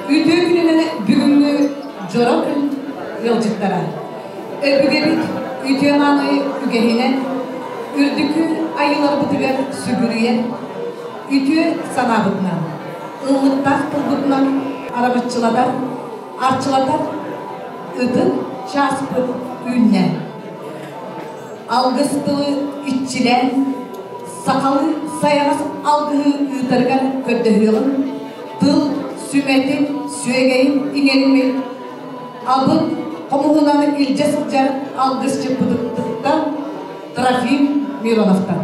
Үтүө күнүнэн бүгүҥҥү дьоро күн ыалдьыттара. Өбүгэбит үтүө мааны үгэһинэн үрдүкү айыыларбытыгар сүгүрүйэн, үтүө санаабытынан, ыллыктаах тылбытынан арамаччылатар, арчылатар ытык чааспыт үүннэ. Алгыс тылы иччилээн, сахалыы сайаҕас алгыһы ыытарыгар көрдөһүөҕүм, тыл сүмэтин, сүөгэйин иҥэриммит абын хомуһунан илдьэ сылдьар алгысчыппытыттан Трофим Мироновтан.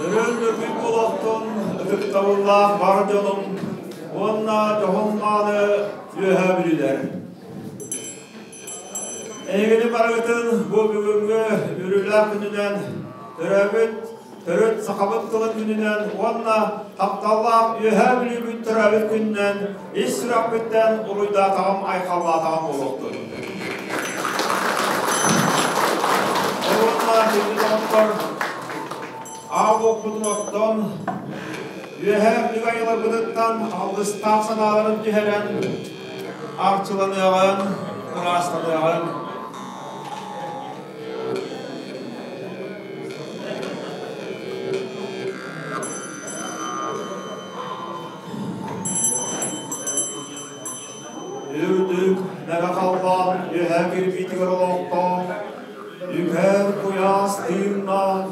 Нөрүөн нөргүй буолуохтун ытыктабыллаах бар дьонум уонна дьоһун-мааны үөһэ бүлүүлэр. Эһигини барыгытын бу бүгүҥҥү үөрүүлээх күнүнэн төрөөбүт төрүт сахабыт тылын күнүнэн уонна тапталлаах Үөһээ Бүлүүбүт төрөөбүт күнүнэн ис сүрэхпиттэн уруйдаатаҕым, айхаллаатаҕым буолуохтун. Уонна күндү доҕоттор, аал уоппутун оттон, Үөһээ Бүлүү айыларбытыттан алгыстаах санааларын түһэрэн, арчыланыаҕын, ыраастаныаҕын. Үрдүк мэҥэ халлаан үөһэ кирбиитигэр олохтоох, үкэр куйаас тыыннаах,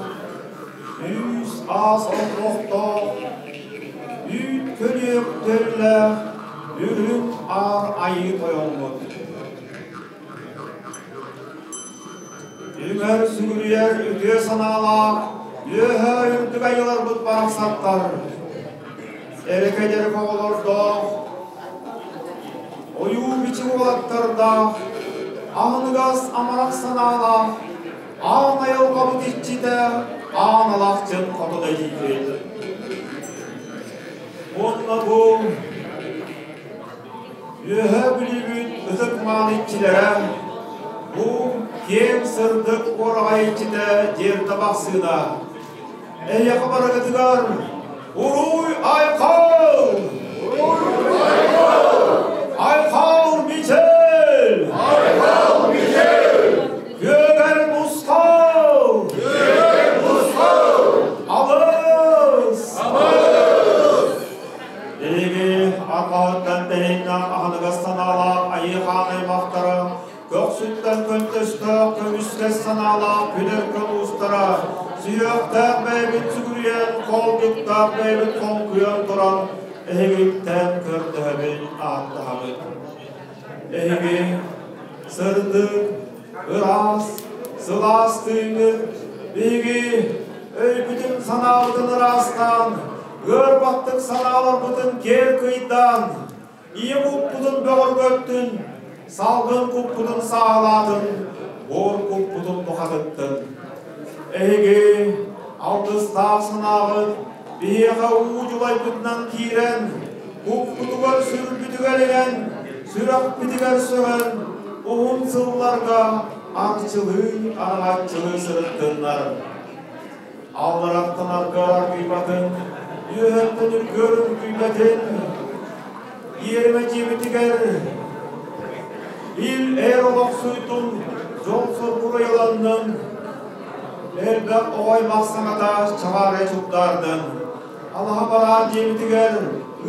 үс аас олохтоох, үүт көнүөх төллөөх үрүҥ аар айыы тойоммут. Үҥэр сүгүрүйэр үтүө санаалаах үөһэ үрдүк айыларбыт барахсаттар, эрэкэ-дьэрик оҕолордоох, ойуу-бичик уолаттардаах, аһыныгас амарах санаалаах, аан айылҕабыт иччитэ аан алахчын хотун эдьиийбит. Уонна бу Үөһээ Бүлүүбүт ытык мааны иччилэрэ, бу киэҥ сырдык уораҕай иччитэ диэн табахсыына. Эһиэхэ барыгытыгар Уруй Айхал! Айхал Мичел! Айхал Мичел! Күөгэр Мусхал! Күөгэр Мусхал! Алыс! Алыс! Биһиги арҕаһыттан тэһииннээх аһыныгас санаалаах Айыы Хаан аймахтара, көхсүттэн көнтөстөөх көмүскэс санаалаах күдэр уустара, сүһүөхтээх бэйэбит сүгүрүйэн, хоолдьуктаах бэйэбит хоҥкуйан туран, эһигиттэн көрдөһөбүт, ааттаһабыт. Эһиги сырдык, ыраас, сылаас тыыҥҥыт биһиги өйбүтүн-санаабытын ыраастаан, ыар баттык санааларбытын киэр кыйдаан, ийэ куппутун бөҕөргөттүн, салгын куппутун сааһылаатын, буор куппутун бухатыттын. Эһиги алгыстаах санааҕыт биһиэхэ уу дьулайбытынан киирэн, куппутугар сүрбүтүгэр иҥэн, сүрэхпитигэр сөҕөн, уһун сылларга арчылыы, араҥаччылыы сырыттыннар. Аллараттан аргыар аргыйбатын, үөһэттэн үргүөр үргүйбэтин, иэримэ дьиэбитигэр ил эр олохсуйдун, дьол-соргу уйаланнын, элбэх оҕо аймах саҥата чаҕаарай чугдаардын, алаһа бараан дьиэбитигэр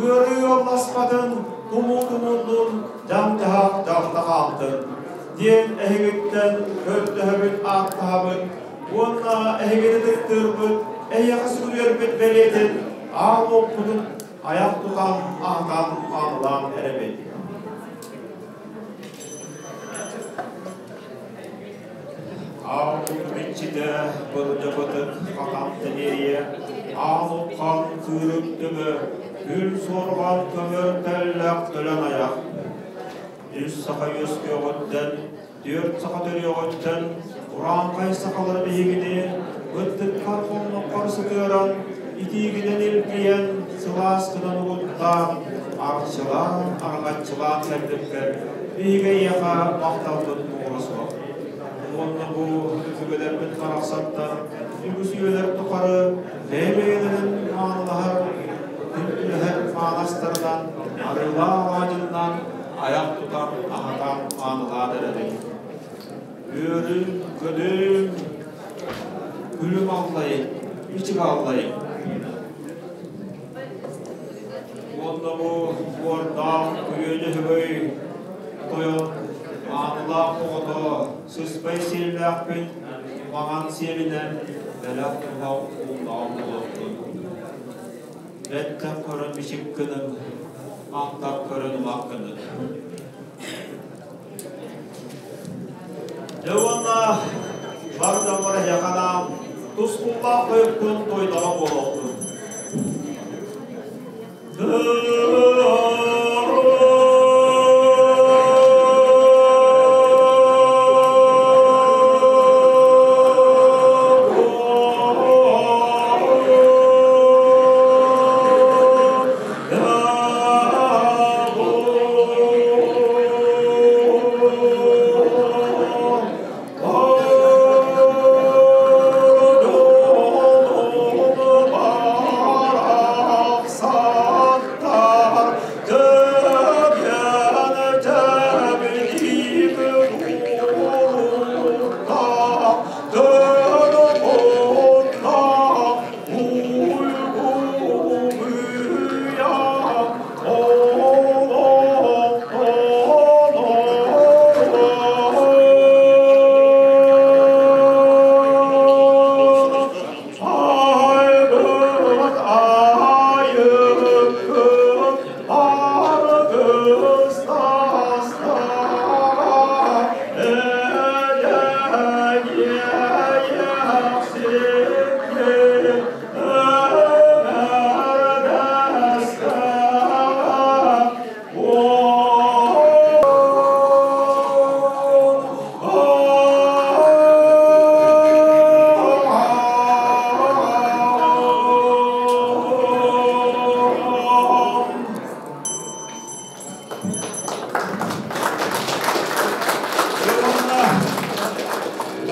ыарыы ыалласпатын, тумуу тумуллун, дьаҥ-дьаһах дьалта хаалтын диэн эһигиттэн көрдөһөбүт, ааттаһабыт уонна эһигини ытыктыырбыт, эһиэхэ сүгүрүйэрбит бэлиэтин аал уоппутун айах тутан, аһатан, хааллаан эрэбит. Бырдьабытык хатан тэмиэрийэ, аан уххан кыырык төбө, күл суорҕан көмөр тэллэх төлөн айах. Үс саха үөскүөҕүттэн, түөрт саха төрүөҕүттэн, урааҥхай сахалар биһигини быттыккар хонноххор сытыаран, итиигинэн илгийэн, сылааскынан угуттаан, арчылаан, араҥаччылаан кэлбиккэр биһиги эйиэхэ махталбыт муҥура суох. Уонна бу өбүгэлэрбит барахсаттар үгүс үйэлэр тухары бэйэ-бэйэлэрин маанылаһар, күндүлэһэр маанастарынан, арыылаах алаадьыннан айах тутан аһатан маанылаан эрэбит. Үөрүн, көдүм, күлүм аллайын, ичик аллайын. Уонна бу буордаах күрүө-дьөһөгөй тойон маанылаах оҕото сыспай сиэллээхпин маҥан сиэлинэн бэлэх туһах ууннаҕым буолуохтун. Бэттэх көрөн бичик гыныҥ, антах көрөн умах гыныҥ. Дьэ уонна бар дьоммор эһиэхэ анаан тускуллаах хойуккун туойдаҕа буолуохтун.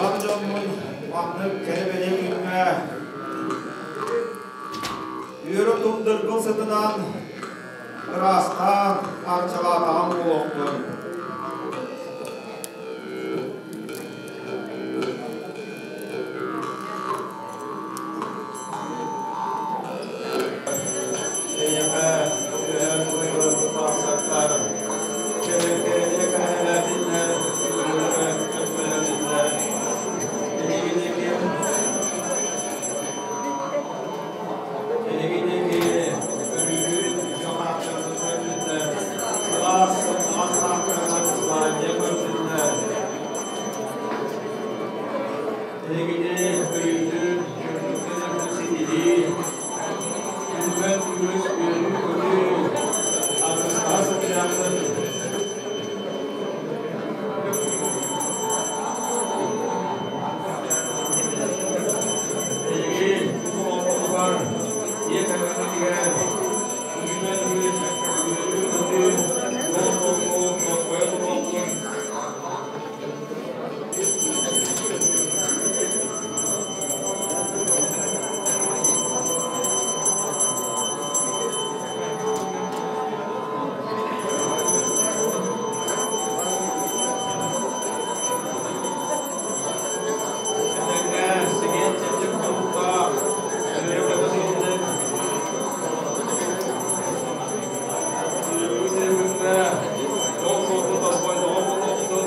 Бар дьоммун маннык кэрэ-бэлиэ күҥҥэ үөрэ тундыргыл сытынан ыраастаан арчалаатаҕым буолуохтун. Эйиэхэ үөһээ тахсаттар, кэрэни кэрэһэлээтиннэр, өккөлөөтүннэр. Эһигини өрүүрүн үтүө хаахтаргын көрдүннэр, сылаас сымнаҕас хаахтарынан сылаанньа көрдүннэр. Эһигини өйүүрүн үрдүктэн үрдүк ситиһии, күнтэн үгүс үөрүү-көтүү, аргыстаһа сылдьыахтын. Эһиги олоххутугар, дьиэ кэргэҥҥитигэр күнүнэн үгүс үөрүү-көтүү, дьол-соргу тосхойо туруохтун. Этэҥҥэ сэгиэн чэбдик тобуктаах, үөрэ-көтө сылдьыҥ. Сүрүҥҥэ дьол-соргу тосхойдоҕо буолуохтун,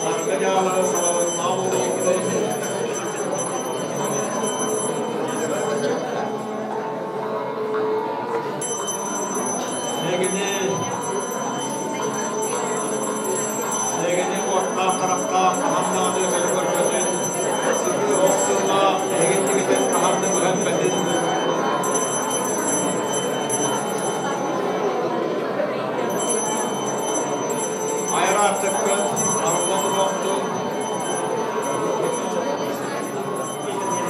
саргы дьаалары салалыннаах буолуохтун. Эһигини Эһигини уоттаах харахтаах хаһан даҕаны көрө көрбөтүн, сытыы ох сыллаах Хараххыт арылла туруохтун.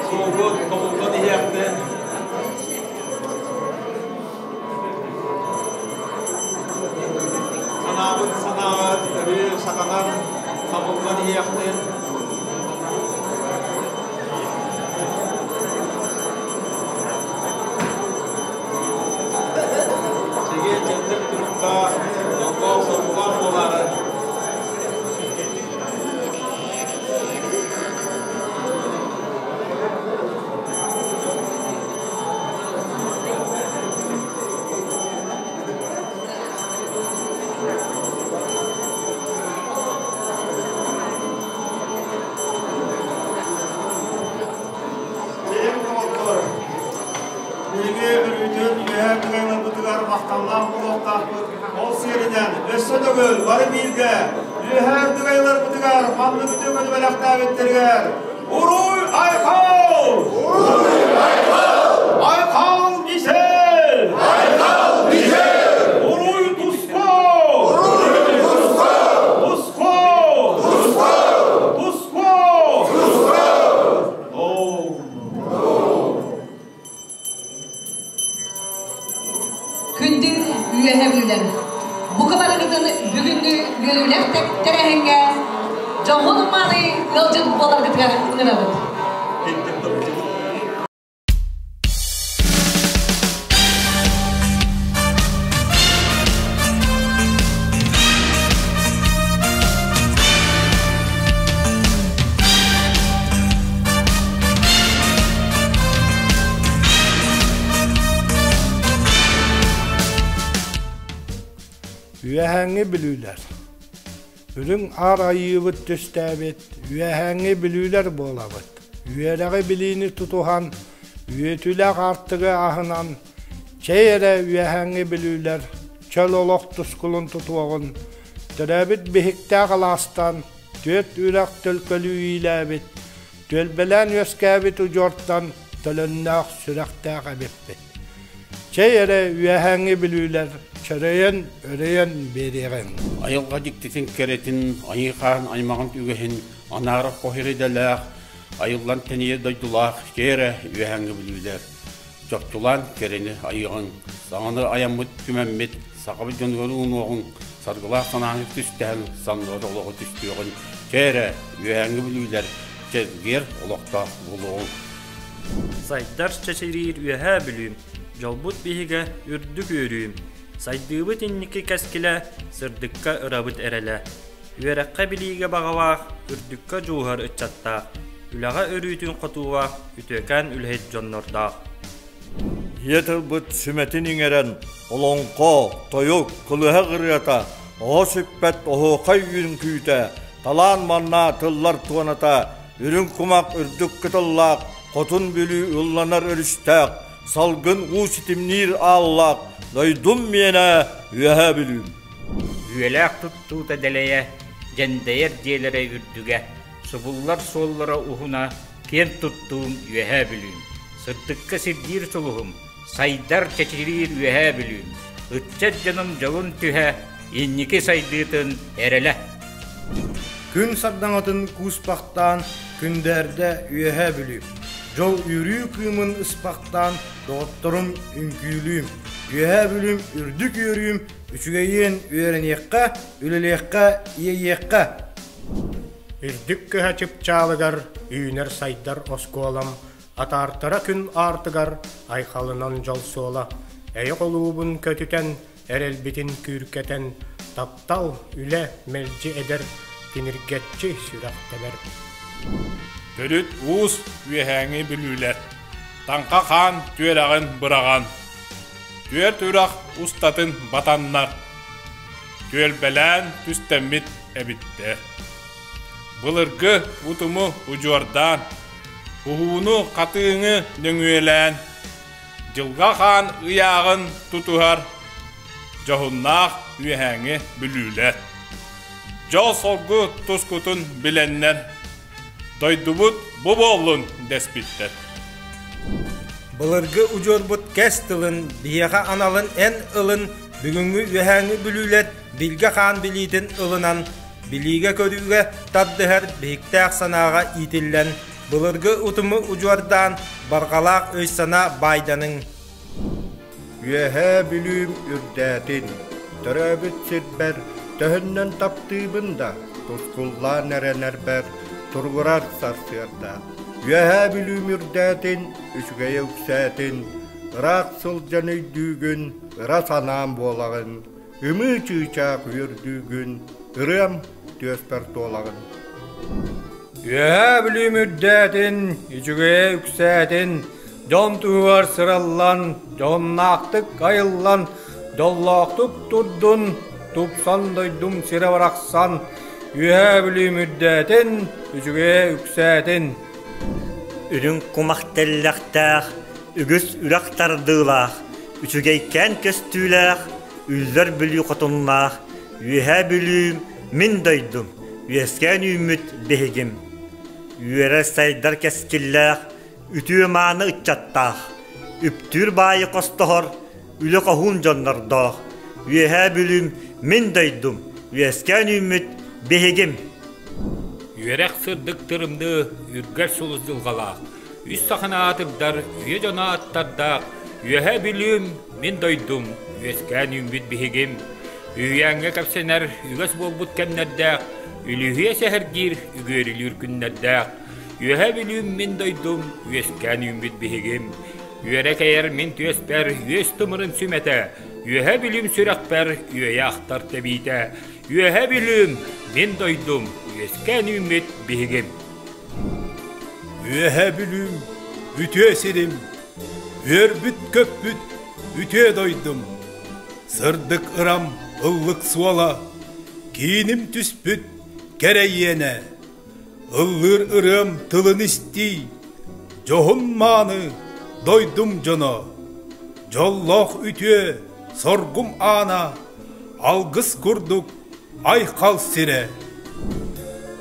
Суолгут тобуллан иһиэхтин. Санаабыт санааҕыт өрүү сатанан табыллан иһиэхтин. Чэгиэн чэбдик туруктаах, дьоллоох-соргулаах буолаары. Чэйим доҕоттор, биһиги өрүүтүн үөһээ кыайыларбытыгар махталлаах буолуохтаахпыт. Ол сиэринэн өссө төгүл бары бииргэ үөһээ үрдүк айыларбытыгар маннык үтүө күнү бэлэхтээбиттэригэр Уруй Айхал! Уруй Айхал! Айхал Мишель! Айхал Мишель! Уруй Туско! Уруй Туско! Туско! Туско! Туско! Туско! Күндү үөһэ бүлүүлэр! Бука барыгытын бүгүҥҥү үөрүүлээх тэрээһиҥҥэ дьоһун мааны ыалдьыт буоларгытыгар ыҥырабыт. Үөһээҥҥи бүлүүлэр. Үрүҥ аар айыыбыт түстээбит үөһээҥҥи бүлүүлэр буолабыт. Үөрэҕи билиини тутуһан, үөтүүлээх аартыгы аһынан, чэй эрэ үөһээҥҥи бүлүүлэр чөл олох тускулун тутуоҕун, төрөөбүт биһиктээх алаастан түөрт үрэх төлкөлүү иилээбит, түөлбэлээн үөскээбит удьуортан төлөннөөх сүрэхтээх эбиппит. Чэй эрэ үөһээҥҥи бүлүүлэр чөрөйөн, өрөйөн биэриэҕиҥ. Айылҕа дьиктитин кэрэтин, айыы хаан аймаҕын үгэһин анаара хоһуйар идэлээх, айыллан тэнийэр дойдулаах чэй эрэ үөһээҥҥи бүлүүлэр. Чопчулаан кэрэни айыаҕыҥ, саҥаны айаммыт түмэммит, сахабыт дьонугар уунуоҕуҥ, саргылаах санааны түстэһэн санныгар олоҕу түстүөҕүн, чэй эрэ үөһээҥҥи бүлүүлэр чэлгиэр олохтоох буолуоҕуҥ. Сайдар чэчириир Үөһээ Бүлүүм, дьолбут биһигэ үрдүк үөрүүм, сайдыыбыт инники кэскилэ, сырдыкка ырабыт эрэлэ. Үөрэххэ-билиигэ баҕалаах, үрдүккэ дьулуһар ыччаттаах, үлэҕэ өрүүтүн хотуулаах үтүөкээн үлэһит дьоннордоох. Ийэ тылбыт сүмэтин иҥэрэн, олоҥхо, тойук, кылыһах ырыата, оһо сүппэт оһуохай үҥкүүтэ, талаан манна тыллар туоната, үрүҥ кумах үрдүк кытыллаах, Хотун Бүлүү ылланар өрүстээх, салгын уу ситимниир ааллаах, дойдум миэнэ Үөһээ Бүлүүм. Үйэлээх туттуута дэлэйэ, дьэндэйэр дьиэлэрэ үрдүгэ, субуллар суоллара уһуна, киэн туттуум Үөһээ Бүлүүм. Сырдыкка сирдиир сулуһум, сайдар чэчириир Үөһээ Бүлүүм. Ыччат дьонум дьолун түһэ, инники сайдыытын эрэлэ. Күн сардаҥатын кууспахтаан, күндээрдэ Үөһээ Бүлүү. Дьол үөрүү кыымын ыспахтаан, доҕотторум үҥкүүлүүм. Үөһээ Бүлүүм үрдүк үөрүүм, үчүгэйиэн үөрэниэххэ, үлэлиэххэ, иэйиэххэ. Үрдүк кыһа чыпчаалыгар үүнэр-сайдар оскуолам атаартара күн аартыгар айхалынан дьол суола эйэ холуубун көтүтэн эрэлбитин күүркэтэн таптал үлэ мэлдьи эдэр тиниргэччи сүрэхтэнэр Төрүт уус үөһээҥи бүлүүлэр Таҥха хаан түөрэҕин быраҕан түөрт үрэх устатын батаннар түөлбэлээн түстэммит эбиттэр. Былыргы утуму удьуордаан, уһууну хатыыҥы нөҥүөлээн, Дьылҕа хаан ыйааҕын тутуһар дьоһуннаах үөһээҥи бүлүүлэр. Дьол-соргу тускутун билэннэр, дойдубут бу буоллун дэспиттэр. Былыргы удьуорбут кэс тылын, биһиэхэ аналын эн ылын, бүгүҥҥү үөһээҥҥи бүлүүлэр билгэ хаан билиитин ылынан, билиигэ-көрүүгэ тардыһар биһиктээх санааҕа иитиллэн, былыргы утуму удьуордаан, барҕалаах өй-санаа баайданыҥ. Үөһээ Бүлүүм үрдээтин, төрөөбүт сирбэр төһөннөн таптыыбын да, тускуллаан эрэнэрбэр туругурар сарсыарда. Үөһээ Бүлүүм үрдээтин, үчүгэйэ үксээтин, ыраах сылдьан өйдүүгүн, ыра санаам буолаҕын, ымыы чыычаах үөрдүүгүн, ырыам түөспэр туолаҕын. Үөһээ Бүлүүм үрдээтин, үчүгэйэ үксээтин, дьон туһугар сыраллан, дьоһуннаахтык айыллан, дьоллоохтук турдун, тупсан дойдум сирэ барахсан, Үөһээ Бүлүүм үрдээтин, үчүгэйэ үксээтин. Үрүҥ кумах тэллэхтээх, үгүс үрэх тардыылаах, үчүгэйкээн көстүүлээх, үллэр Бүлүү хотуннаах, Үөһээ Бүлүүм мин дойдум, үөскээн үүммүт биһигим. Үөрэр сайдар кэскиллээх, үтүө-мааны ыччаттаах, үптүүр баайы хостоһор, үлэ хоһуун дьоннордоох, Үөһээ Бүлүүм мин дойдум, үөскээн үүммүт биһигим. Үөрэх сырдык тырымныы үргэр сулус дьылҕалаах, үс саханы аатырдар үйэ дьоно аттардаах, Үөһээ Бүлүүм мин дойдум, үөскээн үүммүт биһигим. Үһүйээҥҥэ кэпсэнэр үгэс буолбут кэмнэрдээх, үлүһүйэ сэһэргиир үгүөрүлүүр күннэрдээх. Үөһээ Бүлүүм мин дойдум, үөскээн үүммүт биһигим. Үөрэ кэйэр мин түөспэр үөс тымырын сүмэтэ, Үөһээ Бүлүүм сүрэхпэр үөйэ ахтар тэбиитэ. Үөһээ Бүлүүм мин дойдум, үөскээн үүммүт биһигим. Үөһээ Бүлүүм үтүө сирим, үөрбүт-көппүт үтүө дойдум. Сырдык ырам ыллык суола, кииним түспүт кэрэ иэнэ. Ыллыыр ырыам тылын истии, дьоһун-мааны дойдум дьоно. Дьоллоох үтүө соргум аана, алгыс курдук айхал сирэ.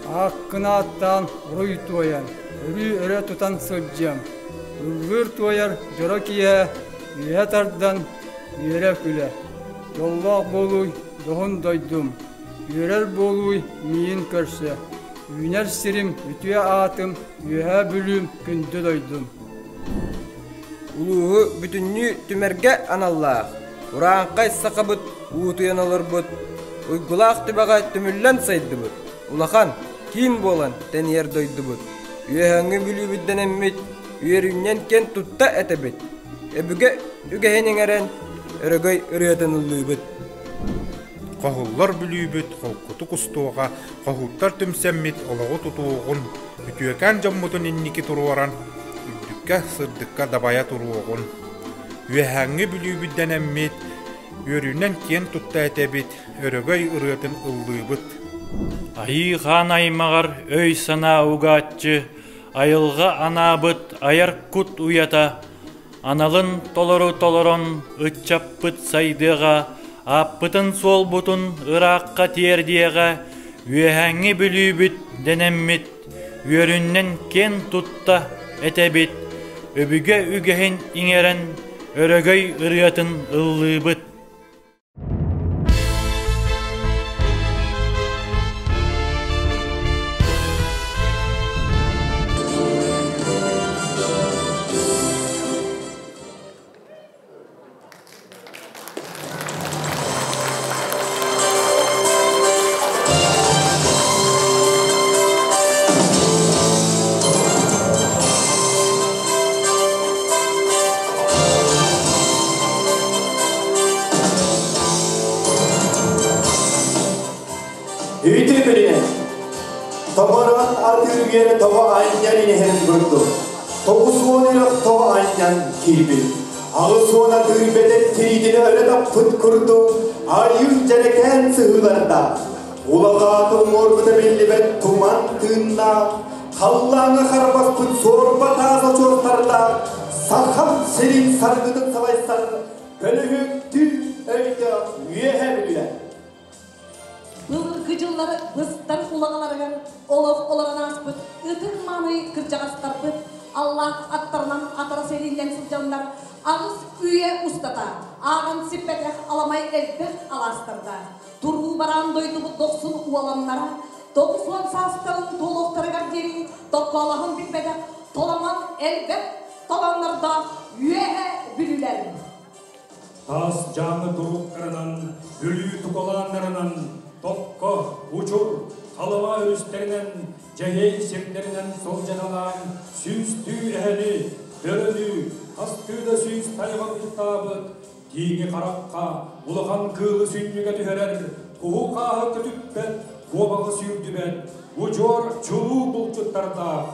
Ааккын ааттаан уруй туойан, өрүү өрө тутан сылдьыам. Ыллыыр туойар дьоро киэһэ үөһэ тардан үөрэ күлэ. Дьоллоох буолууй дьоһун дойдум, үөрэр буолууй миин көрсө. Үүнэр сирим, үтүө аатым, Үөһээ Бүлүүм, күндү дойдум. Улууһу бүтүннүү түмэргэ аналлаах, урааҥхай сахабыт уутуйан олорбут, уйгулаах түбэҕэ түмүллэн сайдыбыт, улахан, киин буолан тэнийэр дойдубут. Үөһээҥҥи Бүлүүбүт дэнэммит, үөрүүннэн киэн тутта этэбит. Өбүгэ үгэһин иҥэрэн, өрөгөй ырыатын ыллыыбыт. Хоһуллар Бүлүүбүт холкутук устуоҕа, хоһууттар түмсэммит олоҕу тутуоҕун, үтүөкээн дьоммутун инники туруоран, үрдүккэ, сырдыкка дабайа туруоҕун. Үөһээҥҥи Бүлүүбүт дэнэммит, үөрүүнэн киэн тутта этэбит, өрөгөй ырыатын ыллыыбыт. Айыы хаан аймаҕар өй-санаа угааччы, айылҕа анаабыт айар кут уйата, Аналын толору толорон ыччаппыт сайдыаҕа, ааппытын-суолбутун ыраахха тиэрдиэҕэ, үөһээҥҥи Бүлүүбүт дэнэммит, үөрүннэн киэн тутта этэбит, өбүгэ үгэһин иҥэрэн өрөгөй ырыатын ыллыыбыт. Үтү күнүнэн Тоборон атыыргер тоҕо анньан иһэрин курдук 90 үрэх тоҕо анньан киирбит. 80 атыыр бэдэр тириитин өрө таппыт курдук айыы дьэрэкээн сыһыылардаах Улаҕааты уҥуорбута биллибэт туман тыыннаах, халлааҥҥа харбаспыт суорба таас очуостардаах Сахам сирин саргытын салайсар бөлүһүктүү өйдөөх Үөһээ Бүлүүлэр. Былыргы дьыллары быстар улаҕаларыгар олох олорон ааспыт ытык-мааны кырдьаҕастарбыт Аллаах аттарынан атара сэлииллэн сылдьаннар аҕыс үйэ устата ааҕан сиппэтэх аламай элбэх алаастардаах туруу. бараан дойдубут дохсун уоланнара 90 саастарын туолуохтарыгар диэри токкоолоһон билбэтэх толаман элбэх талааннардаах үөһэ бүлүүлэр. Таас дьааҥы туруктарынан, Бүлүү тукулааннарынан, Токко, Учур, Халыма өрүстэринэн, Дьэһиэй сирдэринэн сылдьаналаан сүүстүү эһэни, бөрөнү, хастыы да сүүс тайҕа бултаабыт, тииҥи харахха улахан кыылы сүнньүгэ түһэрэр, куһу-хааһы көтүппэт, куобаҕы сүүрдүбэт, удьуор чулуу булчуттардаах,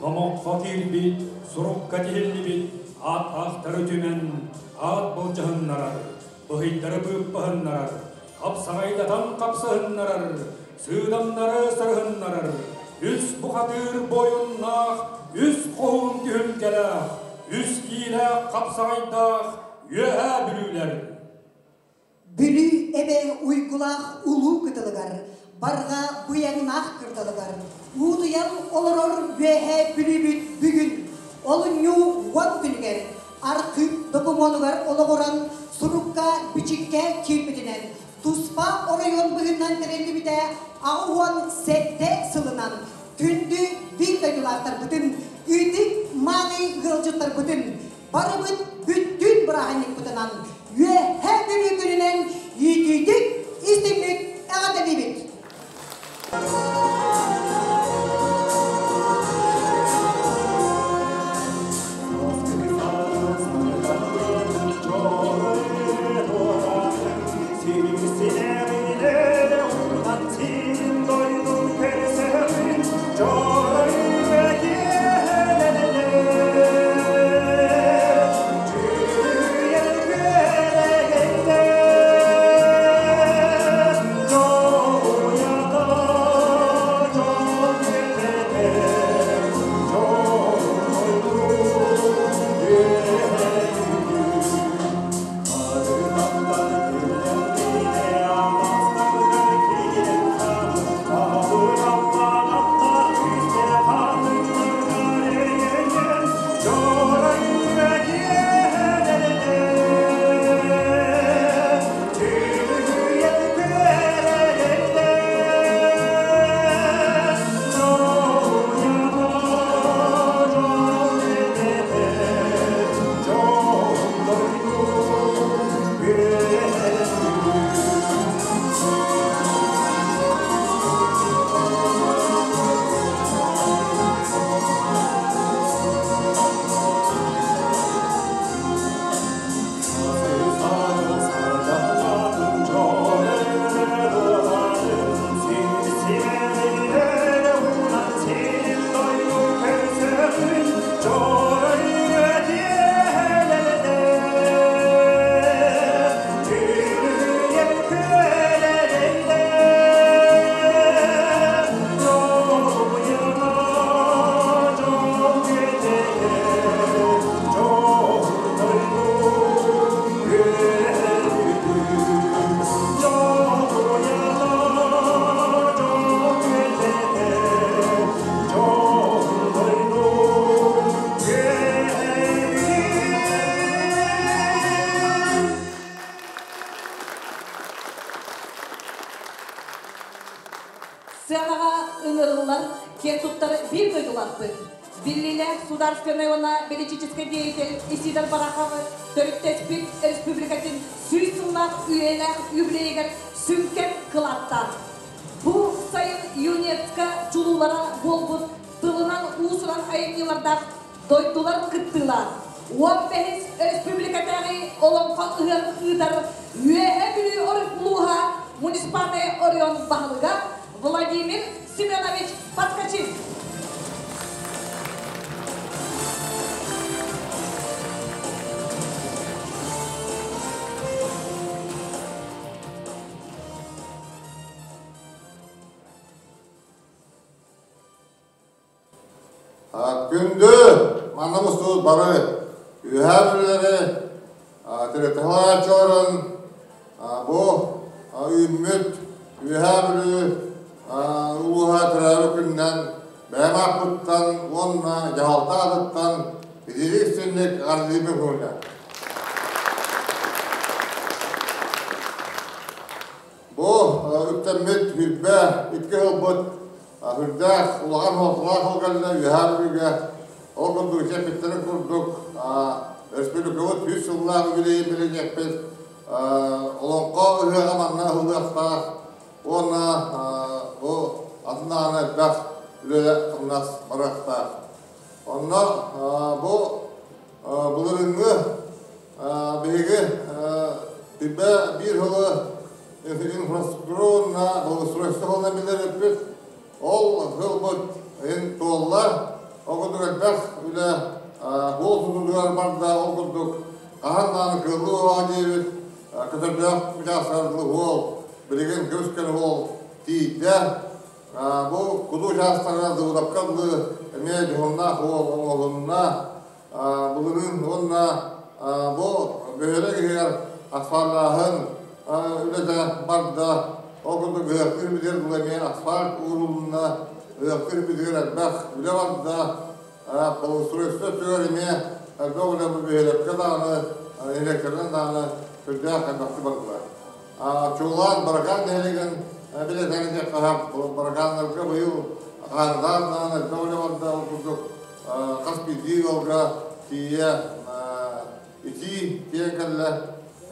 номоххо киирбит, сурукка тиһиллибит ааттаахтары түмэн, аат былдьаһыннарар, быһыйдары быыппаһыннарар, хапсаҕайдатан хапсыһыннарар, сыыдамнары сырыһыннарар, үс бухатыыр буойуннаах, үс хоһуун түһүлгэлээх, үс киилээх хапсаҕайдаах Үөһээ Бүлүүлэр. Бүлүү эбэ уйгулаах улуу кытылыгар, барҕа быйаҥнаах кырдалыгар уутуйан олорор Үөһээ Бүлүүбүт бүгүн олунньу уон күнүгэр архыып докумуонугар олоҕуран сурукка-бичиккэ киирбитинэн туспа оройуон быһыытынан тэриллибитэ 87 сылынан күндү биир дойдулаахтарбытын, ытык мааны ыалдьыттарбытын барыбыт бүттүүн бырааһынньыкпытынан Үөһээ Бүлүү күнүнэн иитиитик истиҥник эҕэрдэлиибит! Сыанаҕа ыҥырыллар киэн туттар биир дойдулаахпыт, биллиилээх сударственнай уонна политическай деятель Исидор Барахов төрүттэспит республикатын 100 сыллаах үйэлээх юбилейыгар сүҥкэн кылааттаах. Бу сайын ЮНЕСКО чулуулара буолбут тылынан уус-уран айымньылардаах дойдулар кыттыылаах 15 республикатааҕы Олоҥхо ыһыаҕын ыытар Үөһээ Бүлүү улууһа муниципальнай оройуон баһылыга Владимир Семенович Поскачин. Күндү манна мустубут бары үөһээ бүлүүлэри территориялааччыларын бу үүммүт Үөһээ Бүлүү улууһа төрөөбүт күнүнэн бэйэм ааппыттан уонна дьаһалта аатыттан итирик истинник эҕэрдэлиибин көҥүлэ. Бу үктэммит 22 сылбыт сүрдээх улахан суолталаах сыл кэллэ Үөһээ Бүлүүгэ. Ол курдук ичэппиттэрин курдук республикабыт 100 сыллаах үбүлүөйүн билиниэхпит. Олоҥхо ыһыаҕа манна ыһыллыахтаах уонна бу атын даҕаны элбэх үлэ-хамнас барыахтаах. Онно бу былырыыҥҥы биһиги 21 сылы инфраструктура уонна благоустройство сылынан биллэрбиппит. Ол сылбыт иһин туолла. Ол курдук элбэх үлэ суол тутуутугар барда. Ол курдук хаһан даҕаны кыаллыы уһаҕа диэбит көтөрдөөх учаастагар дылы уол билигин көмүскэл уол тиийдэ. Бу куду учаастагар Дыбыдапка дылы эмиэ дьоһуннаах уол оҥоһулунна. Былырыын уонна бу бөһүөлэк иһигэр асфальтааһын үлэтэ барда. Ол курдук ыһыахтыыр битигэр дылы эмиэ асфальт уурулунна, ыһыахтыыр битигэр элбэх үлэ барда. Благоустройство өттүгэр эмиэ элбэх үлэ бу бөһүөлэккэ даҕаны, нэһилиэктэринэн даҕаны сүрдээх элбэхтик бардылар. Чуулаан Баракаан нэһилиэгин билэтэн диэххэ Баракааннарга быйыл хаһааҥҥытааҕар даҕаны элбэх үлэ барда. Ол курдук хас биирдии ыалга тиийэ итии тиийэн кэллэ,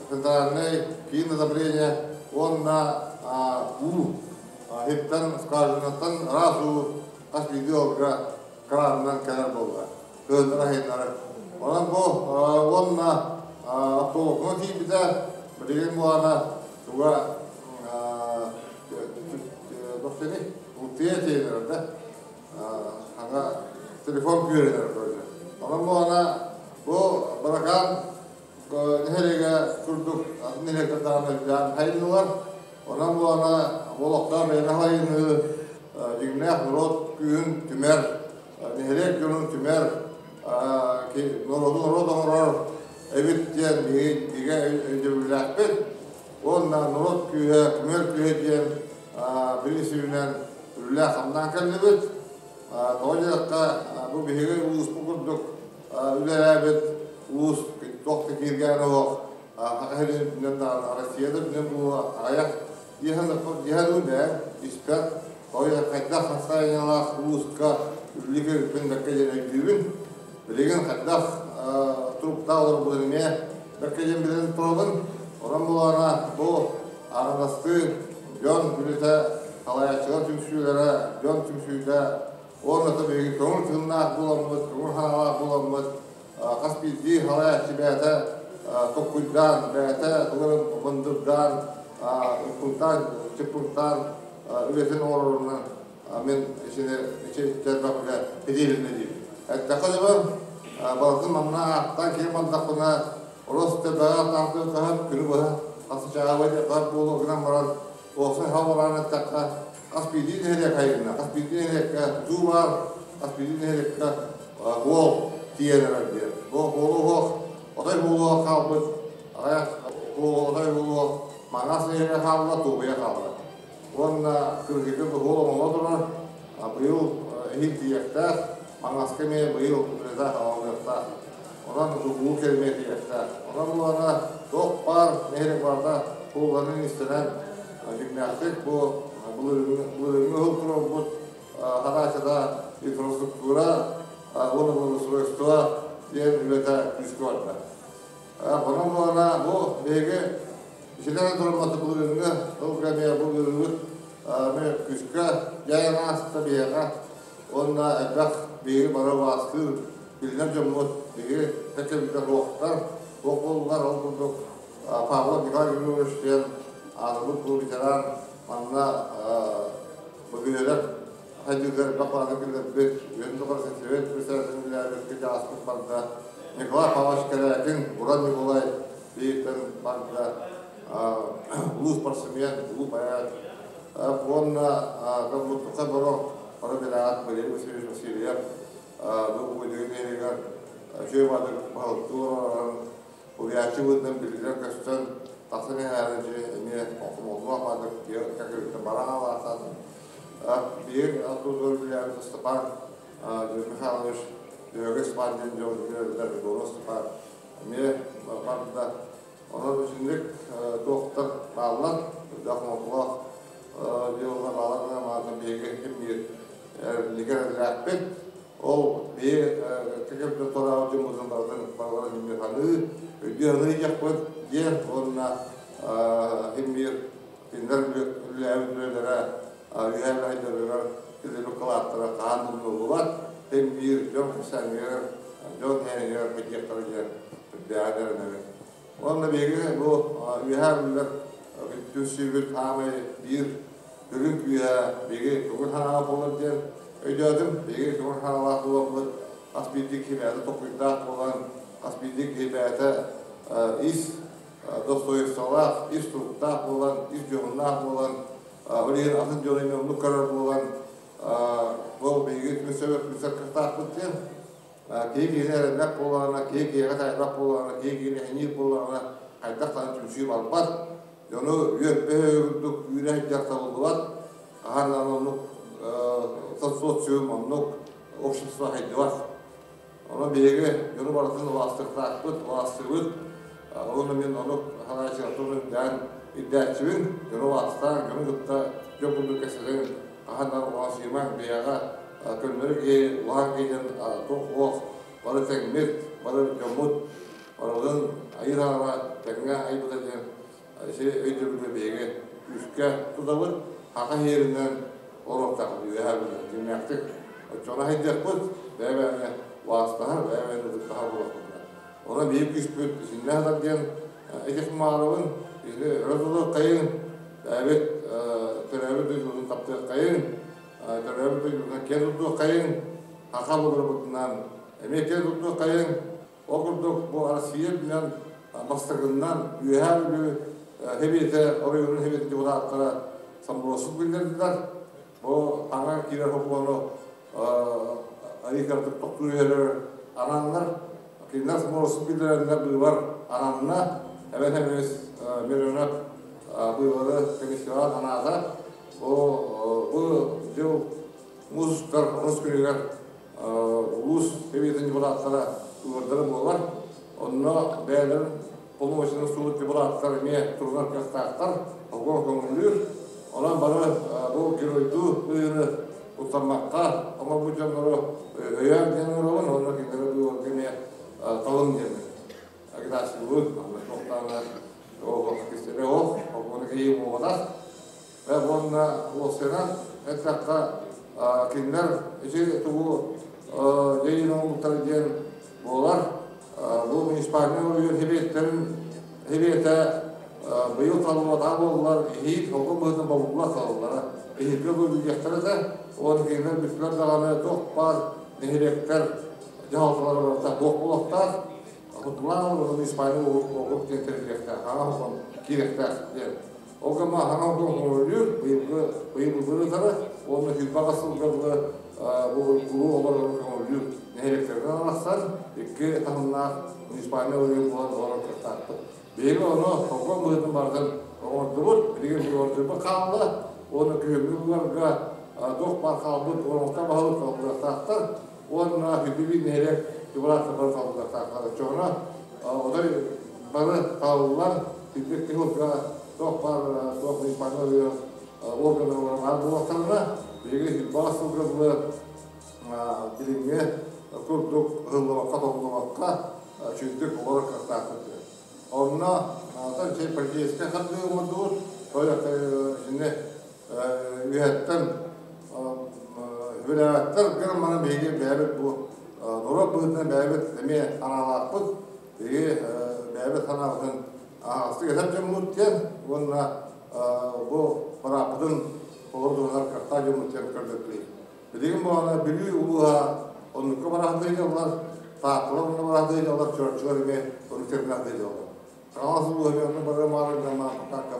центральнай киин одобрение уонна уу иһиттэн скважинаттан ыраас уу хас биирдии ыалга кранынан кэлэр буолла, кыһыннары-сайыннары. Онон бу уонна автобуһуна тиийбитэ, билигин буолана туга тохтени утуйа тиийэнэр да ага телефон күөрэнэр көрдө. Онон буолана бу Баракаан нэһилиэгэ курдук атын нэһилиэктэр даҕаны элбээн хайыннылар. Онон буолана бу олохтоох бэйэни хайыныы дьиҥнээх норуот күүһүн түмэр, нэһилиэк дьонун түмэр, норуоту норуот оҥорор эбит диэн биһиги өйдөбүллээхпит. Уонна норуот күүһэ, түмэр күүһэ диэн бириинсибинэн үлэлээн-хамнаан кэллибит. Тоҕо диэтэххэ, бу биһиги улууспут курдук үлэлээбит улуус туох да кииргээн олох Саха сирин үрдүнэн даҕаны, Россия да үрдүнэн буолуо аҕыйах дьиһэн бэйэм испэр тоҕо хайдах настроениелаах улууска үлэлии кэлбиппин бэркэ диэн өйдүүбүн. Билигин хайдах туруктаах олорбутун эмиэ бэркэ диэн билэн турабын. Онон буолаана бу араҥастыы дьон үлэтэ, салайааччылар түмсүүлэрэ, дьон түмсүүтэ уонна да биһиги көҥүл тыыннаах буоламмыт, көҥүл санаалаах буоламмыт хас биирдии салайааччы бэйэтэ толкуйдаан, бэйэтэ тугу эрэ мындырдаан, укпунтаан, чыппынтаан үлэтин оҥорорунан мин ичини ичи элбэх үлэ тириилинэ диибин. Эттэххэ дылы, барытын манна ааттаан киһи бардахпына, Рос төбөҕө таһын хаһан күнү быһа хас чаабай хас буолуо гынан баран уопсай хабалаан эттэххэ хас биирдии нэһилиэк хайынна, хас биирдии нэһилиэккэ тутуу баар, хас биирдии нэһилиэккэ уол тиийэн эрэр диэн. Бу уолу уһуох, отой буолуох хаалбыт, аҕыйах отой буолуох маҥаас нэһилиэгэ хаалла, туобуйа хаалла. Уонна кыргыга уол оҥоло турар, быйыл эһиил тиийиэхтээх, маҥааска эмиэ быйыл үлэтэ аҕалыахтаах. Онон уу кэлимэ тиийиэхтээх. Онон буолана туох баар нэһилиэк барыта куулланан истэнэн дьиҥнээхтик бу былырыыҥҥы уһул туруорбут хараачата инфраструктура уонна благоустройство диэн үлэтэ күүскэ барда. Онон буолана бу биһиги итинэн турамматы былырыыҥҥы сылга эмиэ бу ыарыыбыт эмиэ күүскэ дьайан ааста биһиэхэ уонна элбэх биһиги бары убаастыыр биллэр дьоммут биһиги кэккэбитэ суохтар, суох буоллулар. Ол курдук Павлов Николай Григорьевич диэн аатырбыт бу ветеран манна бөһүөлэк хайдыытыгар элбэх баҕаны киллэрбит, үйэтин тухары сельсовет председателин үлэлээбит кырдьаҕаспыт барда. Николай Павлович Кэрээкин, Буран Ньукулай биһиктэн барда. Улуу спортсмен, улуу поэт. Уонна Муттука Боро, Боро Белаат, Валерий Васильевич Васильев бу Уйдугун нэһилиэгэр үчүгэй баҕатык баһылыктыы олорон Уһуйааччы быһыытынан биллэн-көстөн тахсан иһээри дьиэ эмиэ хомоллоох баҕатык кэккэбиттэн баран аалаатан биир алтуутугар үлэлээбит Степан Михайлович Дьөгү Степан диэн дьон үлэлэрдэр Гору Степан эмиэ барда. Онон итинник туохтар бааллар, үрдээх хомолтолоох. үлэлээхпит. Ол бэйэ кэкэбдэ тораабыт дьоммутун барытын барыларын иммир ханыы, өйдүү ханыы диэхпит диэн уонна иммир кинилэр үлэлээбит үлэлэрэ үөһээ үлэһиттэригэр киллэрбит кылааттара хаһан умнуллубат. Иммир дьон кэпсээнигэр, дьон эһээнигэр хайдыахтара диэн үрдээҕин эрэнэбин. Уонна биһиги бу үөһээ үлэлэр түмсүүбүт хаамай биир үрүҥ күүһэ биһиги көҥүл санаалаах буолар диэн өйдөөтүм. Биһиги көҥүл санаалаах буоламмыт хас биирдии киһи бэйэтэ толкуйдаах буолан, хас биирдии киһи бэйэтэ ис достоинстволаах, ис туруктаах буолан, ис дьоһуннаах буолан, ол иһин атын дьону эмиэ оннук көрөр буолан, бу биһиги түмсэбит түмсэр кыахтаахпыт диэн. Киһи киһини эрэннэх буоллаҕына, киһи киһиэхэ таайбат буоллаҕына, киһи киһини эһиниир буоллаҕына, хайдах даҕаны түмсүү барбат. Дьону үөрбэ курдук үүрэ сылдьар табыллыбат. Хаһан даҕаны оннук социум, оннук общество сайдыбат. Онон биһиги дьону барытын улаастыктаахпыт, улаастыыбыт. Уонна мин оннук санааччылартан үрдээн ирдээччибин. Дьону улаастаан, дьону кытта дьон курдук кэпсэтэн, хаһан даҕаны улаасыйымаҥ, бэйэҕэ көннөрү киһи, улахан киһи диэн туох суох, бары тэҥмит, бары дьоммут, барыбытын айыы таҥара тэҥҥэ айбыта диэн Ити өйдөбүлү биһиги күүскэ тутабыт, хаха иһэринэн олоруохтаахпыт үөһээ бүлүү дьиҥнээхтик оччоҕуна хайдыахпыт, бэйэ-бэйэни убаастаһар, бэйэ-бэйэни ытыктаһар буолуохпутуна. Онон биһиги күүспүт итиннэ сытар диэн ити маарабын, итини өрө тутуоххайыҥ, бэйэбит төрөөбүт дойдубутун таптыаххайыҥ, төрөөбүт дойдубутунан киэн туттуоххайыҥ, саха буоларбытынан эмиэ киэн туттуоххайыҥ. Ол курдук, бу Россия үрдүнэн бастакыннан Үөһээ Бүлүү Сэбиэтэ оройуонун Сэбиэтин депутаттара самбуруосук биллэрдилэр. Бу таҥа киирэр сокуону арыйкардык тохтуу түһэрэр ананнар. Кинилэр самбуруосук биллэрэннэр быыбар ананна. Эбэтэр эмис Миронов быыбары комиссиялаан анаата. Бу дьыл муус устар онус күнүгэр улуус Сэбиэтин депутаттара ыҥырдара буолар. Онно бэйэлэрин полномочияны суут депутаттар эмиэ турунар кыахтаахтар, сокуон көҥүллүүр. Онон бары бу геройдуу быһыыны куттаммакка оҥорбут дьоннору өйөөн диэн ыҥырабын уонна кинилэри быыбарга эмиэ талын диэммин агитациялыыбын. Манна туохтаана ол кистэлэ ол, сокуону кэһии буолбатах. Уонна уопсайынан эттэххэ, кинилэр ити тугу дьайыыны оҥорбуттара диэн буолар. Бу муниципальнай оройуон сэбиэттэрин сэбиэтэ быйыл талыллыбатаҕа буоллар, эһиил солко быһыытынан бобуллар талыллара. Эһиилгэ бөлүллүөхтэрэ этэ. Уонна кинилэр бүттүлэр даҕаны туох баар нэһилиэктэр дьаһалталара барыта туох буолуохтаах. Хотулаан муниципальнай округ диэн тэриллиэхтээх, аҕа хон киириэхтээх диэн. Ол гына хаҥа көҥүллүүр быйылгы быйылгы ытара уонна сүүрбэ сылга дылы бу кулуу олорор көҥүллүүр нэһилиэктэринэн арахсан икки таһымнаах муниципальнай оройуон буолан олорор кыахтаахпыт. Биһиги ону сокуон быһыытын барытын оҥордубут, билигин оҥордубут хаалла уонна күһүҥҥү быыбарга туох баар хаалбыт оҥорбуттар баһылык талыллыахтаахтар уонна Бүлүү нэһилиэк дьыбарааттар бары талыллыахтаахтар. Оччоҕуна отой бары талыллан Үрдүк киһи туох баар туох муниципальнай органнар баар буолуохтарына, биһиги сүүрбэ сылга дылы билиҥҥи курдук ыһыллыбакка, толлубакка үчүгэйдик олорор кыахтаахпыт. Онно чэй политическай хардыы оҥордубут, итини үөһэттэн үбүлээбэттэр гынан баран биһиги бэйэбит бу норуот быһыытынан бэйэбит эмиэ санаалаахпыт. Биһиги бэйэбит санаабытын аһаҕастык этэр дьоммут диэн уонна бу бырааппытын толору туһанар кыахтаах дьоммут диэн көрдөрдүбүт. Билигин буолана Бүлүү улууһа оннукка бараһытыы дьаллар, Таатталар онно бараһытыы дьаллар, Чурапчылар эмиэ оннук тэринэхтии дьаллар. Хаҥалас улууһа эмиэ онно бары маарыҥнамма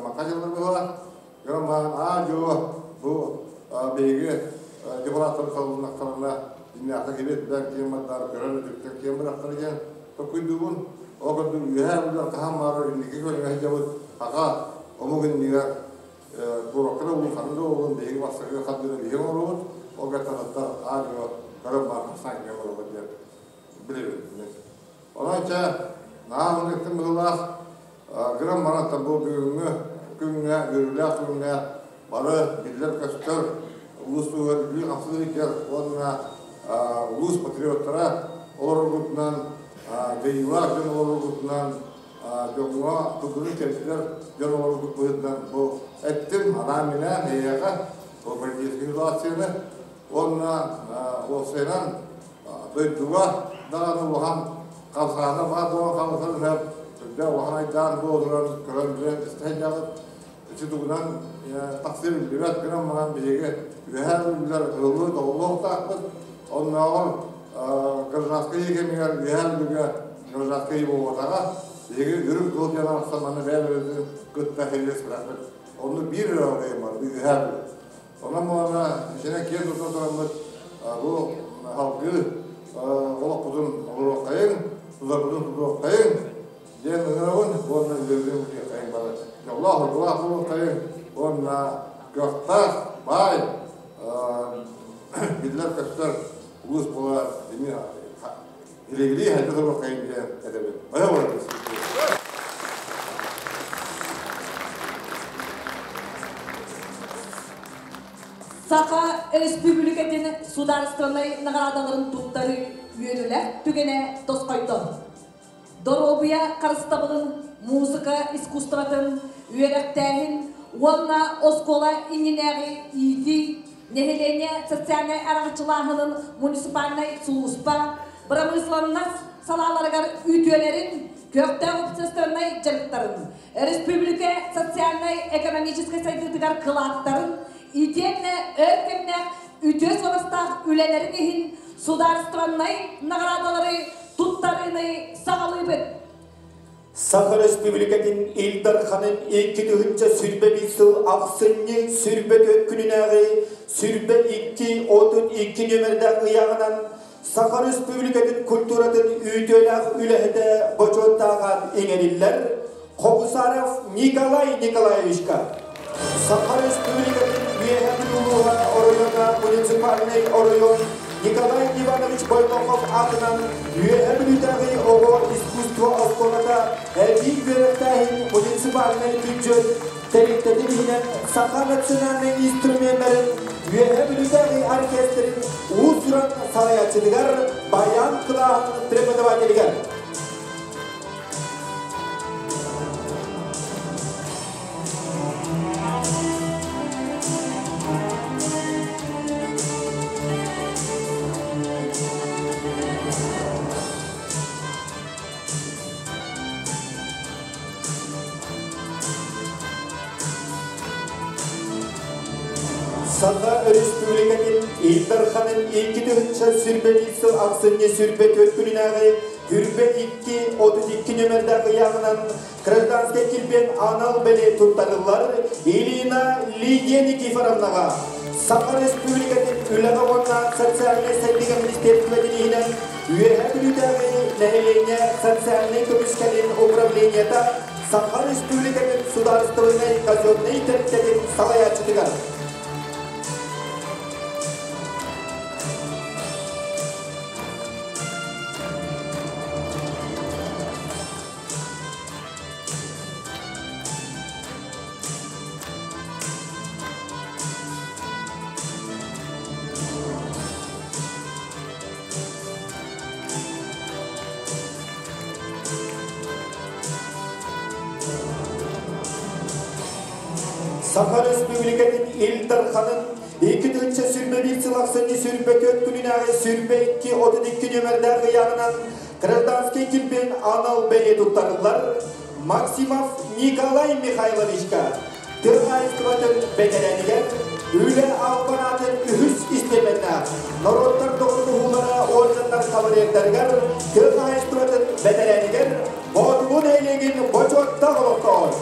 мака дьаллар быһыылаах. Дьон маан аа-дьуо бу биһиги депутаттар талылыннахтарына дьиҥнээхтик кибит бэл киэн бардар көрөн үтүктэн киэн бырахтар диэн толкуйдуубун. Ол курдук үөһээ бүлэр хаһан баарар инники көрүҥэ сылдьабыт аҕа омук иннигэр куоракка да улуу ханна да буоллун биһиги бастакы хардыыны биһиги оҥоробут. Ол гаттататтар аа-дьуо көрөн баар тахсан киэн барабыт диэн билэбин. Онон чэ наһаа уһун быһыылаах гынан баран бу бүгүҥҥү күҥҥэ үөрүүлээх күҥҥэ бары биллэр-көстөр улуус туһугар үлүү-хамсыы ыйдар уонна Улуус патриоттара олороргутунан, дьайыылаах дьон олороргутунан, дьоҥҥо тылгыны кэлсилэр дьон олороргут быһыытынан бу эттим, анаан-минээн эйиэхэ бу политическай ситуацияны уонна уопсайынан дойдуга даҕаны улахан хамсааһына баар буолан хаалбытын сөп, сүрдээх улахан айдаан буола туран көрөн билэн истэ сылдьаҕыт. Ити тугунан тахсыы биллибэт гынан баран биһиги үөһээ бүлүүлэр ыһыллыы тоҕуллуохтаахпыт. Оннооҕор гражданскай кэмигэр үөһээ бүлүүгэ гражданскай буолбатаҕа. Биһиги үрүҥ кыыл диэн арахсан манна бэйэ-бэйэбитин кытта сэриилэспэтэхпит. Онно биир эрэ оройуон бар, үөһээ бүлүү. Онон буолана итинэн киэн туттан тураммыт бу салгыы олохпутун олоруоххайыҥ, туларбытын тутуоххайыҥ диэн ыҥырабын уонна үлэбитин утуйаххайыҥ бары. Дьоллоох, уйгулаах буолуоххайыҥ уонна кыахтаах, баай, биллэр-көстөр улуус буола эмиэ илигилии хайда туруоххайыҥ диэн этэбин. Бары барытын. Саха Республикатын судаарыстыбаннай наҕараадаларын туттарыы үөрүүлээх түгэнэ тосхойдо. Доруобуйа харыстабылын, музыка искусствотын, үөрэхтээһин уонна оскуола иннинээҕи иитии, нэһилиэнньэ социальнай араҥаччылааһынын муниципальнай сулууспа, бырамыысыланнас салааларыгар үтүөлэрин, көхтөөх общественнай дьарыктарын, республика социальнай-экономическай сайдыытыгар кылааттарын, итиэннэ өр кэмнээх үтүө суобастаах үлэлэрин иһин судаарыстыбаннай наҕараадалары туттарыыны саҕалыыбыт. Саха Республикатын Ил Дарханын 2021 сыл ахсынньы 24 күнүнээҕи 22 32 нүөмэрдээх ыйааҕынан Саха Республикатын культуратын үтүөлээх үлэһитэ бочуоттаах аат иҥэриллэр Хобусаров Николай Николаевичка. Саха Республикатын Үөһээ Бүлүү улууһа оройуона муниципальнай оройуон Николай Иванович Бойтохов аатынан Үөһээ Бүлүүтээҕи оҕо искусство оскуолата эбии үөрэхтээһин муниципальнай бюджет тэрилтэтин иһинэн саха национальнай инструменнарын Үөһээ Бүлүүтээҕи оркестрын уус-уран салайааччытыгар баян кылааһын преподавателигэр. Саха Өрөспүүбүлүкэтин Ил Дарханын 2021 сыл ахсынньы 24 күнүнээҕи Түрбэ 2 32 нөмердээх ыйааҕынан гражданскай килбиэн анал бэлиэ туттарыллар Ирина Лидия Никифоровнаҕа Саха Республикатын үлэҕэ уонна социальнай сайдыыга министерствотын иһинэн Үөһээ Бүлүүтээҕи нэһилиэнньэ социальнай көмүскэлин управлениета Саха Республикатын судаарыстыбаннай казеннай тэрилтэтин салайааччытыгар. Саха Республикатын Ил Дарханын 2021 сыл ахсынньы 24 күнүнээҕи 22 32 нүөмэрдээх ыйааҕынан гражданский килбиэн анал бэлиэ туттарыллар Максимов Николай Михайловичка тыа хаһаайыстыбатын бэтэрээнигэр үлэ албан аатын үһүс истиэпэннээх норуоттар доҕордоһуулара орденнар кавалердарыгар тыа хаһаайыстыбатын бэтэрээнигэр Боотулуу нэһилиэгин бочуоттаах олохтооҕор.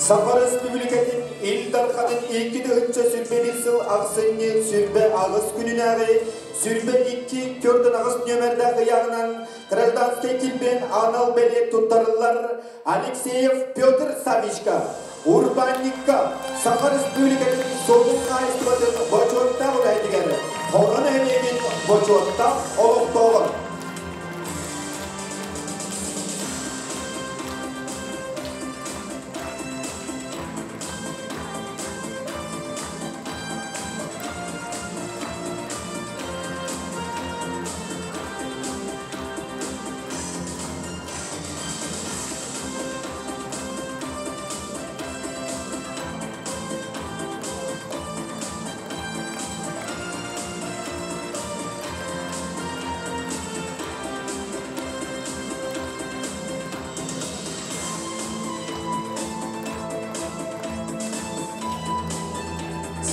Саха Республикатын Ил Дарханын 2021 сыл ахсынньы сүрбэ аҕыс күнүнээҕи сүрбэ икки төрдөн аҕыс нүөмэрдээх ыйааҕынан гражданскай килбиэн анал бэлиэ туттарыллар Алексеев Петр Савичка, урбаанньыкка Саха Республикатын суолун хаһаайыстыбатын бочуоттаах үлэһитигэр Хоро нэһилиэгин бочуоттаах олохтооҕор.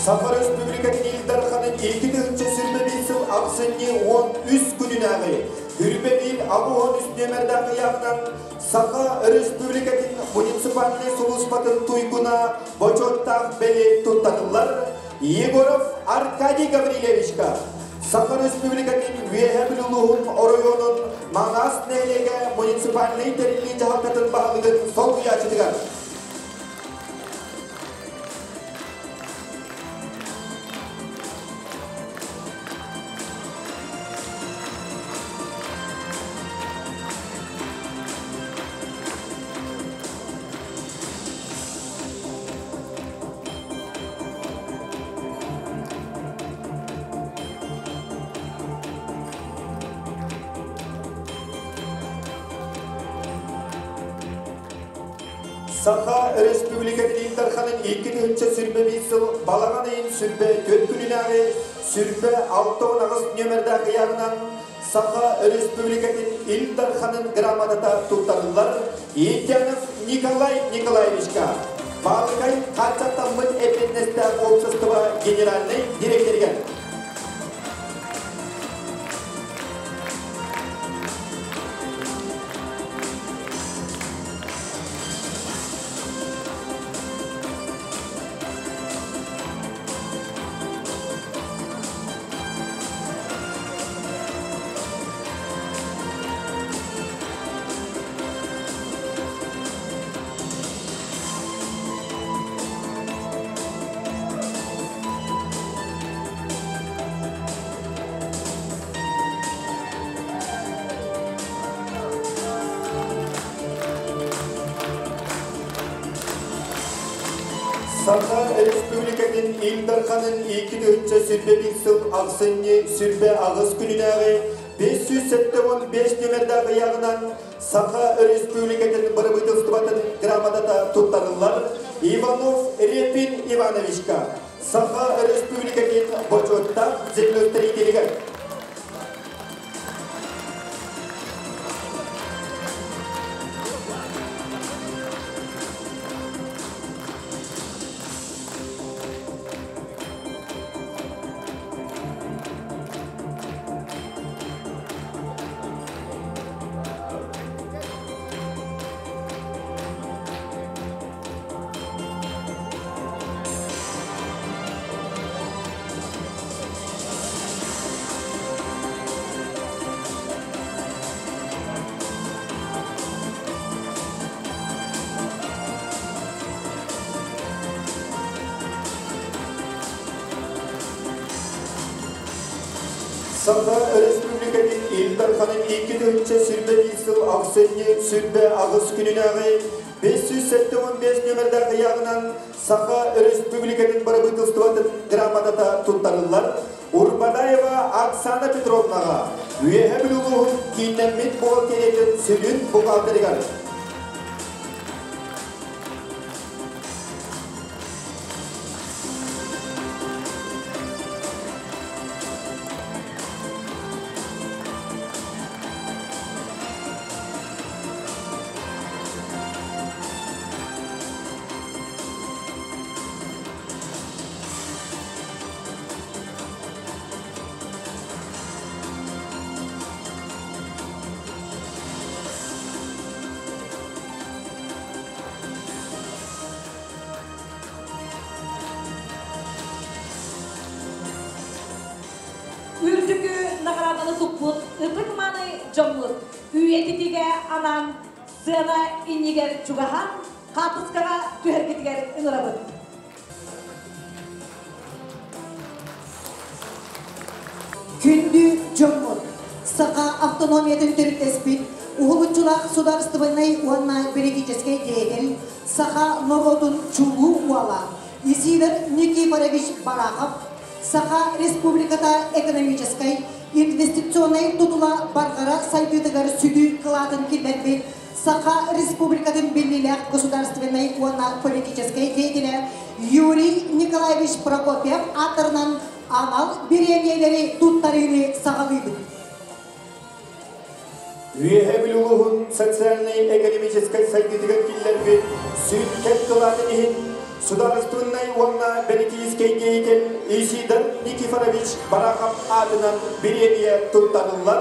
Саха Республикатын Ил Дарханын 2021 сыл ахсынньы 13 күнүнээҕи Хүрбэ биир 83 нүөмэрдээх ыйааҕынан Саха Республикатын муниципальнай сулууспатын туйгуна бочуоттаах бэлиэ туттарыллар Егоров Аркадий Гаврильевичка Саха Республикатын Үөһээ Бүлүү улууһун оройуонун Маҥаас нэһилиэгэ муниципальнай тэриллии дьаһалтатын баһылыгын солбуйааччытыгар. Саха Республикатын Ил Дарханын 2021 сыл балаҕан ыйын сүрбэ түөрт күнүнээҕи сүрбэ 68 нүөмэрдээх ыйааҕынан Саха Республикатын Ил Дарханын грамотата туттарыллар Ентянов Николай Николаевичка, Баалыкай хааччахтаммыт эппиэтинэстээх общество генеральнай директорыгар. Саха Республикатын Ил Дарханын 2021 сыл ахсынньы сүрбэ аҕыс күнүнээҕи 575 нүөмэрдээх ыйааҕынан Саха Республикатын бырабыыталыстыбатын грамотата туттарыллар Иванов Репин Ивановичка, Саха Республикатын бочуоттаах землеустроителигэр. Саха Республикатын Ил Дарханын 2021 сыл ахсынньы сүрбэ аҕыс күнүнээҕи 575 нүөмэрдээх ыйааҕынан Саха Республикатын бырабыыталыстыбатын грамотата туттарыллар Урбадаева Оксана Петровнаҕа, Үөһэ Бүлүү улууһун кииннэммит бухгалтериятын сүрүн бухгалтерыгар. Сардаҥаны туппут ытык-мааны дьоммут үйэтитиигэ анаан сыана иннигэр чугаһаан хаартыскаҕа түһэргитигэр ыҥырабыт. Күндү дьоммут! Саха автономиятын төрүттэспит уһулуччулаах судаарыстыбаннай уонна бэлитиичэскэй деятель, саха норуотун чулуу уола Исидор Никифорович Барахов Саха Республиката экономическай, инвестиционнай тутула барҕара сайдыытыгар сүдү кылаатын киллэрбит Саха Республикатын биллиилээх государственнай уонна политическай деятелэ Юрий Николаевич Прокопьев ааттарынан анал бириэмийэлэри туттарыыны саҕалыыбыт. Үөһээ Бүлүү улууһун социальнай-экономическай сайдыытыгар киллэрбит сүҥкэн кылаатын иһин судаарыстыбаннай уонна бэлитиическэй деятель Исидор Никифорович Барахов аатынан бириэмийэ туттарыллар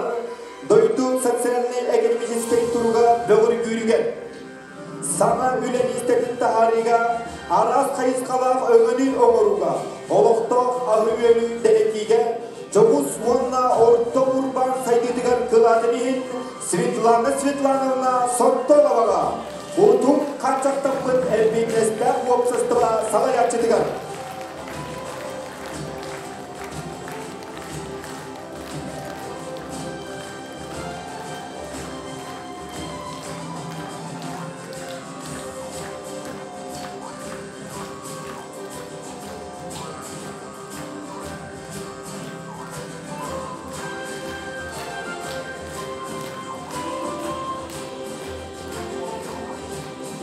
дойду социальнай-экономическай туруга бөҕөргүүрүгэр, саҥа үлэ миэстэтин таһаарыыга араас хайысхалаах өҥөнү оҥорууга, олохтоох аһы-үөлү дэлэтиигэ, дьоҕус уонна орто урбаан сайдыытыгар кылаатын иһин Светлана Светлановна Сортоноваҕа Утум хааччахтаммыт эппиэтинэстээх уопсастыба салайааччытыгар.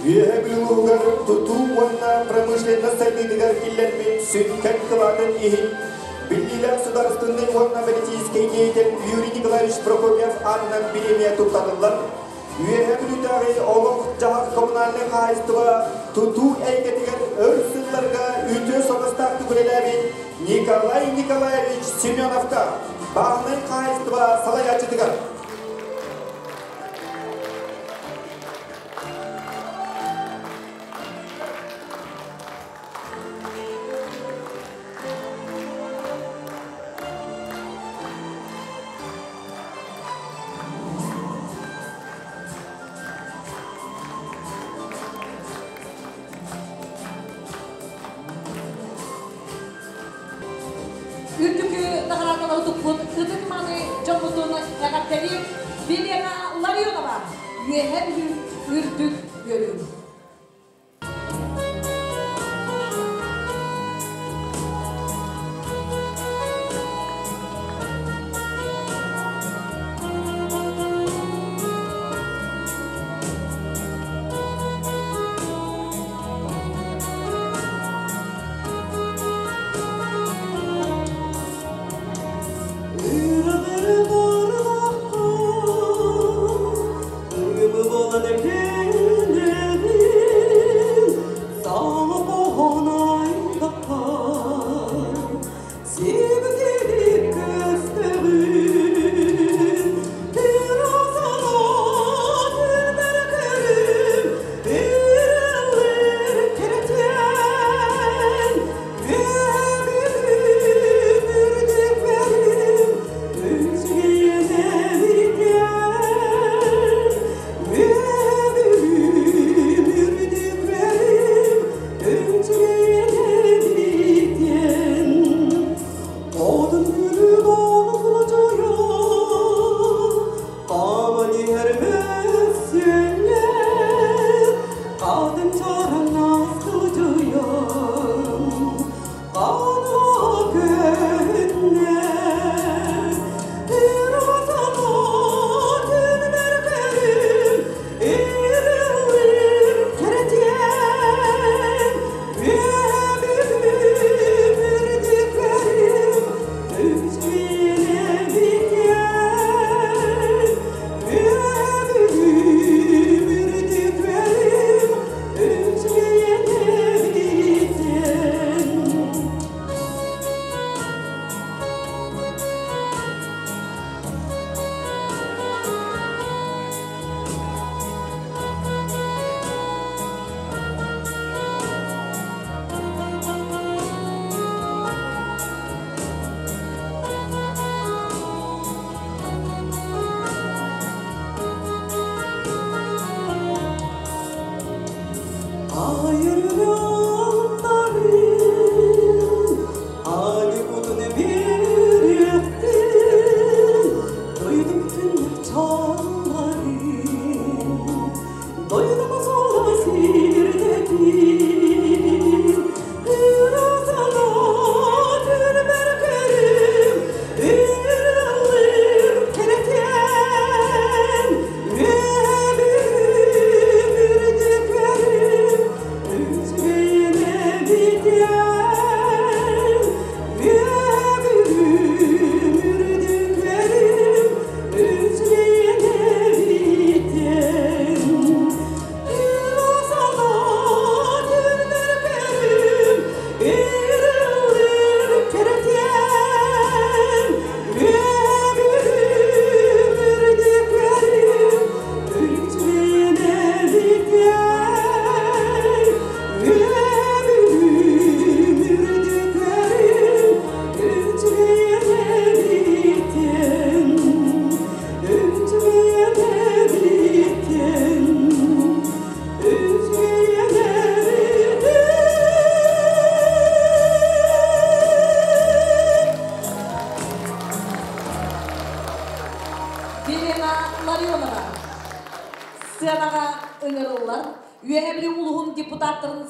Үөһэ Бүлүү улууһугар тутуу уонна промышленность сайдыытыгар киллэрбит сүҥкэн кылаатын иһин биллиилээх судаарыстыбаннай уонна бэлитиическэй деятель Юрий Николаевич Прокопьев аатынан бириэмийэ туттарыллар. Үөһэ Бүлүүтээҕи олох-дьаһах коммунальнай хаһаайыстыба тутуу эйгэтигэр өр сылларга үтүө суобастаахтык үлэлээбит Николай Николаевич Семеновка, бааһынай хаһаайыстыба салайааччытыгар. Үрдүкү наҕараадалары туппут ытык-мааны дьоммутун эҕэрдэлиир Вилена Ларионова, Үөһээ Бүлүү үрдүк үөрүү. Үрэҕэр барбаккын,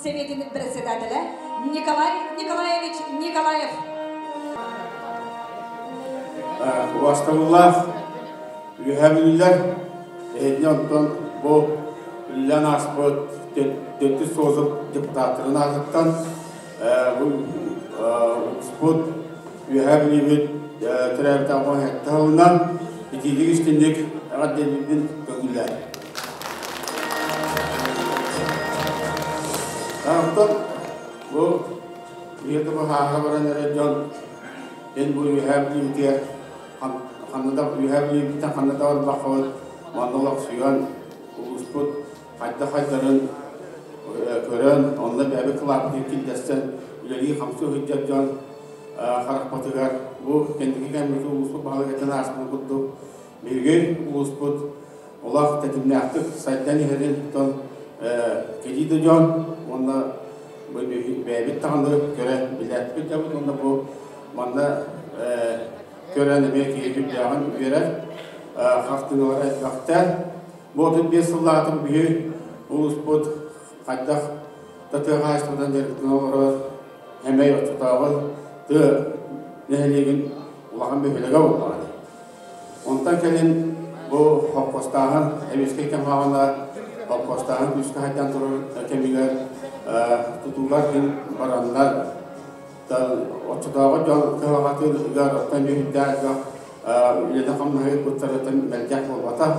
Сэбиэтин председателэ Николай Николаевич Николаев. Убастабыллаах Үөһээ Бүлүүлэр, эһигини онтон бу үлэлээн ааспыт төрдүс созыв депутаттарын аатыттан бу улууспут Үөһээ Бүлүүбүт төрөөбүт 87 сылынан итиитик истинник эҕэрдэлиирбин көҥүллээтим. Онтон бу биһиги бу хааһа баран эрэр дьон эн бу Үөһээ Бүлүүбүтүгэр ханна да Үөһээ Бүлүүбүттэн ханна да барбаккабыт манна олохсуйан улууспут хайдах хайдарын көрөн онно бэйэбит кылааппытын киллэрсэн үлэлии-хамсыы сылдьар дьон харахпытыгар бу кэнники кэммит улууспут баһылык этэн ааспыт курдук биһиги улууспут олох тэтимнээхтик сайдан иһэрин тон кэлии да дьон уонна бэйэбит даҕаны көрө билээппит дьабыт уонна бу манна көрөн эмиэ киһи үрдээҕин үөрэр хартыыналара элбэхтэр. Бу 35 сыллаатым биһи улууспут хайдах да тыа хаһаайыстыбатынан дьарыктана олорор Эмэй оччотооҕу тыа нэһилиэгин улахан бөһүөлэгэ буоллаҕа. Онтон кэлин бу холкуостааһын эбиэскэй кэм хаҕана холкуостааһын күүскэ хайдан турар кэмигэр тутуулар күн бараннар оччотооҕу дьон кыһалҕатыгар оттон үһүрдээх элбэх үлэни-хамнаһы ыыппыттарыттан мэлдьэх буолбатах.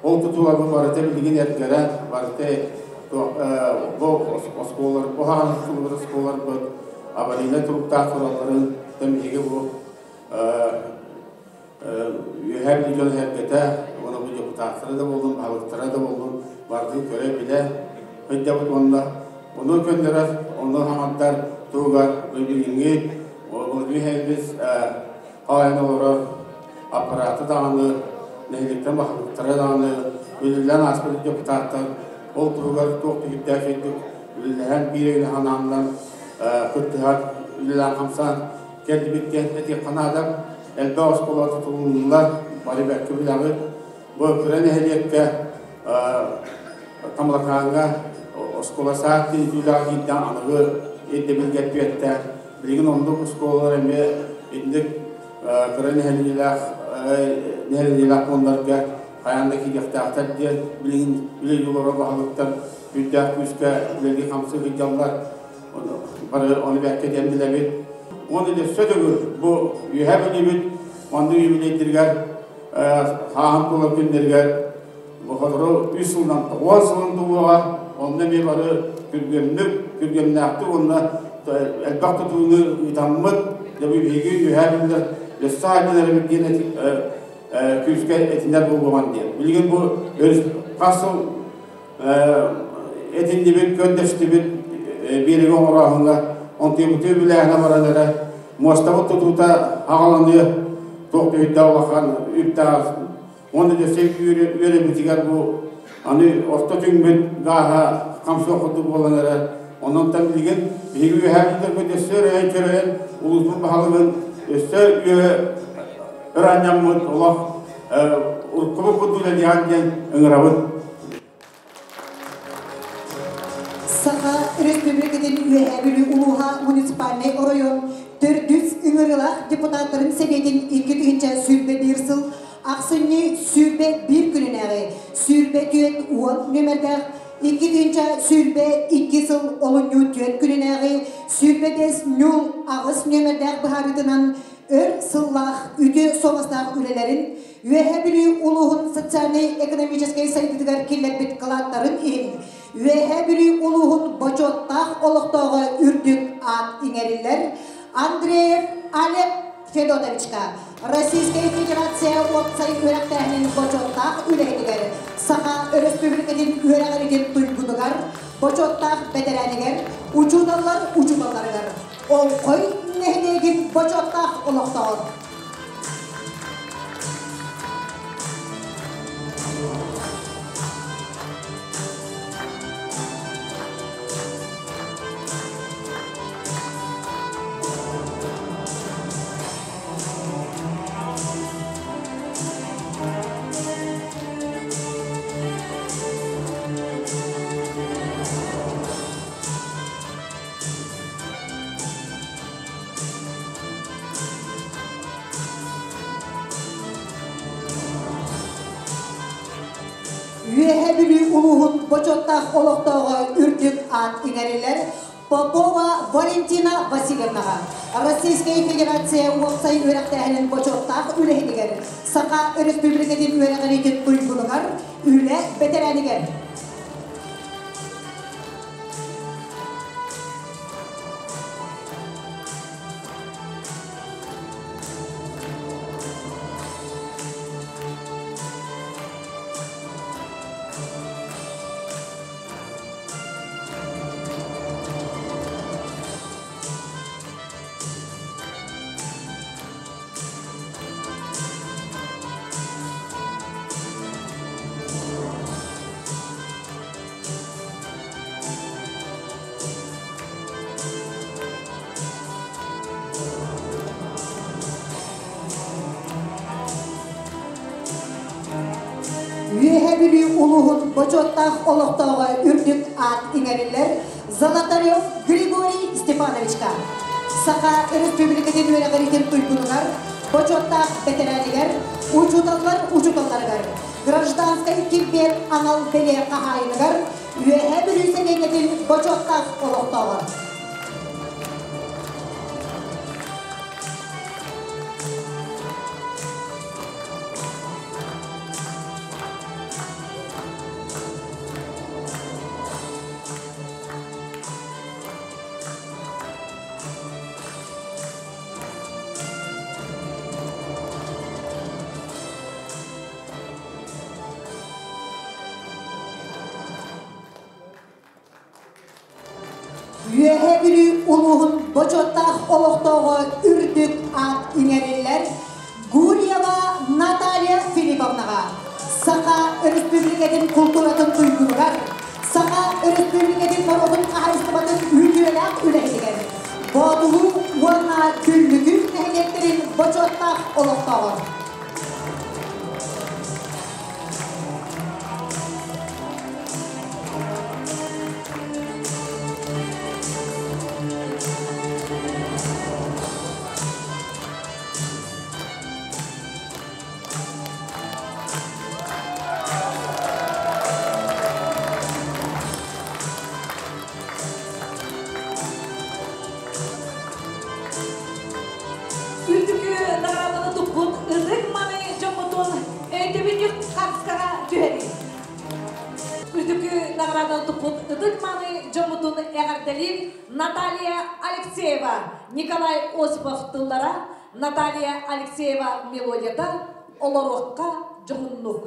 Ол тутууларбыт барыта билигин эргэрэ, барыта бу оскуолалар, бу хаҕан тутуллубут оскуолаларбыт аварийнай туруктаах туралларын биһиги бу Үөһээ Бүлүү дьон сэргэтэ уонна бу депутаттара да буоллун, баһылыктара да буоллун барытын көрө-билэ сылдьабыт уонна ону көннөрөр, ону хаҥардар туһугар билиҥҥи Владимир хаайан олорор аппараты даҕаны, нэһилиэктэр баһылыктара даҕаны, үлэлээн ааспыт депутаттар ол туһугар туох түһүктээх үчүгэйдик үлэлэһэн биир өйүнэн санааннан кыттыһан үлэлээн-хамсаан кэллибит диэн этиэххэ наада. Элбэх оскуола тутулуннулар, бары бэркэ билэҕит. Бу кыра нэһилиэккэ Тамалакааҥҥа оскуола саат тиийүүлээх киирдээн аныгы ирдэбилгэ эппиэттээх. Билигин оннук оскуолалар эмиэ инник кыра нэһилиэнньэлээх нэһилиэнньэлээх пууннарга хайаан да киириэхтээхтэр диэн билигин үлэлии олорор баһылыктар күүстээх күүскэ үлэлии-хамсыы сылдьаллар. Бары ону бэркэ диэн билэбит. Уонна өссө төгүл бу Үөһээ Бүлүүбүт маннык юбилейдэригэр хааһын туолар күннэригэр бу сотору үс сылынан тоҕуон сылын туһуоҕа. Онно эмиэ бары күргүөмнүк, күргүөмнээхтик уонна элбэх тутууну ыытаммыт, дьэ бу биһиги Үөһээ Бүлүүлэр өссө айдан эрэбит диэн күүскэ этинэр буолуоҕун диэн. Билигин бу хас сыл этиннибит, көрдөстүбүт биэриги оҥорооһуҥҥа онтуйбуту үбүлээһинэ баран эрэ муостабыт тутуута аҕаланыа туох түһүдэ улахан үптээх уонна өссө үөрэбитигэр бу аны орто түҥмүт гааһа хамсыах курдук буолан эрэ онон билигин биһиги үөһээ өссө өрөйөн чөрөйөн улууспут баһылыгын өссө үөһэ ыраанньаммыт олох уруккубут курдук үлэлиэҕин диэн ыҥырабын. Саха Өрөспүүбүлүкэтин Үөһээ Бүлүү улууһа муниципальнай оройуон төрдүс ыҥырыылаах депутаттарын сэбиэтин 2021 сыл ахсынньы 21 күнүнээҕи 24 нүөмэрдээх 2022 сыл олунньу 4 күнүнээҕи 25 08 нүөмэрдээх быһаарыытынан өр сыллаах үтүө суобастаах үлэлэрин Үөһээ Бүлүү улууһун социальнай-экономическай сайдыытыгар киллэрбит кылааттарын иһин Үөһээ Бүлүү улууһун бочуоттаах олохтооҕо үрдүк аат иҥэриллэр Андреев Олег Федотовичка Российскай Федерация уопсай үөрэхтээһинин бочуоттаах үлэһитигэр, Саха Өрөспүүбүлүкэтин үөрэҕиригин туйгунугар, бочуоттаах бэтэрээнигэр, учууталлар учууталларыгар, Оҥхой нэһилиэгин бочуоттаах олохтооҕор. Үөһээ Бүлүү улууһун бочуоттаах олохтооҕо үрдүк аат иҥэриллэр Попова Валентина Васильевнаҕа, Российскай Федерация уопсай үөрэхтээһинин бочуоттаах үлэһитигэр, Саха Өрөспүүбүлүкэтин үөрэҕириитин туйгунугар, үлэ бэтэрээнигэр. Үөһээ Бүлүү улууһун бочуоттаах олохтооҕо үрдүк аат иҥэриллэр Золотарев Григорий Степановичка, Саха Өрөспүүбүлүкэтин үөрэҕириитин туйгунугар, бочуоттаах бэтэрээнигэр, учууталлар учууталларыгар, гражданскай килбиэн анал бэлиэ хаһаайыныгар, Үөһээ Бүлүү сэлиэнньэтин бочуоттаах олохтооҕор. Үөһээ Бүлүү улууһун бочуоттаах олохтооҕо үрдүк аат иҥэриллэр Гурьева Наталья Филипповнаҕа, Саха Өрөспүүбүлүкэтин култууратын туйгунугар, Саха Өрөспүүбүлүкэтин норуотун хаһаайыстыбатын үтүөлээх үлэһитигэр, Боотулуу уонна Күллүкү нэһилиэктэрин бочуоттаах олохтооҕор. Үрдүкү наҕарааданы туппут ытык маны дьоммутун өйдөбүнньүк хаартыскаҕа түһэрии. Үрдүкү наҕарааданы туппут ытык маны дьоммутун эҕэрдэлиир Наталья Алексеева, Николай Осипов тыллара, Наталья Алексеева мелодията «Олоруохха дьоһуннук».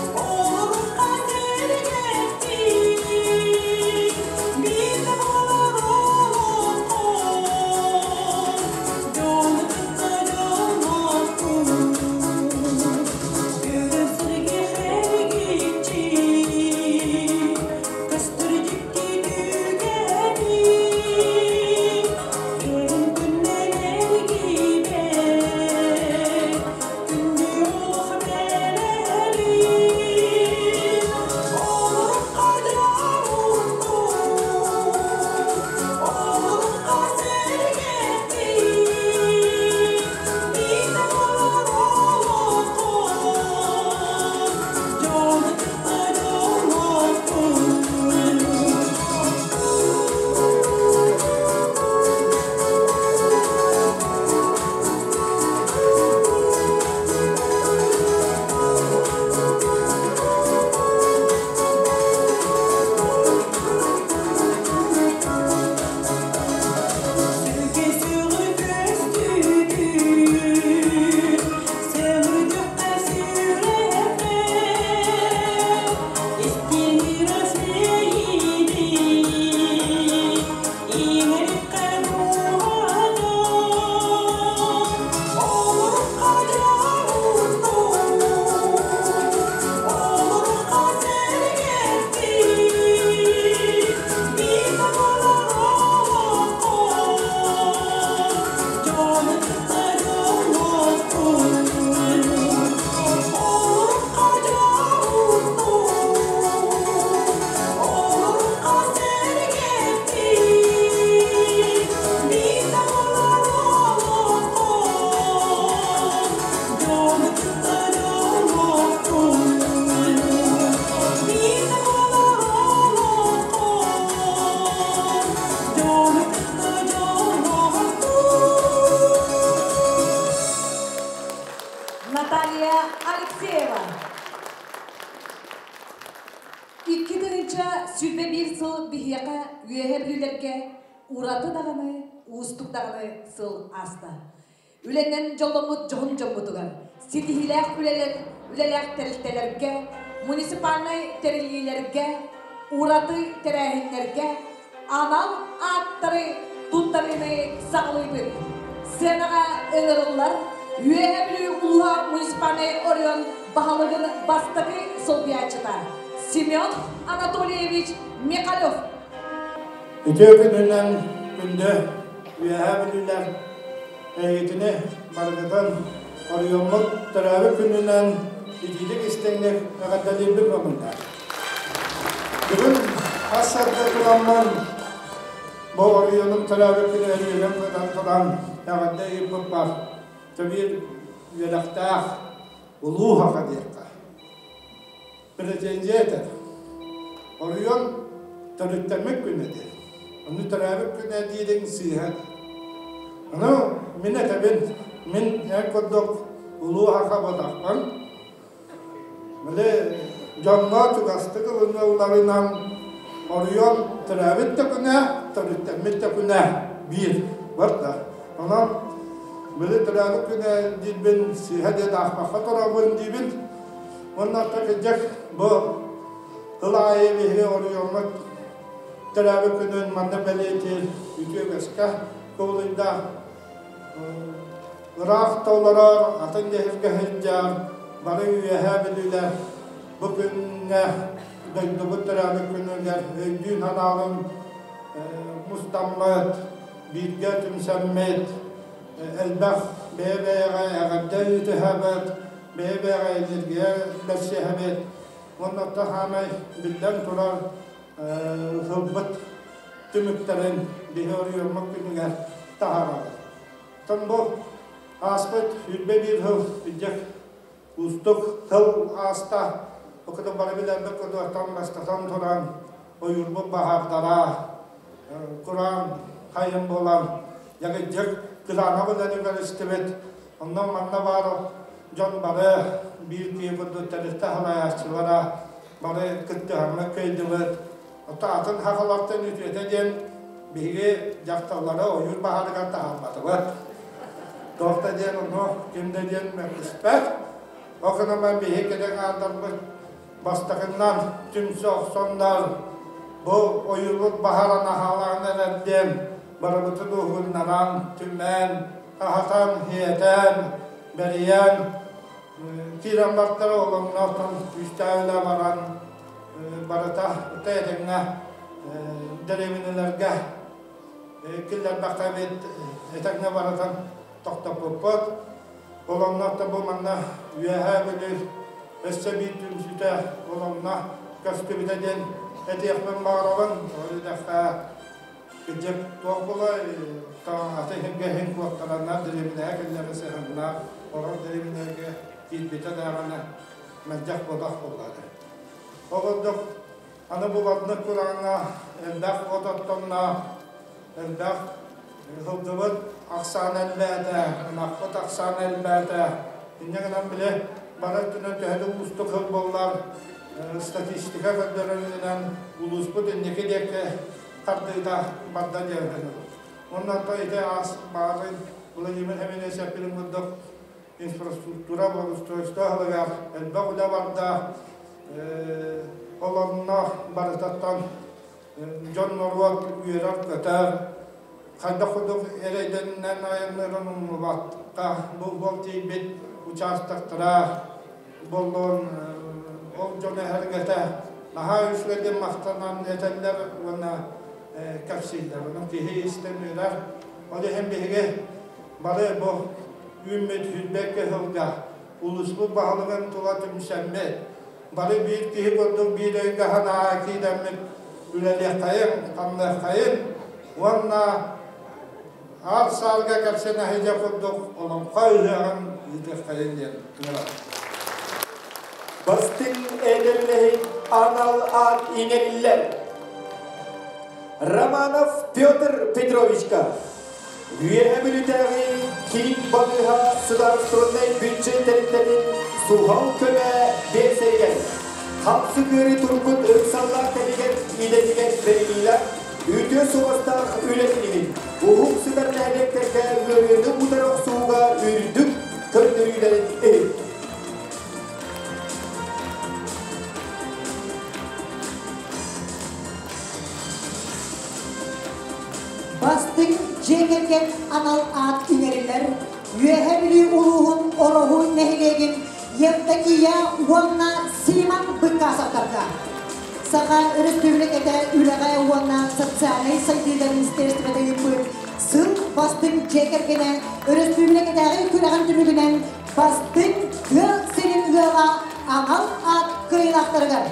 Олоҥхо Биир сыл биһиэхэ үөһэ бүлүүлэргэ ураты даҕаны, уустук даҕаны сыл ааста. Үлэнэн дьолломмут дьоһун дьоммутугар, ситиһиилээх үлэлэр, үлэлээх тэрилтэлэргэ, муниципальнай тэриллиилэргэ, ураты тэрээһиннэргэ анал ааттары туттарыыны саҕалыыбыт. Сценаҕа ыҥырыллар Үөһээ Бүлүү улууһа муниципальнай оройуон баһылыгын бастакы солбуйааччыта Семен Анатольевич Михалев. Үтүө күнүнэн күндү Үөһээ Бүлүүлэр эйгитини барыгытын оройуоммут төрөөбүт күнүнэн итиитик истиҥник эҕэрдэлиирбит бабында. Бүгүн хас сарда тураммын бу оройуонум төрөөбүт күнү өрүүрэн кытан туран эҕэрдэ ыыппыппар төбүр үөрэхтээх улуу хаха диэххэ. Претензия этэр. Оройуон төрүттэммит күнэ диэн. Ону төрөөбүт күнэ диириҥ сыыһа. Ону мин этэбин, мин эн курдук улуу хаха ботахпын. Били дьоҥҥо чугастык ылынылларынан оройуон төрөөбүт да күнэ, төрүттэммит да күнэ биир барда. Онон били төрөөбүт күнэ диирбин сыыһа диэн аахпакка турабын диибин. Уонна кырдьык бу тыл аайы биһиги оройуоммут төрөөбүт күнүн манна бэлиэтиир үтүө үгэскэ кубулуйда. Ыраах да олорор, атын дьэһиргэ сылдьар бары үөһээ бүлүүлэр бу күҥҥэ дойдубут төрөөбүт күнүгэр өйдүүн-санаалыын мустаммыт, бииргэ түмсэммит, элбэх бэйэ-бэйэҕэ эҕэрдэ ыытыһабыт, бэйэ-бэйэҕэ энергия бэрсиһэбит уонна оттон хаамай биллэн турар ылбыт түмүктэрин биһи оройуоммут күнүгэр таһаарабыт. Оттон бу ааспыт 21 сыл илдьик уустук сыл ааста. Окото бары билэрбит курдук бастатан туран ойуурбут баһаардара кураан хайын буолан ягыдьык кытаанах үлэни көрүстүбүт. Онон манна баар дьон бары биир киһи курдук тэрилтэ салайааччылара бары кыттыһаммыт кыайдыбыт. Оттон атын сахалартан үтүөтэ диэн биһиги дьахталлары ойуур баһаарыгар таһаарбатыбыт. Туох да диэн ону ким да диэн мөккүспэт. Ол гынан биһиги кэлэн аалларбыт бастакыннан түмсэ охсоннор бу ойуурбут баһаран аһаалаан эрэр диэн барыбытын уһуннаран, түмэн, аһатан, хиэтэн, бэрийэн киирэн бартара олоҥноохтон күүстээх үлэ баран барыта этэҥҥэ дэриэбинэлэргэ киллэрбэххэ эбит этэҥҥэ барытын тохтоппуппут. Ол онно бу манна Үөһээ Бүлүү өссө биир түмсүүтэ ол онно көстүбүтэ диэн этиэхпин баҕарабын. Ол идэххэ кырдьык туох буолай аты иһин куоттараннар дэриэбинэҕэ кэллэри сыһаннар орон дэриэбинэгэ киирбитэ даҕаны мэлдьэх буолах буоллаҕа. Ол курдук аны бу маннык курааҥҥа элбэх от оттонно, элбэх сылгыбыт ахсаана элбээтэ, ынахпыт ахсаана элбээтэ. Инньэ гынан били бары өттүнэн төһө да уустук сыл буоллар, статистика көрдөрөрүнэн улууспут инники диэки тардыыта барда диэн Уонна оттон ити аас баарын Владимир Семенович эппитин курдук инфраструктура благоустройство аһылыгар элбэх үлэ барда. Ол онно барытаттан дьон-норуот үөрэр-көтөр, хайдах курдук эрэйдэринэн айанныырын умнубакка бу буол тиийбит учаастактара буоллун ол дьон эһэргэтэ наһаа үчүгэйдик махтанан этэллэр уонна кэпсииллэр. Онон киһи истэн үөрэр. Ол иһин биһиги бары бу үүммүт 22 сылга улууспут баһылыгын тула түмсэммит, бары биир киһи курдук биир өйгө санаа киирэммит үлэлиэххэйиҥ, хамныаххайыҥ уонна аар саарга кэпсэнэ сылдьар курдук олоҥхо ыһыаҕын ыытыаххайыҥ диэн ыҥырабын. Бастыҥ эдэр үлэһит анал аат иҥэриллэр. Романов Петр Петровичка Үөһэ Бүлүүтээҕи киин балыыһа судаарыстыбаннай бүддьүөт тэрилтэтин суһал көмө биэлсэригэр. Хамсык ыарыы турбут ыксаллаах кэмигэр идэтигэр бэриниилээх, үтүө суобастаах үлэтин иһин уһук сытар нэһилиэктэргэ ыарыыны утары охсууга үрдүк көрдөрүүлэрин иһин. Бастыҥ дьиэ кэргэн анал аат иҥэриллэр Үөһэ Бүлүү улууһун Ороһу нэһилиэгин Евдокия уонна Симон Быкасовтарга. Саха Өрөспүүбүлүкэтэ үлэҕэ уонна социальнай сайдыыга министиэристибэтэ ыыппыт сыл бастыҥ дьиэ кэргэнэ өрөспүүбүлүкэтээҕи күрэҕин түмүгүнэн бастыҥ тыа сирин ыала анал аат кыайыылаахтарыгар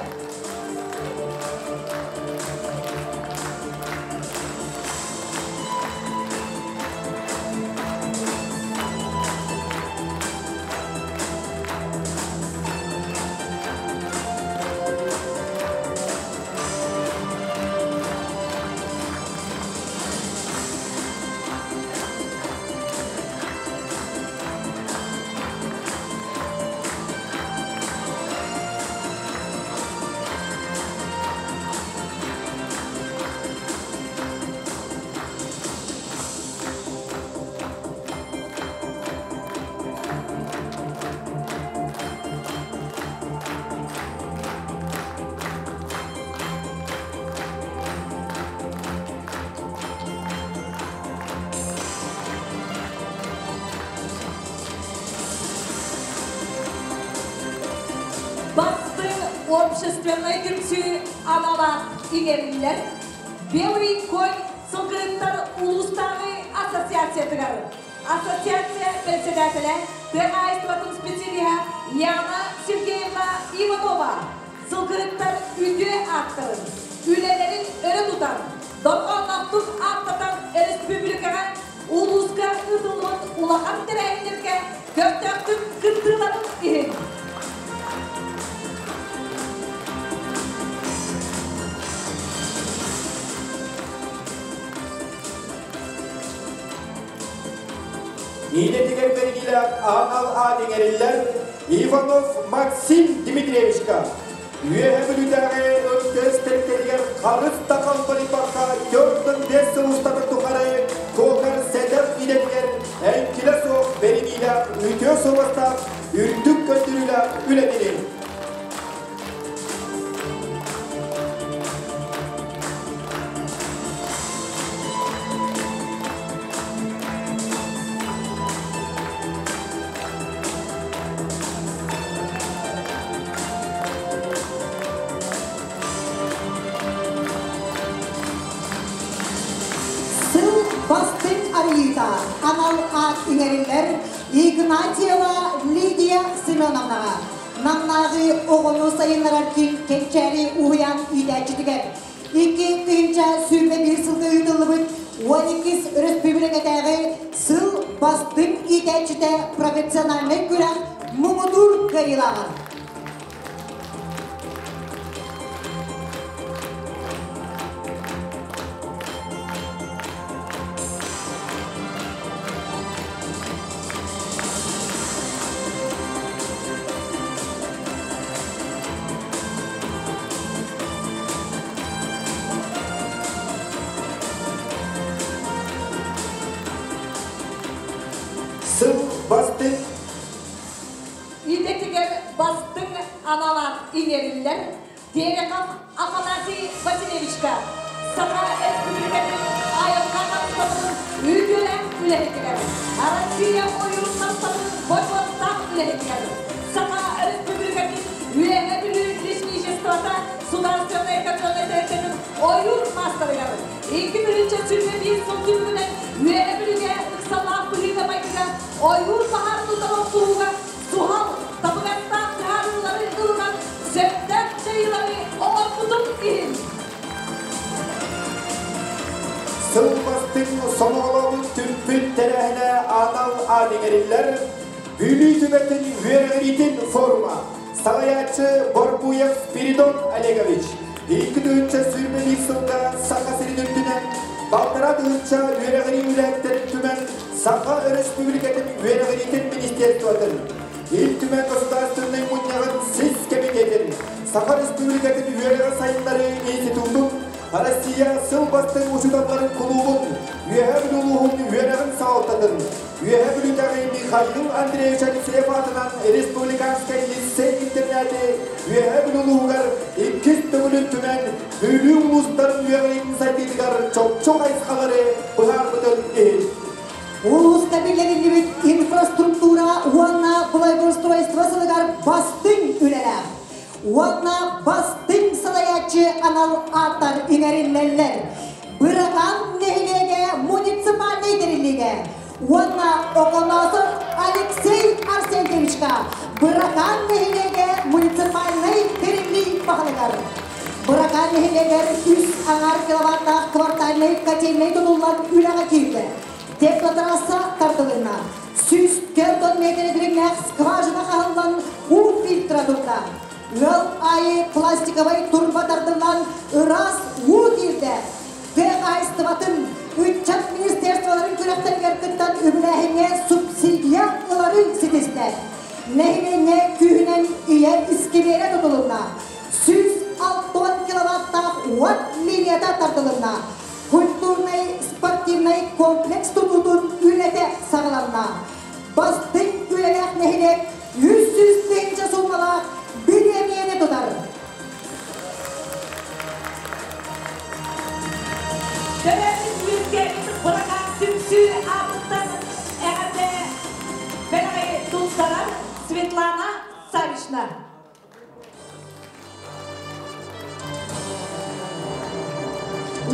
Бастыҥ общественнай түмсүү анала иҥэриллэр Белый конь сылгыһыттар улуустааҕы ассоциациятыгар ассоциация председателэ, тыа хаһаайыстыбатын специалиһа Яна Сергеевна Иванова сылгыһыттар үтүө ааттарын, үлэлэрин өрө тутан, дорҕоонноохтук ааттатан өрөспүүбүлүкэҕэ, улууска ыытыллыбыт улахан тэрээһиннэргэ көхтөөхтүк кыттыыларын иһин Идэтигэр бэриниилээх анал аат иҥэриллэр Иванов Максим Дмитриевичка. Үөһэ Бүлүүтээҕи МТС тэрилтэтигэр харыс да халбарыйбакка 45 сыл устата тухары Кокар сэдэх идэтигэр эҥкилэ суох бэриниилээх үтүө суобастаах үрдүк көрдөрүүлээх үлэтин Сыл бастыҥ арыйыыта анал аат иҥэриллэр Игнатьева Лидия Семеновнаҕа Намнааҕы оҕону сайыннарар киин Кэнчээри уһуйаан иитээччитигэр 2021 сылга ыытыллыбыт 12 өрөспүүбүлүкэтээҕи сыл бастыҥ иитээччитэ профессиональнай күрэх муҥутуур кыайыылааҕар. Сыл бастыҥ Идэтигэр бастыҥ анал аат иҥэриллэр Терехов Афанасий Васильевичка Саха Республикатын айылҕа харыстабылын үтүөлээх үлэһитигэр, Россия ойуун харыстабылын бочуоттаах үлэһитигэр, Саха Республикатын Үөһээ Бүлүү лесничествота судаарыстыбаннай казеннай тэрилтэтин ойуур маастарыгар 2021 сыл түмүгүнэн Үөһээ Бүлүүгэ ыксаллаах быһыыга-майгыга ойуур баһаарын утары охсуһууга суһал, табыгастаах быһаарыылары ылынан сөптөөх дьайыылары оҥорбутун иһин Сыл бастыҥ сомоҕолообут түмпүт тэрээһинэ анал аат иҥэриллэр Бүлүү түбэтин үөрэҕириитин форума салайааччы Борбуев Спиридон Олегович 2021 сылга Саха сирин үрдүнэн балтараа тыһыынча үөрэҕирии үлэһиттэрин түмэн Саха Өрөспүүбүлүкэтин үөрэҕириитин министерствотын, Ил Түмэн Государственнай Мунньаҕын сис кэмитиэтин, Саха Республикатын үөрэҕи сайыннарыы институтун Россия сыл бастыҥ учууталларын кулуубун, Үөһээ Бүлүү улууһун үөрэҕин салалтатын, Үөһээ Бүлүүтээҕи Михаил Андреевич Алексеев аатынан республиканскай лицей-интернати Үөһээ Бүлүү улууһугар иккис төгүлүн түмэн Бүлүү улуустарын үөрэҕин сайдыытыгар чопчу хайысхалары быһаарбытын иһин. Улууска биллэриллибит инфраструктура уонна благоустройство сылыгар бастыҥ үлэлээх уонна бастыҥ салайааччы анал ааттар иҥэриллэллэр. Быракаан нэһилиэгэ муниципальнай тэриллиигэ уонна Оконосов Алексей Арсентьевичка Быракаан нэһилиэгэ муниципальнай тэриллии баһылыгар. Быракаан нэһилиэгэр үс аҥаар киловаттаах квартальнай котельнай тутуллан үлэҕэ киирдэ. Теплотрасса тардылынна. 104 метр дириҥнээх скважина хаһыллан уу фильтра турда. Ыал аайы пластиковай турба тардыллан ыраас уу киирдэ. Тыа хаһаайыстыбатын, ыччат министерстволарын күрэхтэригэр кыттан үбүлээһиҥҥэ субсидия ылары ситистэ. Нэһилиэнньэ күүһүнэн ийэ искибиэрэ тутулунна. 160 киловаттаах уот линията тардылынна. Культурнай спортивнай комплекс тутуутун үлэтэ саҕаланна. Бастыҥ үлэлээх нэһилиэк 300 тыһыынча суумалаах бириэмийэни тутар. Төрөөбүт үөскээбит Быракаан түмсүү аатыттан эҕэрдэ бэлэҕи туттарар Светлана Савична.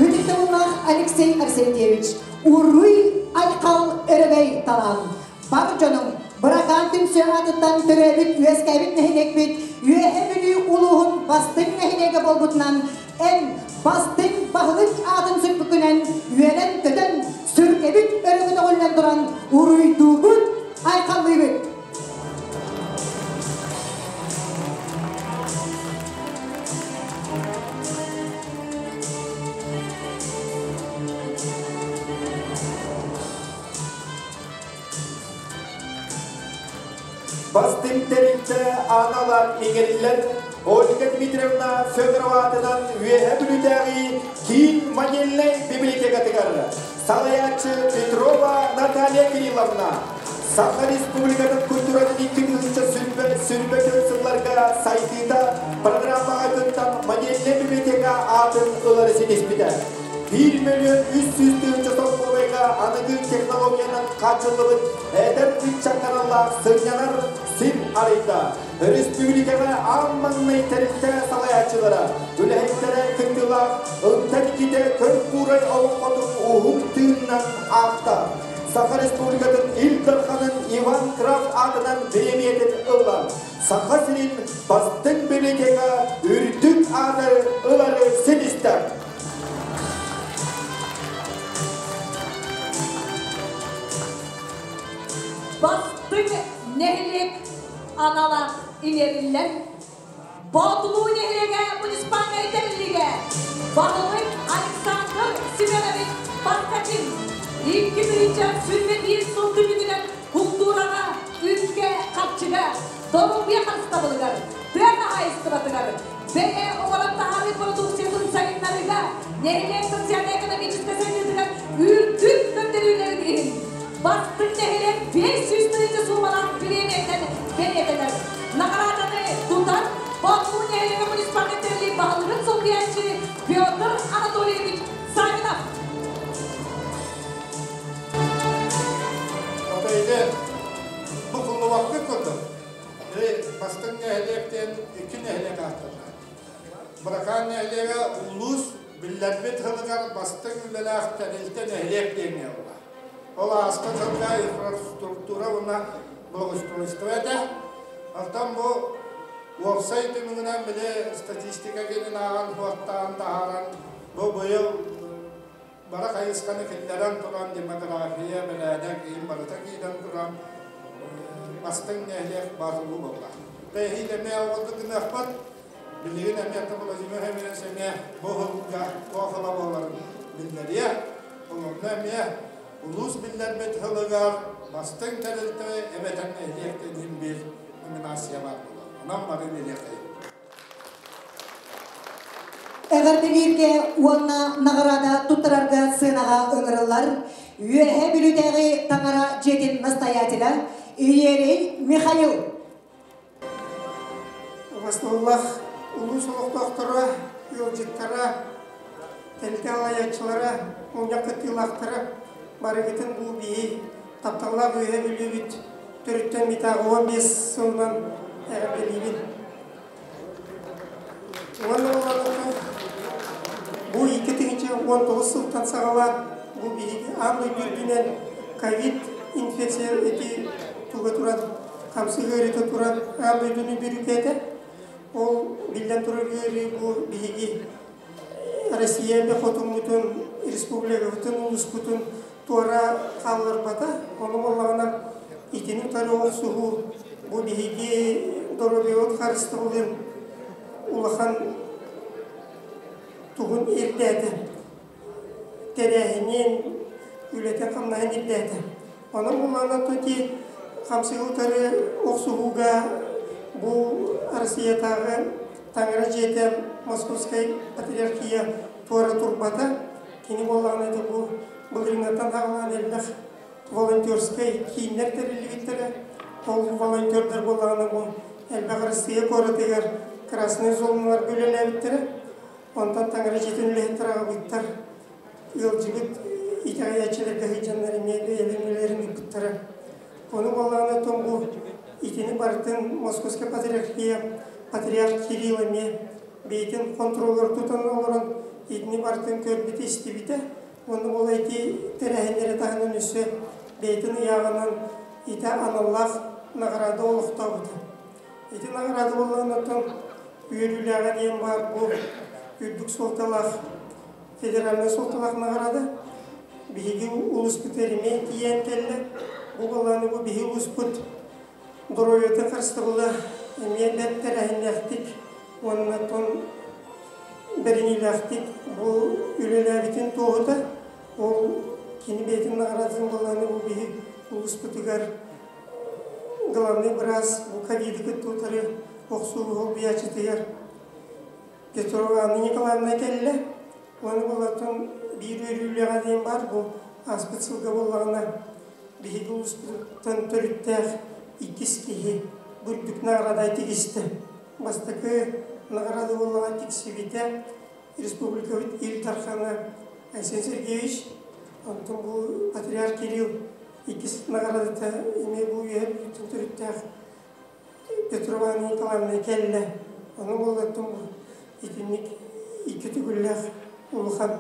Ытыктабыллаах Алексей Арсентьевич, уруй айхал өрөгөй талаан. Бар дьонуҥ, Быракаан түмсүү аатыттан төрөөбүт үөскээбит нэһилиэкпит Үөһэ Бүлүү улууһун бастыҥ нэһилиэгэ буолбутунан эн бастыҥ баһылык аатын сүкпүккүнэн үөрэн-көтөн, сүргэбит өрө көтөҕүллэн туран уруйдуубут, айхаллыыбыт! Бастыҥ тэрилтэ аналар иҥэриллэр Ольга Дмитриевна Федорова аатынан Үөһэ Бүлүүтээҕи киин модельнай библиотекатыгар салайааччы Петрова Наталья Кирилловна Саха Республикатын культуратын 2024 сылларга сайдыыта программаҕа кыттан модельнай библиотека аатын ылары ситиспитэ. 1 миллион 300 тыһыынча солкуобайга аныгы технологиянан хааччыллыбыт эдэр ыччакка аналлаах сынньанар сир арыйда. Республикаҕа аан маҥнай тэрилтэ салайааччылара, үлэһиттэрэ кыттыылаах Ынтан иккитэ көр куурай олоҥхотун уһун тыынынан аахта. Саха Республикатын Ил Дарханын Иван Крафт аатынан бириэмийэтин ылла. Саха сирин бастыҥ библиотека үрдүк ааты ылары ситистэ. Бастыҥ нэһилиэк анала иҥэриллэн, Боотулуу нэһилиэгэ муниципальнай тэриллиигэ баһылык Александр Семенович Поскачин 2021 сыл түмүгүнэн култуураҕа, үпкэ-харчыга, доруобуйа харыстабылыгар, тыа хаһаайыстыбатыгар, бэйэ оҥорон таһаарыы продукциятын сайыннарыыга, нэһилиэк социально-экономическай сайдыытыгар үрдүк көрдөрүүлэрин иһин бастыҥ нэһилиэк 500 тыһыынча суумалаах бириэмийэтинэн бэлиэтэнэр. Наҕарааданы тутан Боотулуу нэһилиэгэ муниципальнай тэриллии баһылыгын солбуйааччы Петр Анатольевич Савинов. Отойде бу куллубакты курдук. Бастыҥ нэһилиэктэн икки нэһилиэк ааттанар. Быракаан нэһилиэгэ улуус биллэрбит сылыгар бастыҥ үлэлээх тэрилтэ нэһилиэк диэҥҥэ ылла. Ол ааспыт сылга инфраструктура уонна благоустройство этэ. Оттон бу уопсай түмүгүнэн били статистика киинин ааҕан суоттаан таһааран бу быйыл бары хайысханы киллэрэн туран демография, бэрээдэк иһин барыта киирэн туран бастыҥ нэһилиэк баатылуу буолла. Тэһиил эмиэ оҕолорго гыныахпыт. Билигин эмиэ Владимир Владимирович эмиэ бу сылга туох ыла буоларын биллэриэ. Олорно эмиэ улуус биллэрбит сылыгар бастыҥ тэрилтэ эбэтэр нэһилиэк диэн биир номинация баар буолар. Онон бары билиэххэйин. Эҕэрдэлииргэ уонна наҕараада туттарарга сыанаҕа ыҥырыллар Үөһээ Бүлүүтээҕи таҥара дьиэтин настоятеля Иерей Михаил. Убастабыллаах улуус олохтоохторо, ыалдьыттара, тэрилтэ салайааччылара, мунньах кыттыылаахтара барыгытын бу биһи тапталлаах Үөһээ Бүлүүбүт төрүттэммитэ 15 сылынан эҕэрдэлиибин. Уонна буоллаҕына бу 2019 сылтан саҕалаан бу биһиги аан дойду үрдүнэн ковид инфекция ити туга туран хамсык ыарыыта туран аан дойдуну бүрүүкээтэ. Ол биллэн турар ыарыы бу биһиги Россия эбэ хотуммутун, республикабытын, улууспутун туора хаалларбата. Ону буоллаҕына итини утары охсуһуу бу биһиги доруобуйабыт харыстабылын улахан тугун ирдээтэ. Тэрээһинин, үлэтин-хамнаһын ирдээтэ. Онон буоллаҕына ити хамсыгы утары охсуһууга бу Россиятааҕы Таҥара дьиэтэ Московскай патриархия туора турбата. Кини буоллаҕына ити бу былырыыҥҥыттан саҕалаан элбэх волонтерскай кииннэр тэриллибиттэрэ. Ол волонтердар буоллаҕына бу элбэх Россия куоратыгар Красная зоналарга үлэлээбиттэрэ. Онтон Таҥара дьиэтин үлэһиттэрэ аҕабыттар ыалдьыбыт итэҕэйээччилэргэ сылдьаннар эмиэ бэйэлэрин үлэлэрин ыыппыттара. Ону буоллаҕына оттон бу итини барытын Московскай патриархия патриарх Кирилл эмиэ бэйэтин хонтуруолугар тутан олорон итини барытын көрбүтэ, истибитэ. Уонна ол ити тэрээһиннэри таһынан өссө бэйэтин ыйааҕынан ити аналлаах наҕараада олохтообута. Ити наҕараада буоллаҕына оттон үөрүүлээҕэ диэн баар бу үрдүк суолталаах федеральнай суолталаах наҕараада. Биһиги улууспут эмиэ тиийэн кэллэ. Бу буоллаҕына бу биһи улууспут доруобуйатын харыстабыла эмиэ бэрт тэрээһиннээхтик уонна оттон бэриниилээхтик бу үлэлээбитин туоһута. Ол кини бэйэтин наҕараадатын буоллаҕына бу биһи улууспутугар главный быраас бу ковиды кытта утары охсуу холбуйааччытыгар Петрова Анна Николаевна кэллэ. Уонна буоллаттан биир үөрүүлээҕэ диэн баар бу ааспыт сылга буоллаҕына биһиги улууспутуттан төрүттээх иккис киһи бу үрдүк наҕараада тигистэ. Бастакы наҕараада буоллаҕына тиксибитэ республикабыт Ил Дархана Айсен Сергеевич, онтон бу патриарх Кирилл иккис наҕараадата эмиэ бу үөһэ Бүлүүттэн төрүттээх Петрова Анна Николаевна кэллэ. Ону буоллаттан бу итинник икки төгүллээх улахан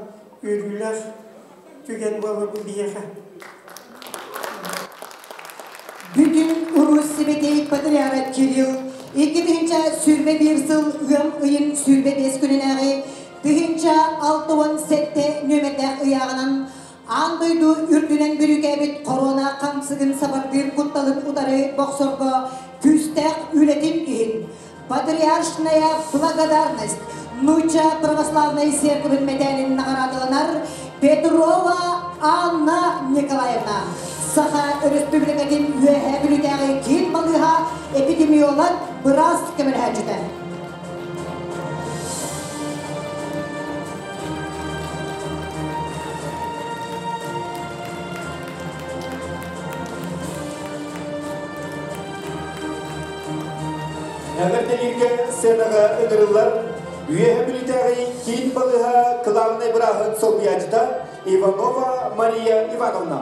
үөрүүлээх түгэн буолла бу биһиэхэ. Бүтүн Русь Сибэтиэй Патриарх Кирилл 2021 сыл ыам ыйын 25 күнүнээҕи 1067 нүөмэрдээх ыйааҕынан аан дойду үрдүнэн бүрүүкээбит корона хамсыгын сабардыыр кутталын утары бохсорго күүстээх үлэтин иһин Патриаршная благодарность Нуучча православнай церковын мэтээлин наҕараадаланар Петрова Анна Николаевна, Саха Өрөспүүбүлүкэтин Үөһээ Бүлүүтээҕи киин балыыһа эпидемиолог быраас көмөлөһөөччүтэ. Эҕэрдэлииргэ сценаҕа ыҥырыллар Үөһэ Бүлүүтээҕи киин балыыһа кылаабынай бырааһын солбуйааччыта Иванова Мария Ивановна.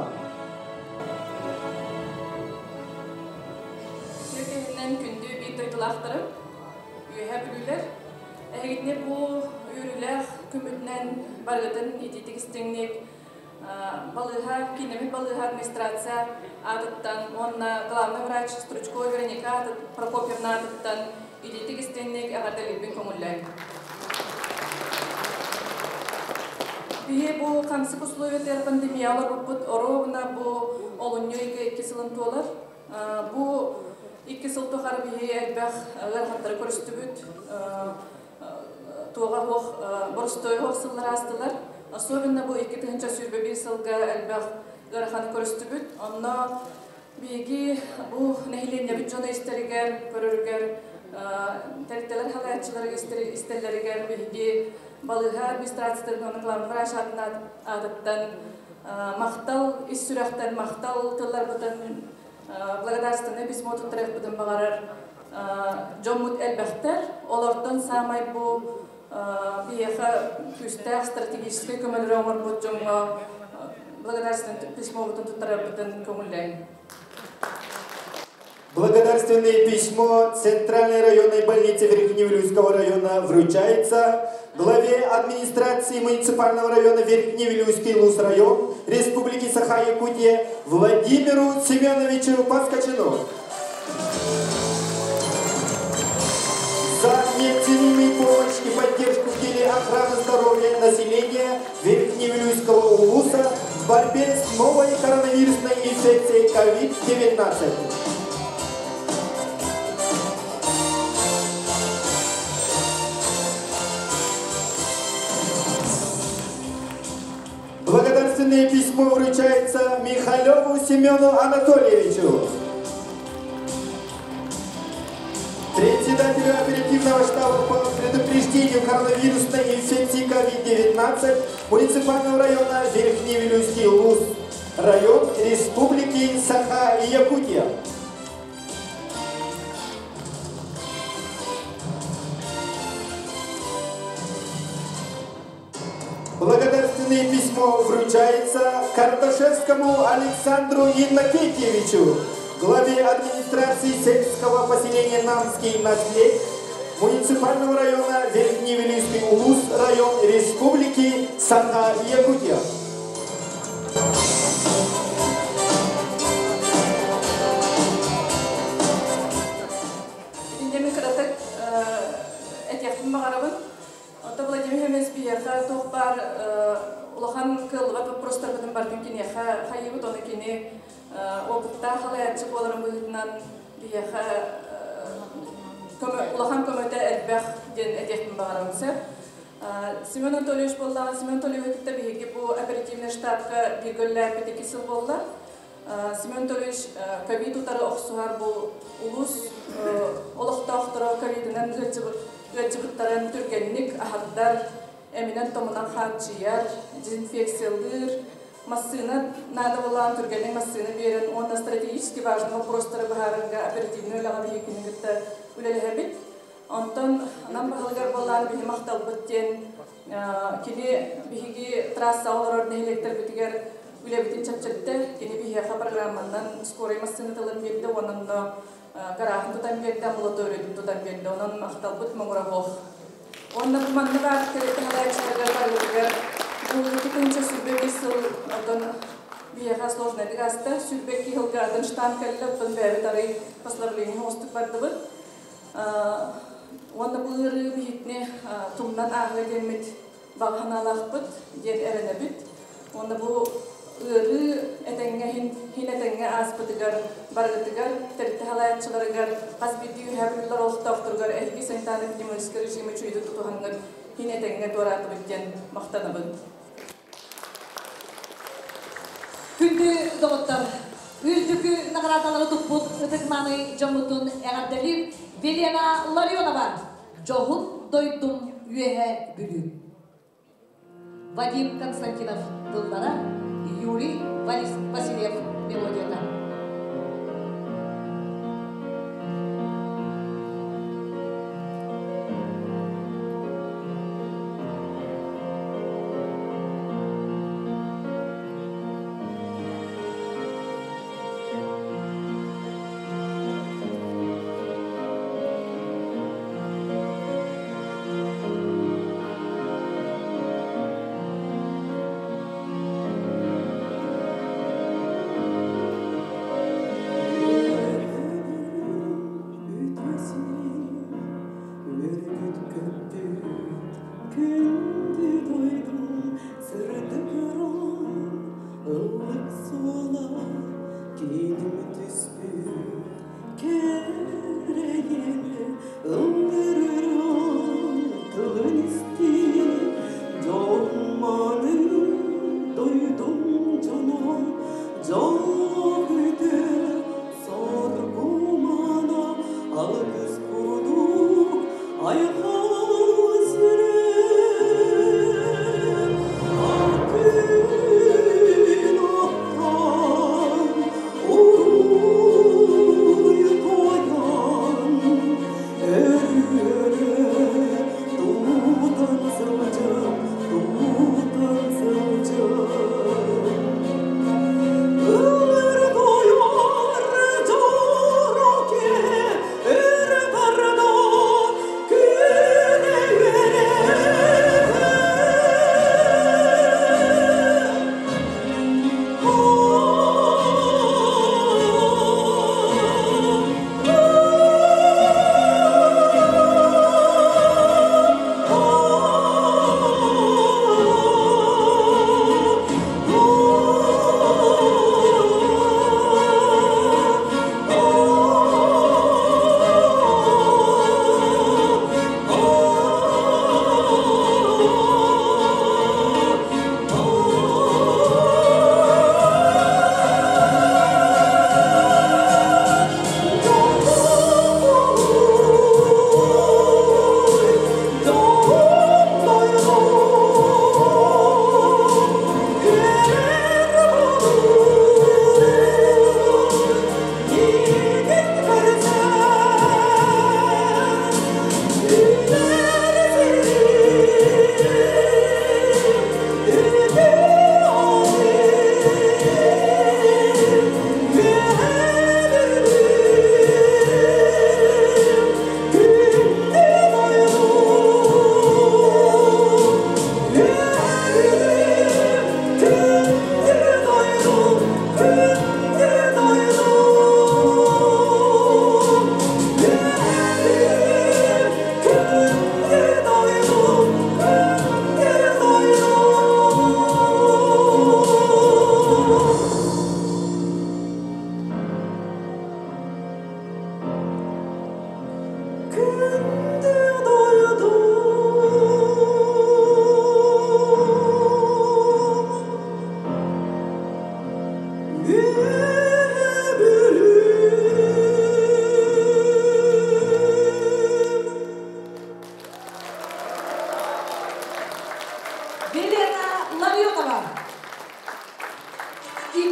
Үтүө күнүнэн күндү биир дойдулаахтарым, Үөһэ Бүлүүлэр. Эһигитини бу үөрүүлээх күммүтүнэн барыгытын итиитик истиҥник балыыһа, кииннэммит балыыһа администрация аатыттан уонна главный врач Стручкова Вероника Прокопьевна аатыттан итиитик истиҥник эҕэрдэлиирбин көҥүллээҥ. Биһи бу хамсык условиятыгар пандемия олорбуппут оруобуна бу олунньу ыйга икки сылын туолар. Бу икки сыл тухары биһи элбэх ыарахаттары көрүстүбүт. Туоҕа суох, боростуой суох сыллар аастылар. Особенно бу 2021 сылга элбэх ыараханы көрүстүбүт. Онно биһиги бу нэһилиэнньэбит дьоно истэригэр, көрөрүгэр, тэрилтэлэр салайааччылары истэллэригэр биһиги балыыһа администрациятын уонна главный врач аатыттан махтал ис сүрэхтэн махтал тылларбытын благодарственное письмо туттарыахпытын баҕарар дьоммут элбэхтэр. Олортон саамай бу биһиэхэ күүстээх стратегическай көмөлөрү оҥорбут дьоҥҥо благодарственное письмобутун туттарарбытын көҥүллээҥ. Благодарственное письмо Центральной районной больницы Верхневилюйского района вручается главе администрации муниципального района Верхневилюйский Лус-район Республики Саха-Якутия Владимиру Семеновичу Паскачину. За неоценимую помощь и поддержку в деле охраны здоровья населения Верхневилюйского улуса в борьбе с новой коронавирусной инфекцией COVID-19. Благодарственное письмо вручается Михалеву Семену Анатольевичу, председателю оперативного штаба по предупреждению коронавирусной инфекции COVID-19 муниципального района Верхневилюйский Улус, район Республики Саха и Якутия. Благодарственное письмо вручается Карташевскому Александру Иннокентьевичу, главе администрации сельского поселения Намский наслед муниципального района Верхневилюйский Улус, район Республики Саха-Якутия. Итиннэ кыратык этиэхпин баҕарабын. Онто Владимир Хемес биһиэхэ туох баар улахан кыаллыбат вопростарбытын барытын киниэхэ хайыыбыт, ону кини опыттаах халайааччы буоларын быһыытынан биһиэхэ улахан көмөтө элбэх диэн этиэхпин баҕарабын сөп. Семен Анатольевич буоллаҕына, Семен Анатольевиһы кытта биһиги бу оперативный штабка бииргэ үлэлээбит икки сыл буолла. Семен Анатольевич ковид утары охсуһар бу улуус олохтоохторо ковидынан ыалдьыбыттарын түргэнник аһардар, эминэн-томунан хааччыйар, дезинфекциялыыр, массыына наада буоллаҕына түргэнник массыына биэрэн уонна стратегически важный вопростары быһаарарга оперативный үлэҕэ биһигини кытта үлэлэһэбит. Онтон Нам баһылыгар буоллаан биһи махталбыт диэн кини биһиги трассаҕа олорор нэһилиэктэрбитигэр үлэбитин чэпчэттэ. Кини биһиэхэ программанан скорый массыына тылын биэрдэ уонна онно гарааһын тутан биэрдэ, амбулаториятын тутан биэрдэ. Онон махталбыт муҥура суох. Уонна бу манна баар тэрилтэ барытыгар бу 2021 сыл оттон биһиэхэ сложнайдык ааста. 22 сылга атын штамм кэллэ, оттон бэйэбит арый послабление оҥостук бардыбыт. Уонна бу ыарыы биһитини тумнан ааһыа диэммит баҕа санаалаахпыт диэн эрэнэбит. Уонна бу ыарыы этэҥҥэ хин этэҥҥэ ааспытыгар барыгытыгар, тэрилтэ салайааччыларыгар, хас биирдии үөһээ бүлүүлэр олохтоохторугар эһиги санитарно-эпидемиологическай режими үчүгэйдик тутуһаҥҥыт хин этэҥҥэ туораатыбыт диэн махтанабын. Күндү доҕоттор, үрдүкү наҕараадалары туппут ытык-мааны дьоммутун эҕэрдэлиир Велена Ларионова, Дьоһун дойдум Үөһээ Бүлүү. Вадим Константинов тыллара, Юрий Васильев мелодията. Алгыс курдук айхал сире.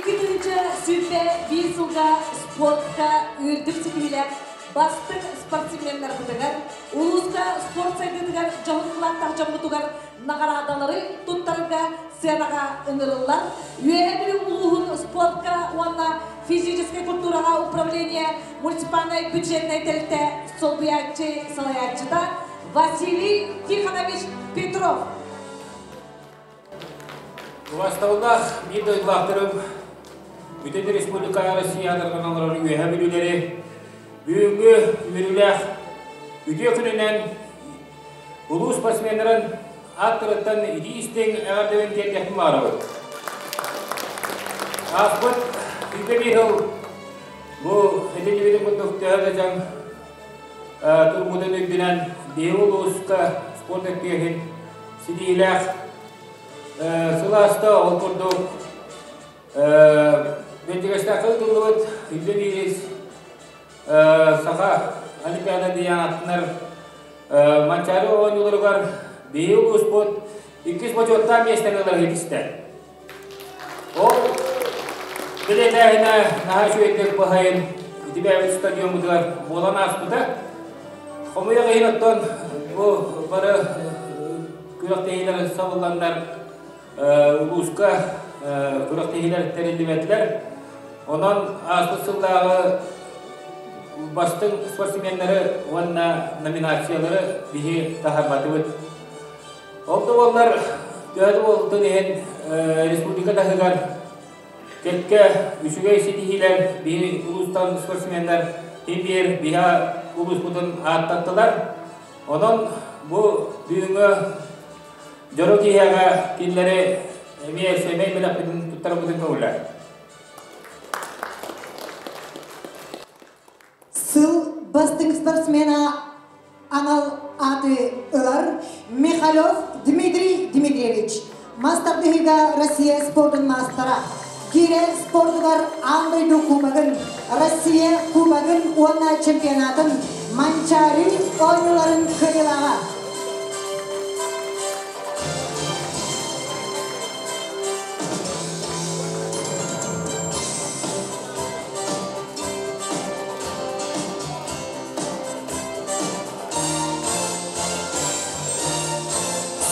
2021 сылга спортка үрдүк ситиһиилээх бастыҥ спортсменнарбытыгар, улууска спорт сайдыытыгар дьоһун кылааттаах дьоммутугар наҕараадалары туттарарга сыанаҕа ыҥырыллар. Үөһээ Бүлүү улууһун спортка уонна физическэй культураҕа управление муниципальнай бюджетнай тэрилтэ солбуйааччы салайааччыта Василий Тихонович Петров. Убастабыллаах биир дойдулаахтарым, бүтүн республика Россия адарынан олорор үөһэ бүлүүлэри бүгүҥҥү үөрүүлээх үтүө күнүнэн улуус спортсменнарын ааттарыттан итии истиҥ эҕэрдэбин тиэрдиэхпин баҕарабын. Ааспыт 21 сыл бу этиллибитин курдук төһө да дьаҥ турбутун үрдүнэн биһиги улууска спорт эппиэһин ситиилээх сылааста ол курдук Бэрдьигэстээххэ ыытыллыбыт Илдьэ биирис Саха Олимпиада диэн аттынар Манчаары оонньууларыгар биһиги улууспут иккис бочуоттаах миэстэни ылар ситистэ. Ол бэлиэтээһинэ наһаа үчүгэйдик быһайын ити бэйэбит стадиоммутугар буолан ааспыта. Хомуйах иһин оттон бу бары күрэхтэһиилэр сабылланнар улууска күрэхтэһиилэр тэриллибэтилэр. Онон ааспыт сыллааҕы бастыҥ спортсменнары уонна номинациялары биһи таһаарбатыбыт. Ол да буоллар, төһө да буолтун иһин республика таһыгар кэккэ үчүгэй ситиһиилэр биһи улуустан спортсменнар тимбиэр биһа улууспутун ааттаттылар. Онон бу бүгүҥҥү дьоро киһиэхэ кинилэри эмиэ сэмэй бэлэхпитин туттарбытын көҥүллэр. Сыл бастыҥ спортсмена анал ааты ылар Михалев Дмитрий Дмитриевич. Мас тардыһыыга Россия спордун маастара. Киирэ спордугар аан дойду кубогын, Россия кубогын уонна чемпионатын Манчаары оонньууларын кыайыылааҕа.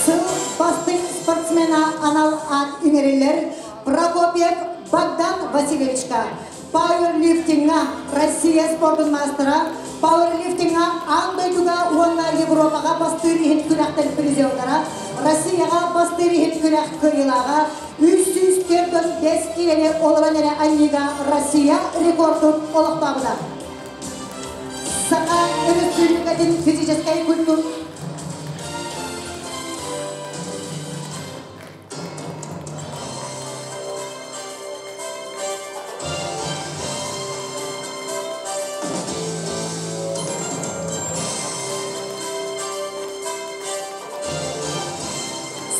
Сыл бастыҥ спортсмена анал аат иҥэриллэр Прокопьев Богдан Васильевичка, пауэрлифтиҥҥа Россия спордун маастара, пауэрлифтиҥҥа аан дойдуга уонна Европаҕа бастыыр иһин күрэхтэр призердара, Россияҕа бастыыр иһин күрэх кыайыылааҕа, 345 киилэни олорон эрэ анньыыга Россия рекордун олохтообута. Саха Өрөспүүбүлүкэтин физическэй культура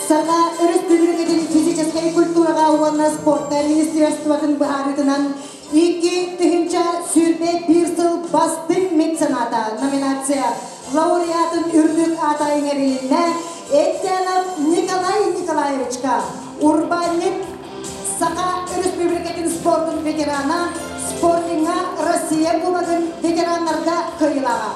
Саха Өрөспүүбүлүкэтин физическэй культураҕа уонна спорта министерствотын быһаарыытынан 2021 сыл бастыҥ мецената номинация лауреатын үрдүк аата иҥэрилиннэ Эттянов Николай Николаевичка, урбаанньыт, Саха Өрөспүүбүлүкэтин спордун ветерана, спортиҥҥа Россия Кубогын ветераннарга кыайыылааҕа.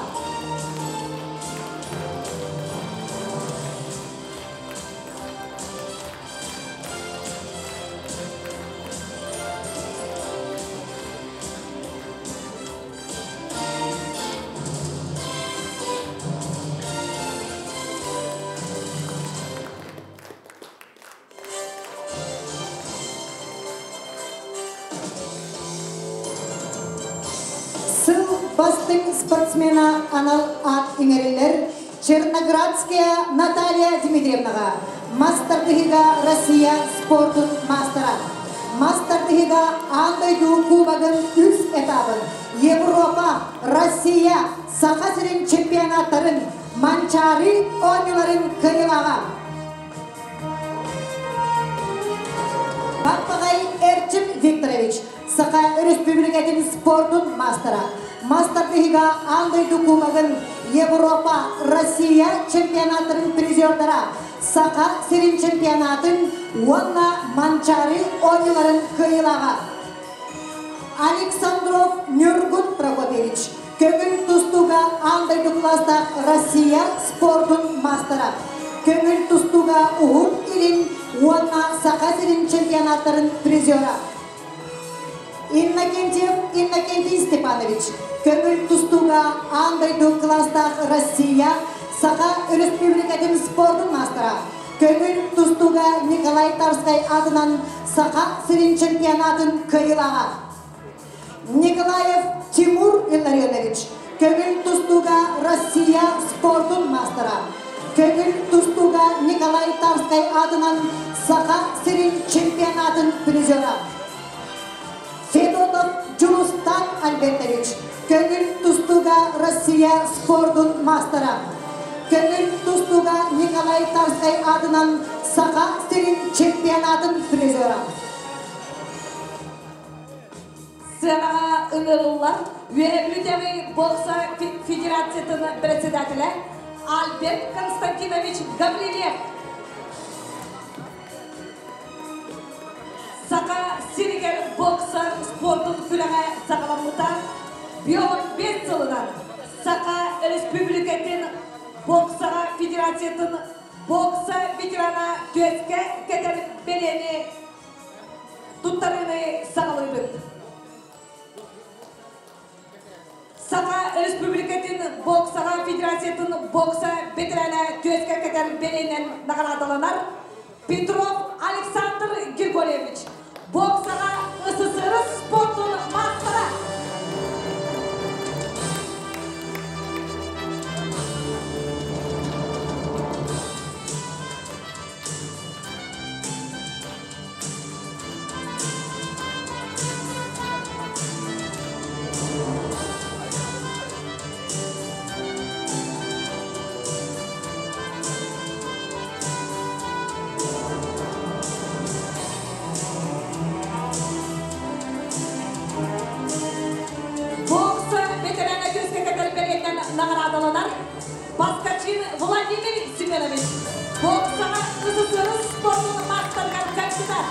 Сыл бастыҥ спортсмена анал аат иҥэриллэр Черноградская Наталья Дмитриевнаҕа мас тардыһыыга Россия спордун маастара. Мас тардыһыыга аан дойду кубогын үс этабын Европа, Россия, Саха сирин чемпионаттарын Манчаары оонньууларын кыайыылааҕа. Баппаҕай Эрчим Викторович, Саха Өрөспүүбүлүкэтин спордун маастара. Мас тардыһыыга аан дойду кубогын, Европа, Россия чемпионаттарын призердара, Саха сирин чемпионатын уонна Манчаары оонньууларын кыайыылааҕа. Александров Нюргун Прокопьевич, көҥүл тустууга аан дойду кылаастаах Россия спордун маастара. Көҥүл тустууга Уһук Илин уонна Саха сирин чемпионаттарын призера. Иннокентьев Иннокентий Степанович, көҥүл тустууга аан дойду кылаастаах Россия, Саха Өрөспүүбүлүкэтин спордун маастара. Көҥүл тустууга Николай Тарскай аатынан Саха сирин чемпионатын кыайыылааҕа. Николаев Тимур Илларионович, көҥүл тустууга Россия спордун маастара. Көҥүл тустууга Николай Тарскай аатынан Саха сирин чемпионатын призера. Федотов Дьулустан Альбертович, көҥүл тустууга Россия спордун маастара. Көҥүл тустууга Николай Тарскай аатынан Саха сирин чемпионатын призера. Сыанаҕа ыҥырыллар Үөһээ Бүлүүтээҕи бокса федерациятын председателэ Альберт Константинович Гаврильев. Саха сиригэр бокса спордун күрэҕэ саҕаламмыта 55 сылынан Саха Өрөспүүбүлүкэтин боксаҕа федерациятын бокса ветерана түөскэ кэтэр бэлиэни туттарыыны саҕалыыбыт. Саха Республикатын боксаҕа федерациятын бокса ветерана түөскэ кэтэр бэлиэнэн наҕараадаланар Петров Александр Григорьевич, боксаҕа СССР спордун маастара. Бокса ветерана көскө кэтэр наҕараадаланар Поскачин Владимир Семенович. Боксаҕа СССР спордун маастарыгар кандидат.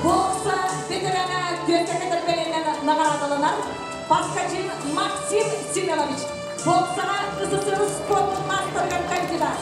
Бокса ветерана түөскэ кэтэр наҕараадаланар Паскачин Максим Семенович. Боксаҕа СССР спорт маастарыгар кандидат.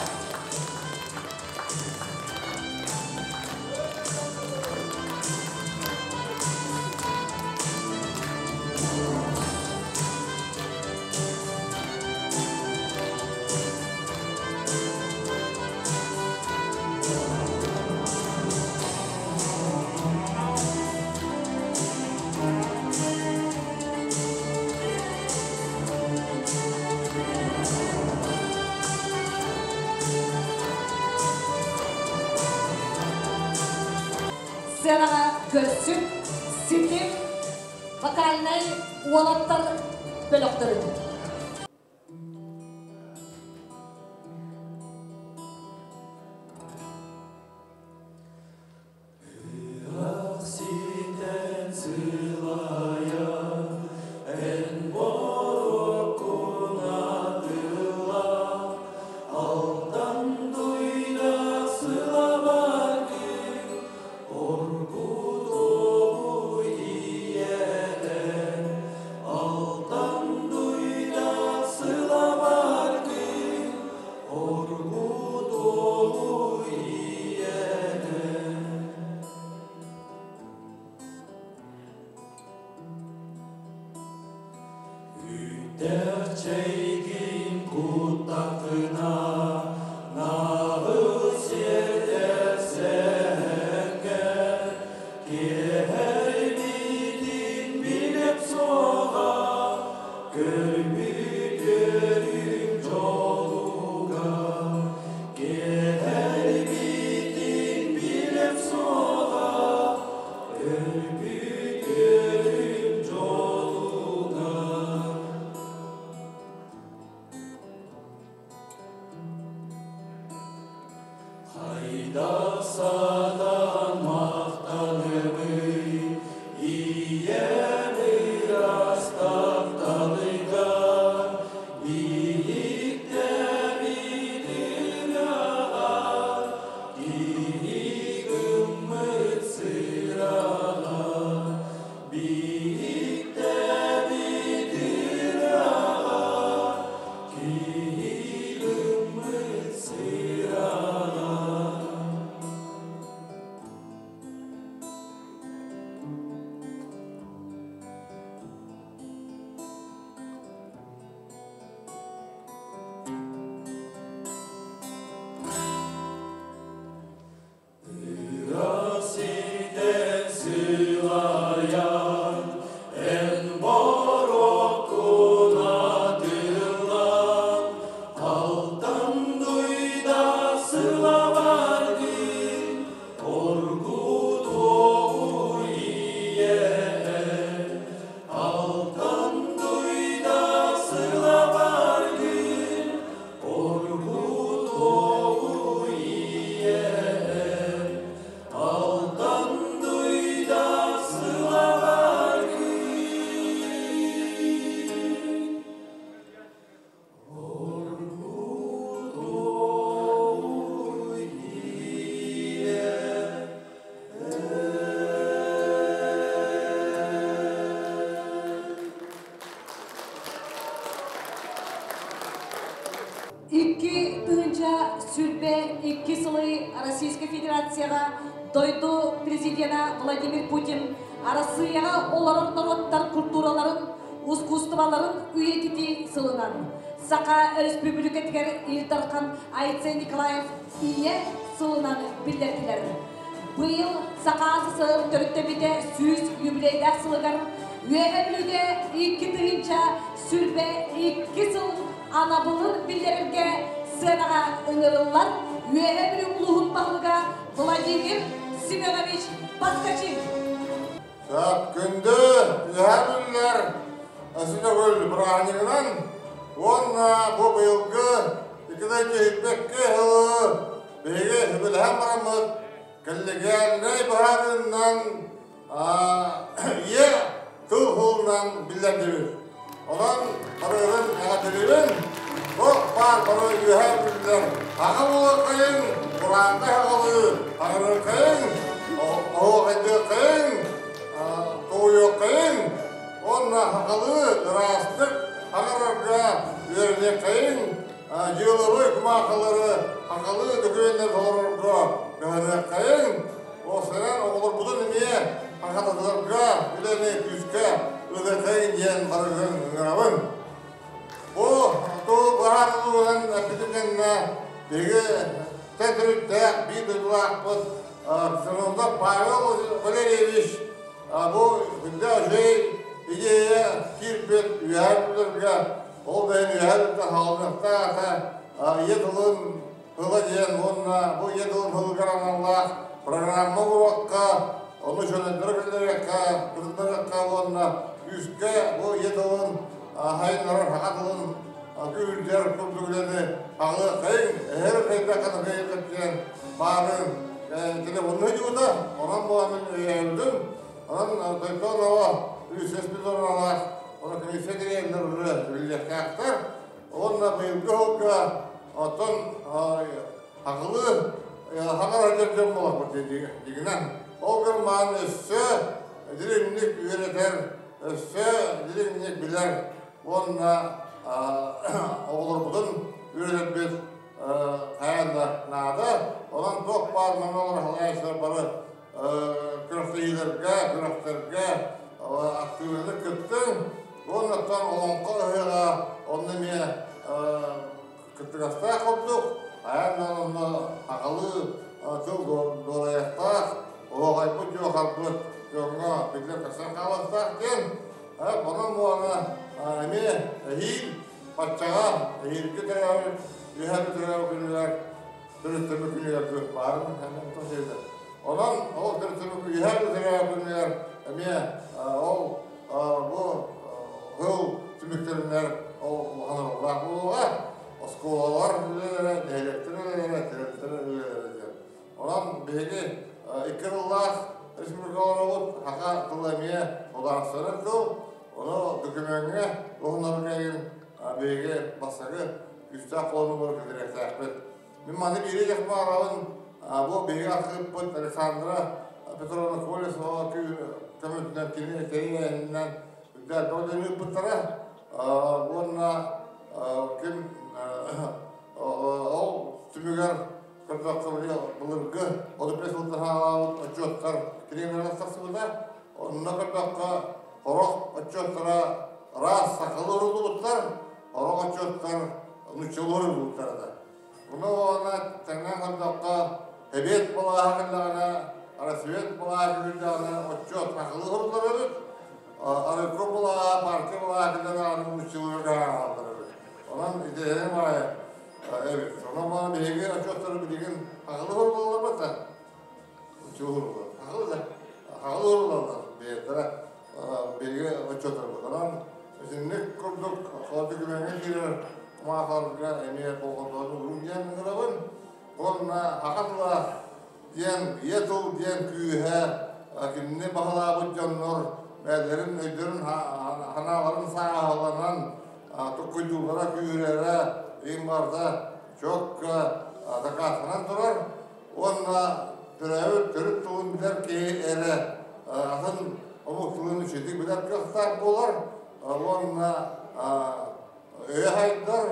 Сценаҕа көрсүк, ситим, вокальнай уолаттар бөлөхтөрүн. Kehrbidin bilip soğa, görmüş. Федерацияҕа дойду президена Владимир Путин Арассыыйаҕа олорор норуоттар культураларын, ускуустубаларын үйэтитии сылынан Саха Өрөспүүбүлүкэтигэр Ил Дархан Айсен Николаев Ийэ сылынан биллэрдилэр. Быйыл Саха СССР төрүттэммитэ 100 юбилейдаах сылыгар Үөһэ Бүлүүгэ 2022 сыл анабылын биллэрэргэ сыанаҕа ыҥырыллар Үөһэ Бүлүү улууһун баһылыга Владимир Семенович Поскачин. Сап күндү Үөһэ Бүлүүлэр өссө төгүл бырааһынньыгынан уонна бу быйылгы икки сылы биһиги үбүлэһэн бараммыт коллегиальнай быһаарыынан ийэ тыл сылынан биллэрдибит. Онон барыгын эҕэрдэлиибин. Бу баар бары үөһэ бүлүүлэр аҕа буолуоххайыҥ, кураантай аҕалыы аҕырыаххайыҥ, оһуохайдыаххайыҥ, туойуоххайыҥ уонна сахалыы ыраастык аҥарарга үөрэниэххэйиҥ, дьыалабыай кумаахылары сахалыы докумуоннары толорорго кыһаныаххайыҥ. Уопсайынан оҕолорбутун эмиэ сахатытарга үлэни күүскэ ыытыаххайыҥ диэн барыгын ыҥырабын. Бу тыл быһаарыллыбытын эппитин кэннэ биһиги төрүттээх биир дойдулаахпыт Ксенофонтов Павел Валерьевич бу күндэ үчүгэй идея киирбит үөһээ бүлүүгэ ол бэйэн үөһээ бүлүүттэн хаалыныахтаах ийэ тылын тыла диэн уонна бу ийэ тылын тылыгар аналлаах программа уруокка ону чөнөндөрө киллэриэххэ, кытыннарыахха уонна күүскэ бу ийэ тылын сайыннарар саха тылын күүһүрдэр курдук үлэни аҕылыаххайыҥ, эһэр хайдахха да диэн баарын телефонну дьуута, онон буоламмын өйөөбүтүм. Онон Тойтонова Люция Спиридоновалаах ону комиссия дириэктэр уже биллиэхтээхтэр. Уонна быйылгы сылга оттон аҕылыы хаҥар дьон буоларбыт дигинэн. Ол гырмаан өссө дириҥник үөрэтэр, өссө дириҥник билэр уонна оҕолорбутун үөрэтэрбит хайаан да наада. Онон туох баар манна халаайсылар бары күрэхтэһиилэргэ, күрэхтэргэ актыыбынайдык кыттыҥ. Уоннаттан олоҥхо ыһыаҕа онно эмиэ кыттыгастаах курдук, айаннан онно аҕалыы тыл дуорайахтаах, оһоҕойбут дьуохарбыт дьоҥҥо биллэр көстөн хаалыахтаах диэн. Онон буолана эмиэ эһиил баччаҕа эһиилги төрөөбүт үһэ төрөөбүт күнүгэр төрүттэммит күнүгэр күөх баарын Онон ол төрүттэммит үһэ төрөөбүт күнүгэр эмиэ ол бу сыл түмүктэринэр ол улахан оруоллаах буолуоҕа. Оскуолалар үлэлэрэ, нэһилиэктэр үлэлэрэ, тэрилтэлэр үлэлэрэ диэн. Онон биһиги икки тыллаах республика олоробут, саха тыла эмиэ судаарыстыбаннай тыл. Ону докумуоҥҥа уһуннарга биһиги бастакы күүстээх холонуулары киллэриэхтээхпит. Мин маны биири диэх баҕарабын, бу биһиги архыыппыт Александра Петровна Колесова көмөтүнэн кини тэрийээһининэн үрдээх бөҕө ыыппыттара. Уонна ким ол түмүгэр көрдөххө былыргы 35 сылтан саҕалаабыт отчуоттар кинигэлэрэ тахсыбыта. Онно көрдөххө сорох отчуоттара ыраас сахалыы уруллубуттар, сорох отчуоттар нууччалыы уруллубуттар этэ. Ону уонна тэҥнээн көрдөххө, эбиэт балааһа кэллэҕинэ, рассвет балааһа кэллэҕинэ отчуот сахалыы суруллар эбит, арыкы балааһа, партия балааһа кэллэҕинэ нууччалыы хаалаллар эбит. Онон идеяны баайа эбит. Онон баҕа биһиги отчуоттары билигин сахалыы суруллаллар да, нууччалыы суруллар. Сахалыы да, сахалыы суруллаллар бэйэлэрэ биһиги отчуоттарбыт. Онон итинник курдук холодильникка киирэр кумаахыларга эмиэ болҕомтону уурун диэн ыҥырабын. Уонна саха тыла диэн ийэ тыл диэн күүһэ кинини баһылаабыт дьоннор бэйэлэрин өйдөрүн санааларын сааһыланан туккуйдууллара күүһүрэрэ иһин барыта чуокка дакаастанан турар. Уонна төрөөбүт төрүт тылын билэр киһи эрэ атын омук тылын үчүгэйдик билэр кыахтаах буолар. Уонна өйө хайдар,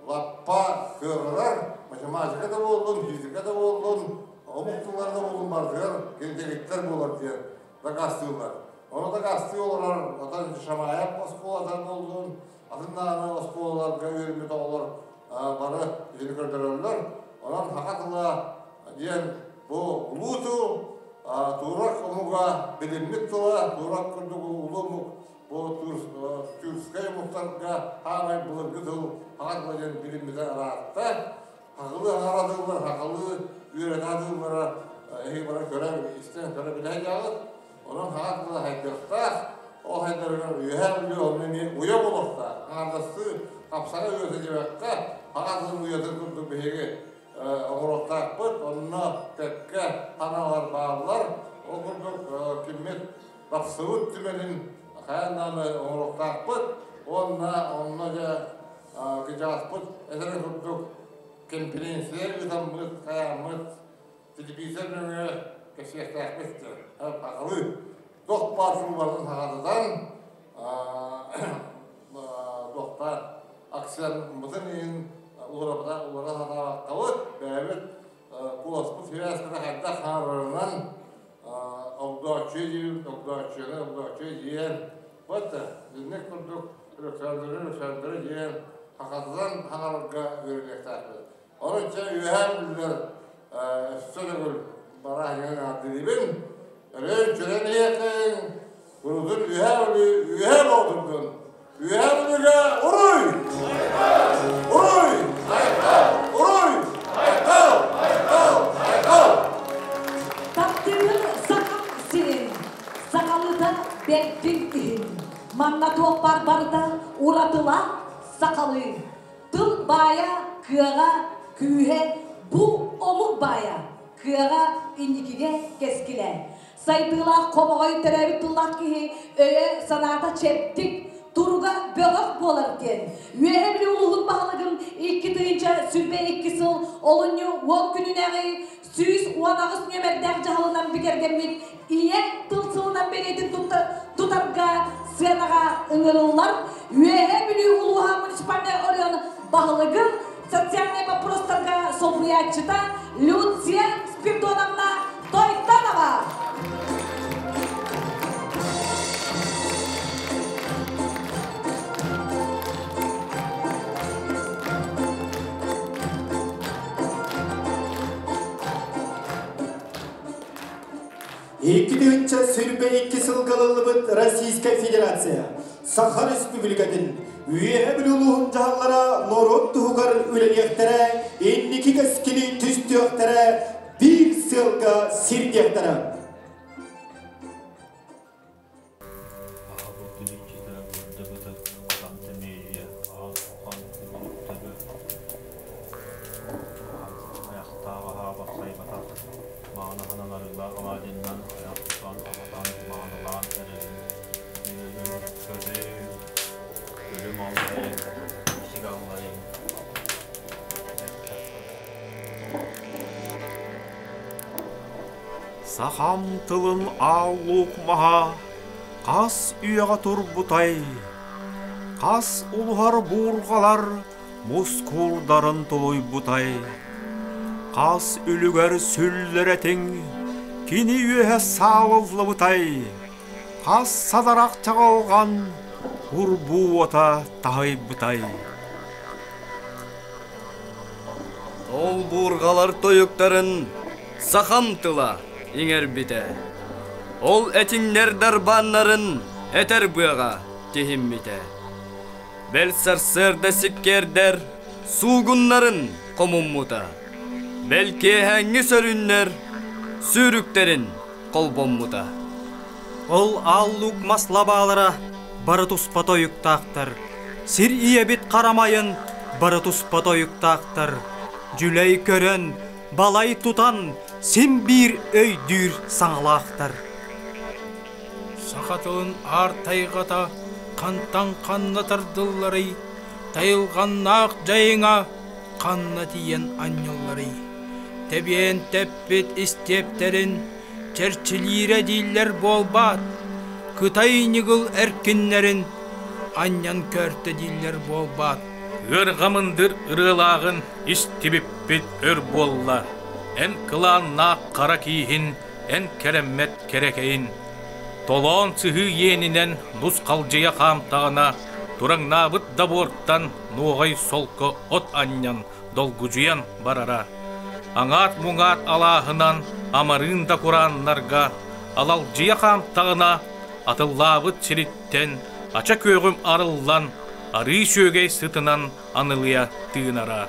лаппа кыаҕырар, математика да буоллун, физика да буоллун. Омук тыллара да буолун барытыгар дэгиттэр буолар диэн дакаастыыллар. Ону дакаастыы олорор отон Шамаев оскуолата буоллун, атын даҕаны оскуолаларга үөрэммит оҕолор бары итини көрдөрөллөр. Онон саха тыла диэн бу улуу тыл, туурак омуга билиммит тыла, туурак курдук улуу омук бу тюркскай омуктарга хаамай былыргы тыл саха тыла диэн билиммитэ ыраатта. Сахалыы аҥарадыыллар, сахалыы үөрэтэ сатыыллара эһиги бары көрө, истэн көрө билэ сылдьаҕыт. Онон саха тыла сайдыахтаах, ол сайдарыгар үөһээ Бүлүү онно эмиэ уйа буолуохтаах. Аҥаардастыы хапсаҕай уйата диэбэккэ, саха тылын уйатын курдук биһиги оҥоруохтаахпыт. Онно кэккэ ханаалар бааллар. Ол курдук киммит тахсыбыт түмэлин хайаан даҕаны оҥоруохтаахпыт. Уонна онно дьэ кыдьааспыт этэрин курдук кэмпириэнсийэ ыытаммыт, хайааммыт телевизор нөҥүө кэпсиэхтээхпит сахалыы туох баар суубарын саҕатытан туохтаан акцентмытын иһин уларыта улара сатаабаккабыт бэйэбит куоласпыт сибээскэтэ хайдах хааларынан огдооччуйа диибит огдооччуйаны огдооччуйа диэн вот итинник курдук Александры Александры диэн хахатынан хаҥарарга үөрэниэхтээхпит. Онон чэ үөһээ бүллэр өссө төгүл барааһыҥҥа ааттыыбын. Өрөөн чөрөн иһиэхиҥ, курутун үөһээ бүлүү үөһээ боотурдун. Үөһээ Бүлүүгэ уруй! Уруй! Уруй! Айхал! Айхал! Айхал! Таптыырын Сахам сирин, сахалыта бэрдин иһин. Манна туох баар барыта уратыла сахалыы. Тыл баайа, кыаҕа, күүһэ бу омук баайа, кыаҕа инникигэ кэскилэ. Сайдыылаах хомоҕой төрөөбүт тыллаах киһи өйө-санаата чэбдик, туруга бөҕөх буолар диэн Үөһээ Бүлүү улууһун баһылыгын 2022 сыл олунньу 10 күнүнээҕи 118 нүөмэрдээх дьаһалынан бигэргэммит Ийэ тыл сылынан бэлиэтин тутарга сыанаҕа ыҥырыллар Үөһээ Бүлүү улууһа муниципальнай оройуон баһылыгын социальнай боппуруостарга солбуйааччыта Люция Спиридоновна Тойтанова. 2022 сылга ылыллыбыт Российскай Федерация Саха Республикатын Үөһэ Бүлүү улууһун дьаһаллара норуот туһугар үлэлиэхтэрэ, инники кэскили түстүөхтэрэ, биир сыалга сирдиэхтэрэ. Аһабытын иччитэ Бырдыбытык Сантемерия аал улахан улуктары айахтаах аһаабат сайбатах мааны аһынан арыылаах алаадьыннан айах тутан аһатан маанылаан эрэбин үөрүн көрүҥ өлүм аллайыҥ ичик аллайыҥ Сахам тылын аал-луук маһа хас үйэҕэ турбутай, хас улуһар буурҕалар мускуурдарын тулуйбутай, хас үлүгэр сүллэр этиҥ кини үөһэ саалыллыбытай, хас садарах чаҕылҕан курбуу уота таһыйбытай. Ол буурҕалар тойуктарын сахам тыла иҥэрбитэ. Ол этиҥнэр дарбааннарын этэр быаҕа тиһиммитэ. Бэл сарсыарда сиккиэрдэр суугуннарын хомуммута. Бэл киэһээҥҥи сөрүннэр сүүрүктэрин холбоммута. Ол аал-луук мас лабаалара бары туспа тойуктаахтар. Сир ийэбит харамайын бары туспа тойуктаахтар. Дьүлэй көрөн, балай тутан син биир өйдүүр саҥалаахтар. Саха тылын аар тайҕата хантан ханна тардылларый, тайылҕаннаах дьайыҥа ханна тиийэн анньылларый? Тэбиэн тэппит истиэптэрин чэрчилиирэ дииллэр буолбаат, Кытай ньыгыл эркиннэрин анньан көөртө дииллэр буолбаат. Ыарҕа мындыр ырыалааҕын истибиппит өр буолла. Эн кылааннаах хара кииһин, эн кэрэммэт кэрэкэйин. Толоон сыһыы иэнинэн нус-халдьыйа хаамтаҕына, тураҥнаабыт да буортан нуоҕай солко от анньан долгудьуйан барара. Аҥаат-муҥаат алааһынан амарыын да курааннарга алалдьыйа хаамтаҕына, атыллаабыт сириттэн ача күөҕүм арыллан, арыы сүөгэй сытынан анылыйа тыынара.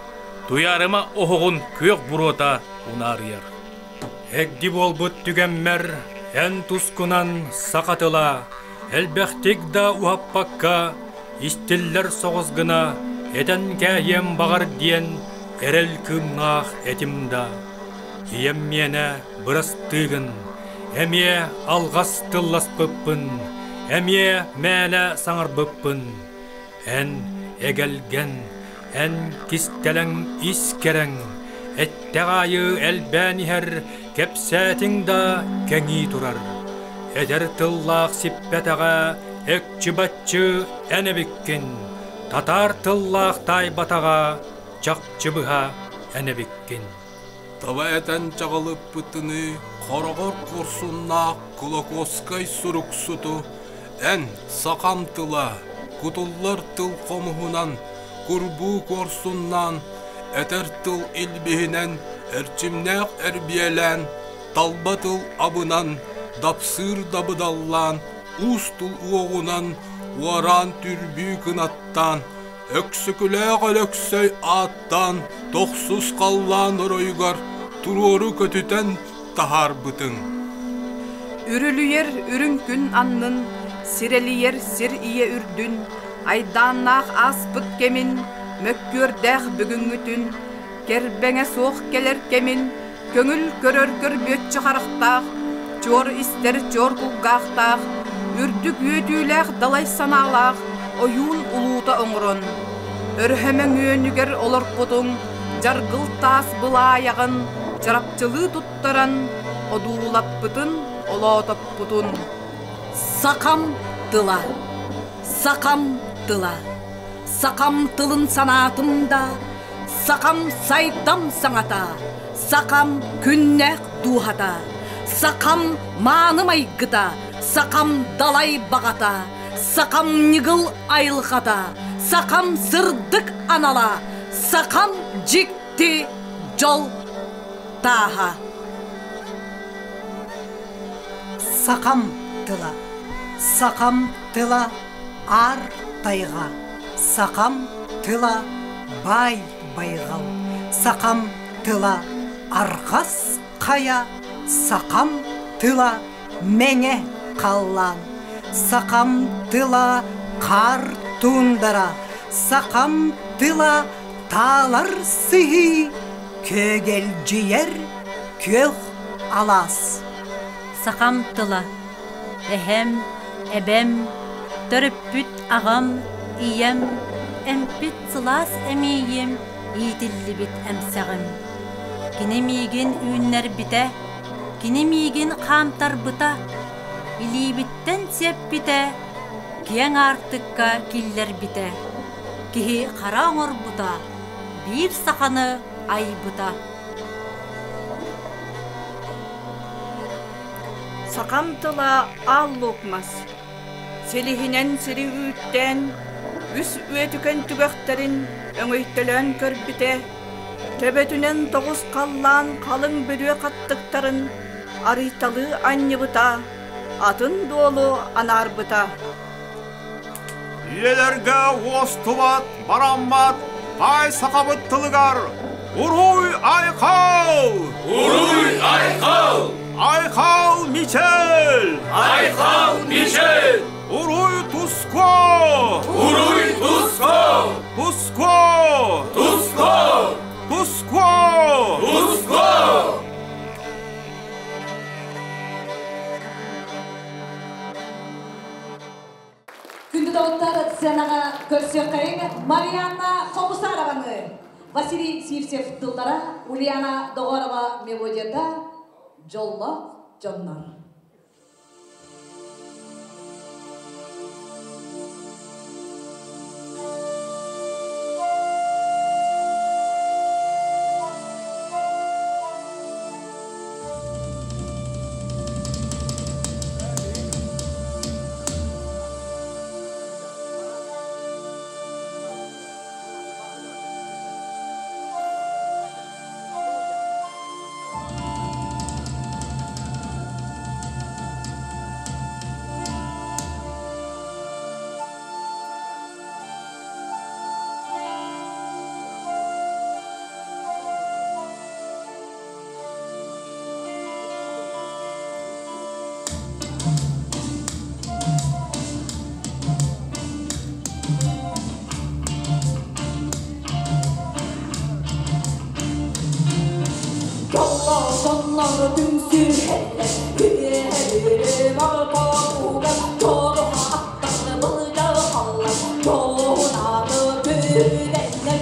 Туйаарыма оһоҕун күөх буруота унаарыйар. Эгди буолбут түгэммэр эн тускунан саха тыла элбэхтик да уһаппакка истиллэр соҕус гына этэн кээһиэм баҕар диэн эрэл кыымнаах этим да ийэм миэнэ бырастыыгын эмиэ алҕас тылласпыппын эмиэ мээнэ саҥарбыппын Эн эгэлгэн, эн кистэлэҥ ис кэрэҥ, эттэҕ аайы элбээн иһэр, кэпсээтиҥ да кэҥии турар. Эдэр тыллаах сиппэтэҕэ экчи-баччы эн эбиккин, татаар тыллаах таайбатаҕа чахчы быһа эн эбиккин. Таба этэн чаҕылыппытыныы хороҕор куорсуннаах Кулаковскай суруксуту эн, сахам тыла, кутуллар тыл хомуһунан, курбуу куорсуннаан, этэр тыл илбиһинэн, эрчимнээх эрбиэлээн, талба тыл абынан, дапсыыр дабыдаллаан, уус тыл уоҕунан, уораан түрбүү кынаттаан, Өксөкүлээх Өлөксөй ааттаан тохсус халлаан оройугар туруору көтүтэн таһаарбытыҥ. Үрүлүйэр үрүҥ күн аннын, сирэлийэр сир ийэ үрдүн, айдааннаах ааспыт кэмин, мөккүөрдээх бүгүҥҥүтүн, кэрбэҥэ суох кэлэр кэмин, көҥүл көрөр көрбүөччү харахтаах, чуор истэр чуор кулгаахтаах, үрдүк үөтүүлээх далай санаалаах ойуун улуута оҥорон, өрөһөмөҥүөнүгэр олорпутуҥ, дьаргыл таас былаайаҕын чарапчылыы туттаран, одуулаппытын, олоотоппутун. Сахам тыла, сахам тыла, сахам тылын санаатым да, Сахам сайдам саҥата, сахам күннээх дууһата, сахам мааны майгыта, сахам далай баҕата, сахам ньыгыл айылҕата, сахам сырдык анала, сахам дьикти дьол тааһа. Сахам тыла, сахам тыла аар тайҕа, сахам тыла баай байҕал, сахам тыла арҕас хайа, сахам тыла мэҥэ халлаан, сахам тыла хаар туундара, сахам тыла таалар сыһыы, күөгэлдьийэр күөх алаас. Сахам тыла Эһэм, эбэм, төрөппүт аҕам, ийэм, эмпит сылаас эмиийим, иитиллибит эмсэҕим. Кини миигин үүннэрбитэ, кини миигин хаамтарбыта, илиибиттэн сиэппитэ, киэҥ аартыкка киллэрбитэ, киһи хара оҥорбута, биир саханы айбыта. Сахам тыла аал лук мас. Силиһинэн сири үүттээн, үс үөтүкэн түгэхтэрин өҥөйтөлөөн көрбүтэ, төбөтүнэн тоҕус халлаан халыҥ бүрүө хаттыктарын арыйталыы анньыбыта, атын дуолу анаарбыта. Үйэлэргэ уостубат, бараммат баай сахабыт тылыгар Уруй Айхал! Уруй Айхал! Айхал Мичел! Айхал Мичел! Уруй Туско! Уруй Туско! Туско! Туско! Туско! Туско! Күндү доҕоттор, сценаҕа көрсүөххэйиҥ Марианна Хомусарованы, Василий Сивцев тыллара, Ульяна Доҕорова мелодията «Дьоллоох дьоннор». Дьоннор түмсүһэллэр, үөһэ ортотугар чоруха аттары былдьаһаллар, дьоһунааты күүтэллэр,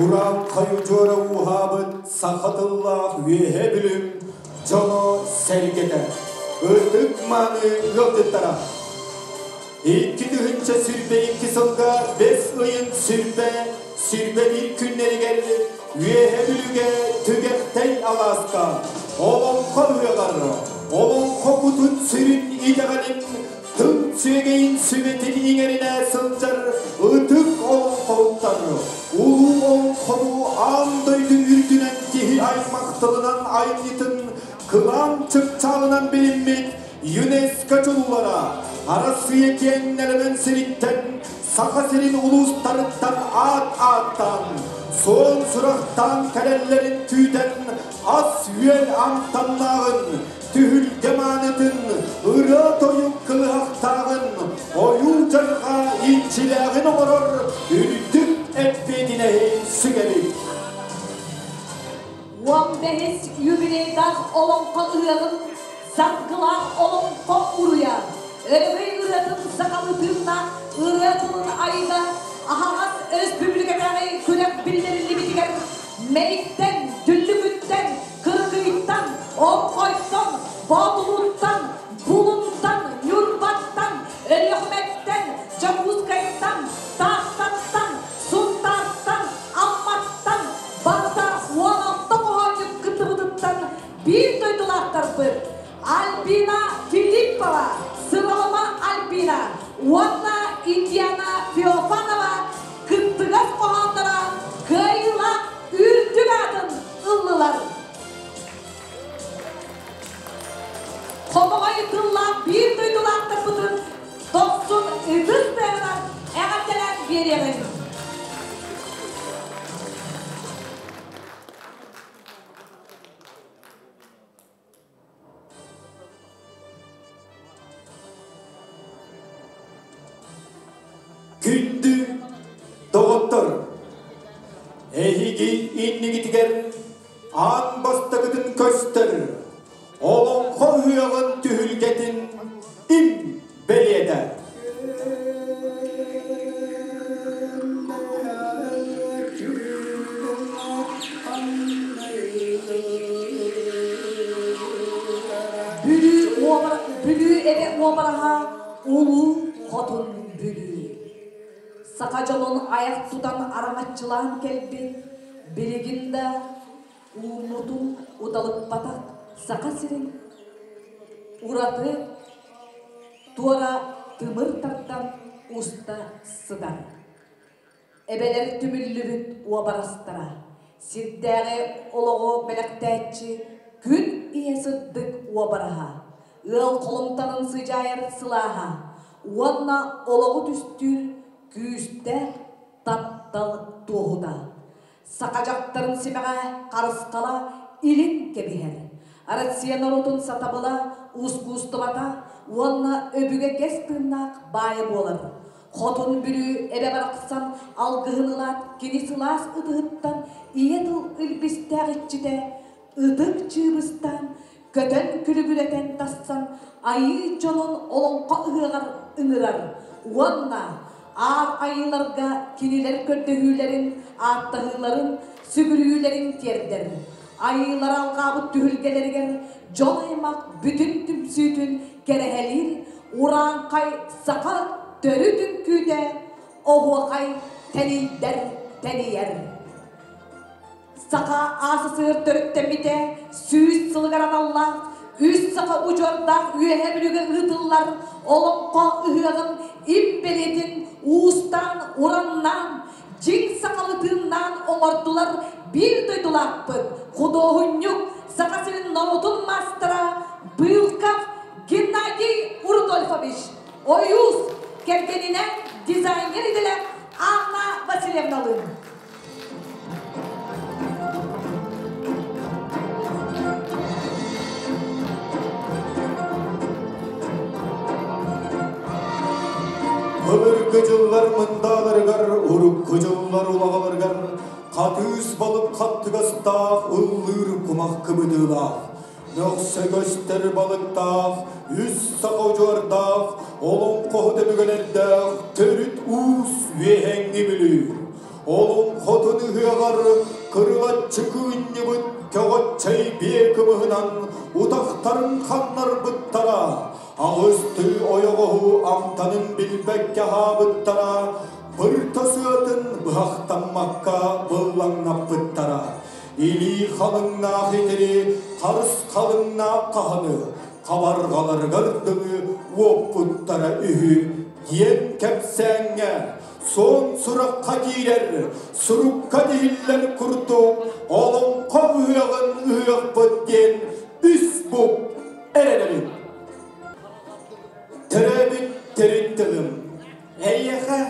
Урааҥхай удьуора ууһаабыт саха тыллаах Үөһээ Бүлүүм дьоно-сэргэтэ, ытык мааны ыалдьыттара. 2022 сылга бэс ыйын сүрбэ, сүрбэ биир күннэригэр Үөһээ Бүлүүгэ Түгэхтэй алааска Олоҥхо ыһыаҕар Олоҥхо кутун сүрүн итэҕэлин тыл сүөгэйин сүмэтин иҥэринэ сылдьар ытык олоҥхоһуттар улуу олоҥхону аан дойду үрдүнэн киһи аймах тылынан айымньытын кылаан чыпчаалынан билиммит ЮНЕСКО чулуулара Арассыыйа киэҥ нэлэмэн сириттэн Саха сирин улуустарыттан аат ааттаан, суон сурахтаан кэлэллэрин күүтэн ас-үөл амтаннааҕын, түһүлгэ маанытын, ырыа-тойук кылыһахтааҕын, ойуу-дьарҕа инчилээҕин оҥорор үрдүк эппиэтинэһи сүгэбит. Уон бэһис юбилейдаах олоҥхо ыһыаҕын саргылаах олоҥхо уруйа, өрөгөй ырыатын сахалыы тыыннаах ырыа тылын айда аһаҕас өрөспүүбүлүкэтээҕи күрэх биллэриллибитигэр Мэриктэн, Дүллүкүттэн, Кыргыйтан, Оҥхойтон, Боотулууттан, Булунтан, Ньурбаттан, Өлүөхүмэттэн, Дьокуускайтан, Тааттаттан, Сунтаартан, Амматтан барыта 16 хоһоонньут кыттыбытыттан биир дойдулаахтарбыт Альбина Филиппова, Сыралыма Альбина уонна Индиана Феофанова кыттыгас хоһоонноро кыайыылаах үрдүк аатын ыллылар. Хомоҕой тыллаах биир дойдулаахтарбытын дохсун ытыс тыаһынан эҕэрдэлээн биэриэҕиҥ. Күндү доҕоттор, эһиги иннигитигэр аан бастакы Бүлүү эбэ уобараһа Улуу Хотун Бүлүү. Саха дьонун айах тутан араҥаччылаан кэлбит, билигин да ууммутун уталыппатах Саха сирин ураты туора тымыр тардан уста сытар. Эбэлэр түмүллүбүт уобарастара, сирдээҕи олоҕу бэлэхтээччи күн ийэ сырдык уобараһа, ыал холумтанын сыдьаайар сылааһа уонна олоҕу түстүүр күүстээх таптал туоһута. Саха дьахтарын симэҕэ харысхала илин кэбиһэр. Россия норуотун сатабыла, ускуустубата уонна өбүгэ кэс тыыннаах баайа буолар. Хотун Бүлүү эбэ барахсан алгыһын ылаат кини сылаас ытыһыттан ийэ тыл илбистээх иччитэ ытык чыыбыстаан көтөн күлүбүрэтэн тахсан айыы дьонун олоҥхо ыһыаҕар ыҥырар уонна аар айыыларга кинилэр көрдөһүүлэрин, ааттаһыыларын, сүгүрүйүүлэрин тиэрдэр. Айыылар алҕаабыт түһүлгэлэригэр дьон аймах бүтүн түмсүүтүн кэрэһэлиир урааҥхай саха төрүт үҥкүүтэ оһуохай тэнийдэр тэнийэр. Саха АССР төрүттэммитэ 100 сылыгар аналлаах үс саха удьуордаах Үөһээ Бүлүүгэ ыытыллар Олоҥхо ыһыаҕын им бэлиэтин уустаан, ураннаан, дьиҥ сахалыы тыыннаан оҥордулар биир дойдулаахпыт, худуоһунньук, Саха сирин норуотун маастара Быылков Геннадий Рудольфович, Ойуус кэргэнинэн дизайнер идэлээх Анна Васильевналыын. Былыргы дьыллар мындааларыгар, урукку дьыллар улаҕаларыгар хатыыс балык хаттыгастаах ыллыыр кумах кыбытыылаах, мөхсө көстөр балыктаах, үс саха удьуордаах, олоҥхоһут өбүгэлэрдээх төрүт уус үөһэҥҥи Бүлүү. Олоҥхотун ыһыаҕар кырылаччы кыынньыбыт көҕөччөй биэ кымыһынан утахтарын ханнарбыттара, аҕыстыы ойоҕоһу амтанын билбэккэ аһаабыттара, бырта сыатын быһахтаммакка быллаҥнаппыттара. Илии халыҥнаах итири, харыс халыҥнаах хаһаны хабарҕаларыгар дылы уоппуттара үһү диэн кэпсээҥҥэ Суон сурахха киирэр, сурукка тиһиллэр курдук олоҥхо ыһыаҕын ыһыахпыт диэн үс бук эрэнэбит. Төрөөбүт төрүт тылым, эйиэхэ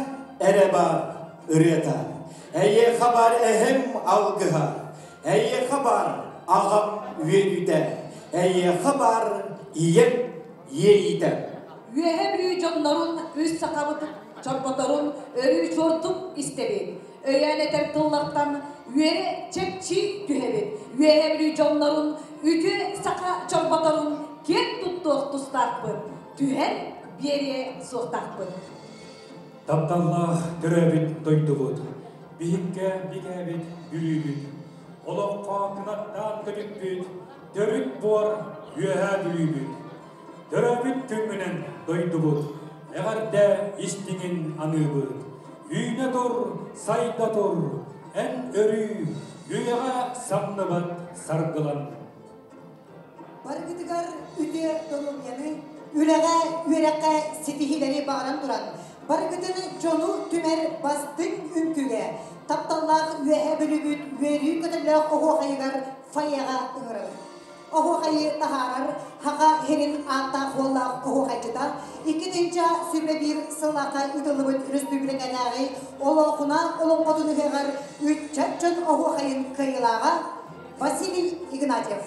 эрэ баар ырыата, эйиэхэ баар эһэм алгыһа, эйиэхэ баар аҕам үөрүүтэ, эйиэхэ баар ийэм иэйиитэ. Үөһэ Бүлүү дьоннорун үс сахабыт чорботорун өрүү чуордук истэбит. Өйөөн этэр тыллартан үөрэ чэпчии түһэбит. Үөһэ Бүлүү дьоннорун үтүө саха чорботорун киэн туттуох тустаахпыт. Түһэн биэриэ суохтаахпыт. Тапталлаах төрөөбүт дойдубут, биһиккэ бигээбит Бүлүүбүт, олоххо кынаттаан көтүппүт төрүт буор Үөһээ Бүлүүбүт. Төрөөбүт күҥҥүнэн дойдубут, эҕэрдэ истиҥин аныыбыт. Үүнэ тур, сайда тур, эн өрүү үйэҕэ самныбат саргылан. Барыгытыгар үтүө доруобуйаны, үлэҕэ, үөрэххэ ситиһиилэри баҕаран туран, барыгытын дьону түмэр бастыҥ үҥкүүгэ, тапталлаах Үөһээ Бүлүүбүт үөрүү көтөллөөх оһуохайыгар фойеҕа ыҥырабыт. Оһуохайы таһаарар Һаха һирин ааттаах-суоллаах оһуохайдьыта 2021 сыллаахха ыытыллыбыт өрөспүүбүлүкэтээҕи Олоохуна олоҥхотун ыһыаҕар ыччат дьон оһуохайын кыайыылааҕа Василий Игнатьев.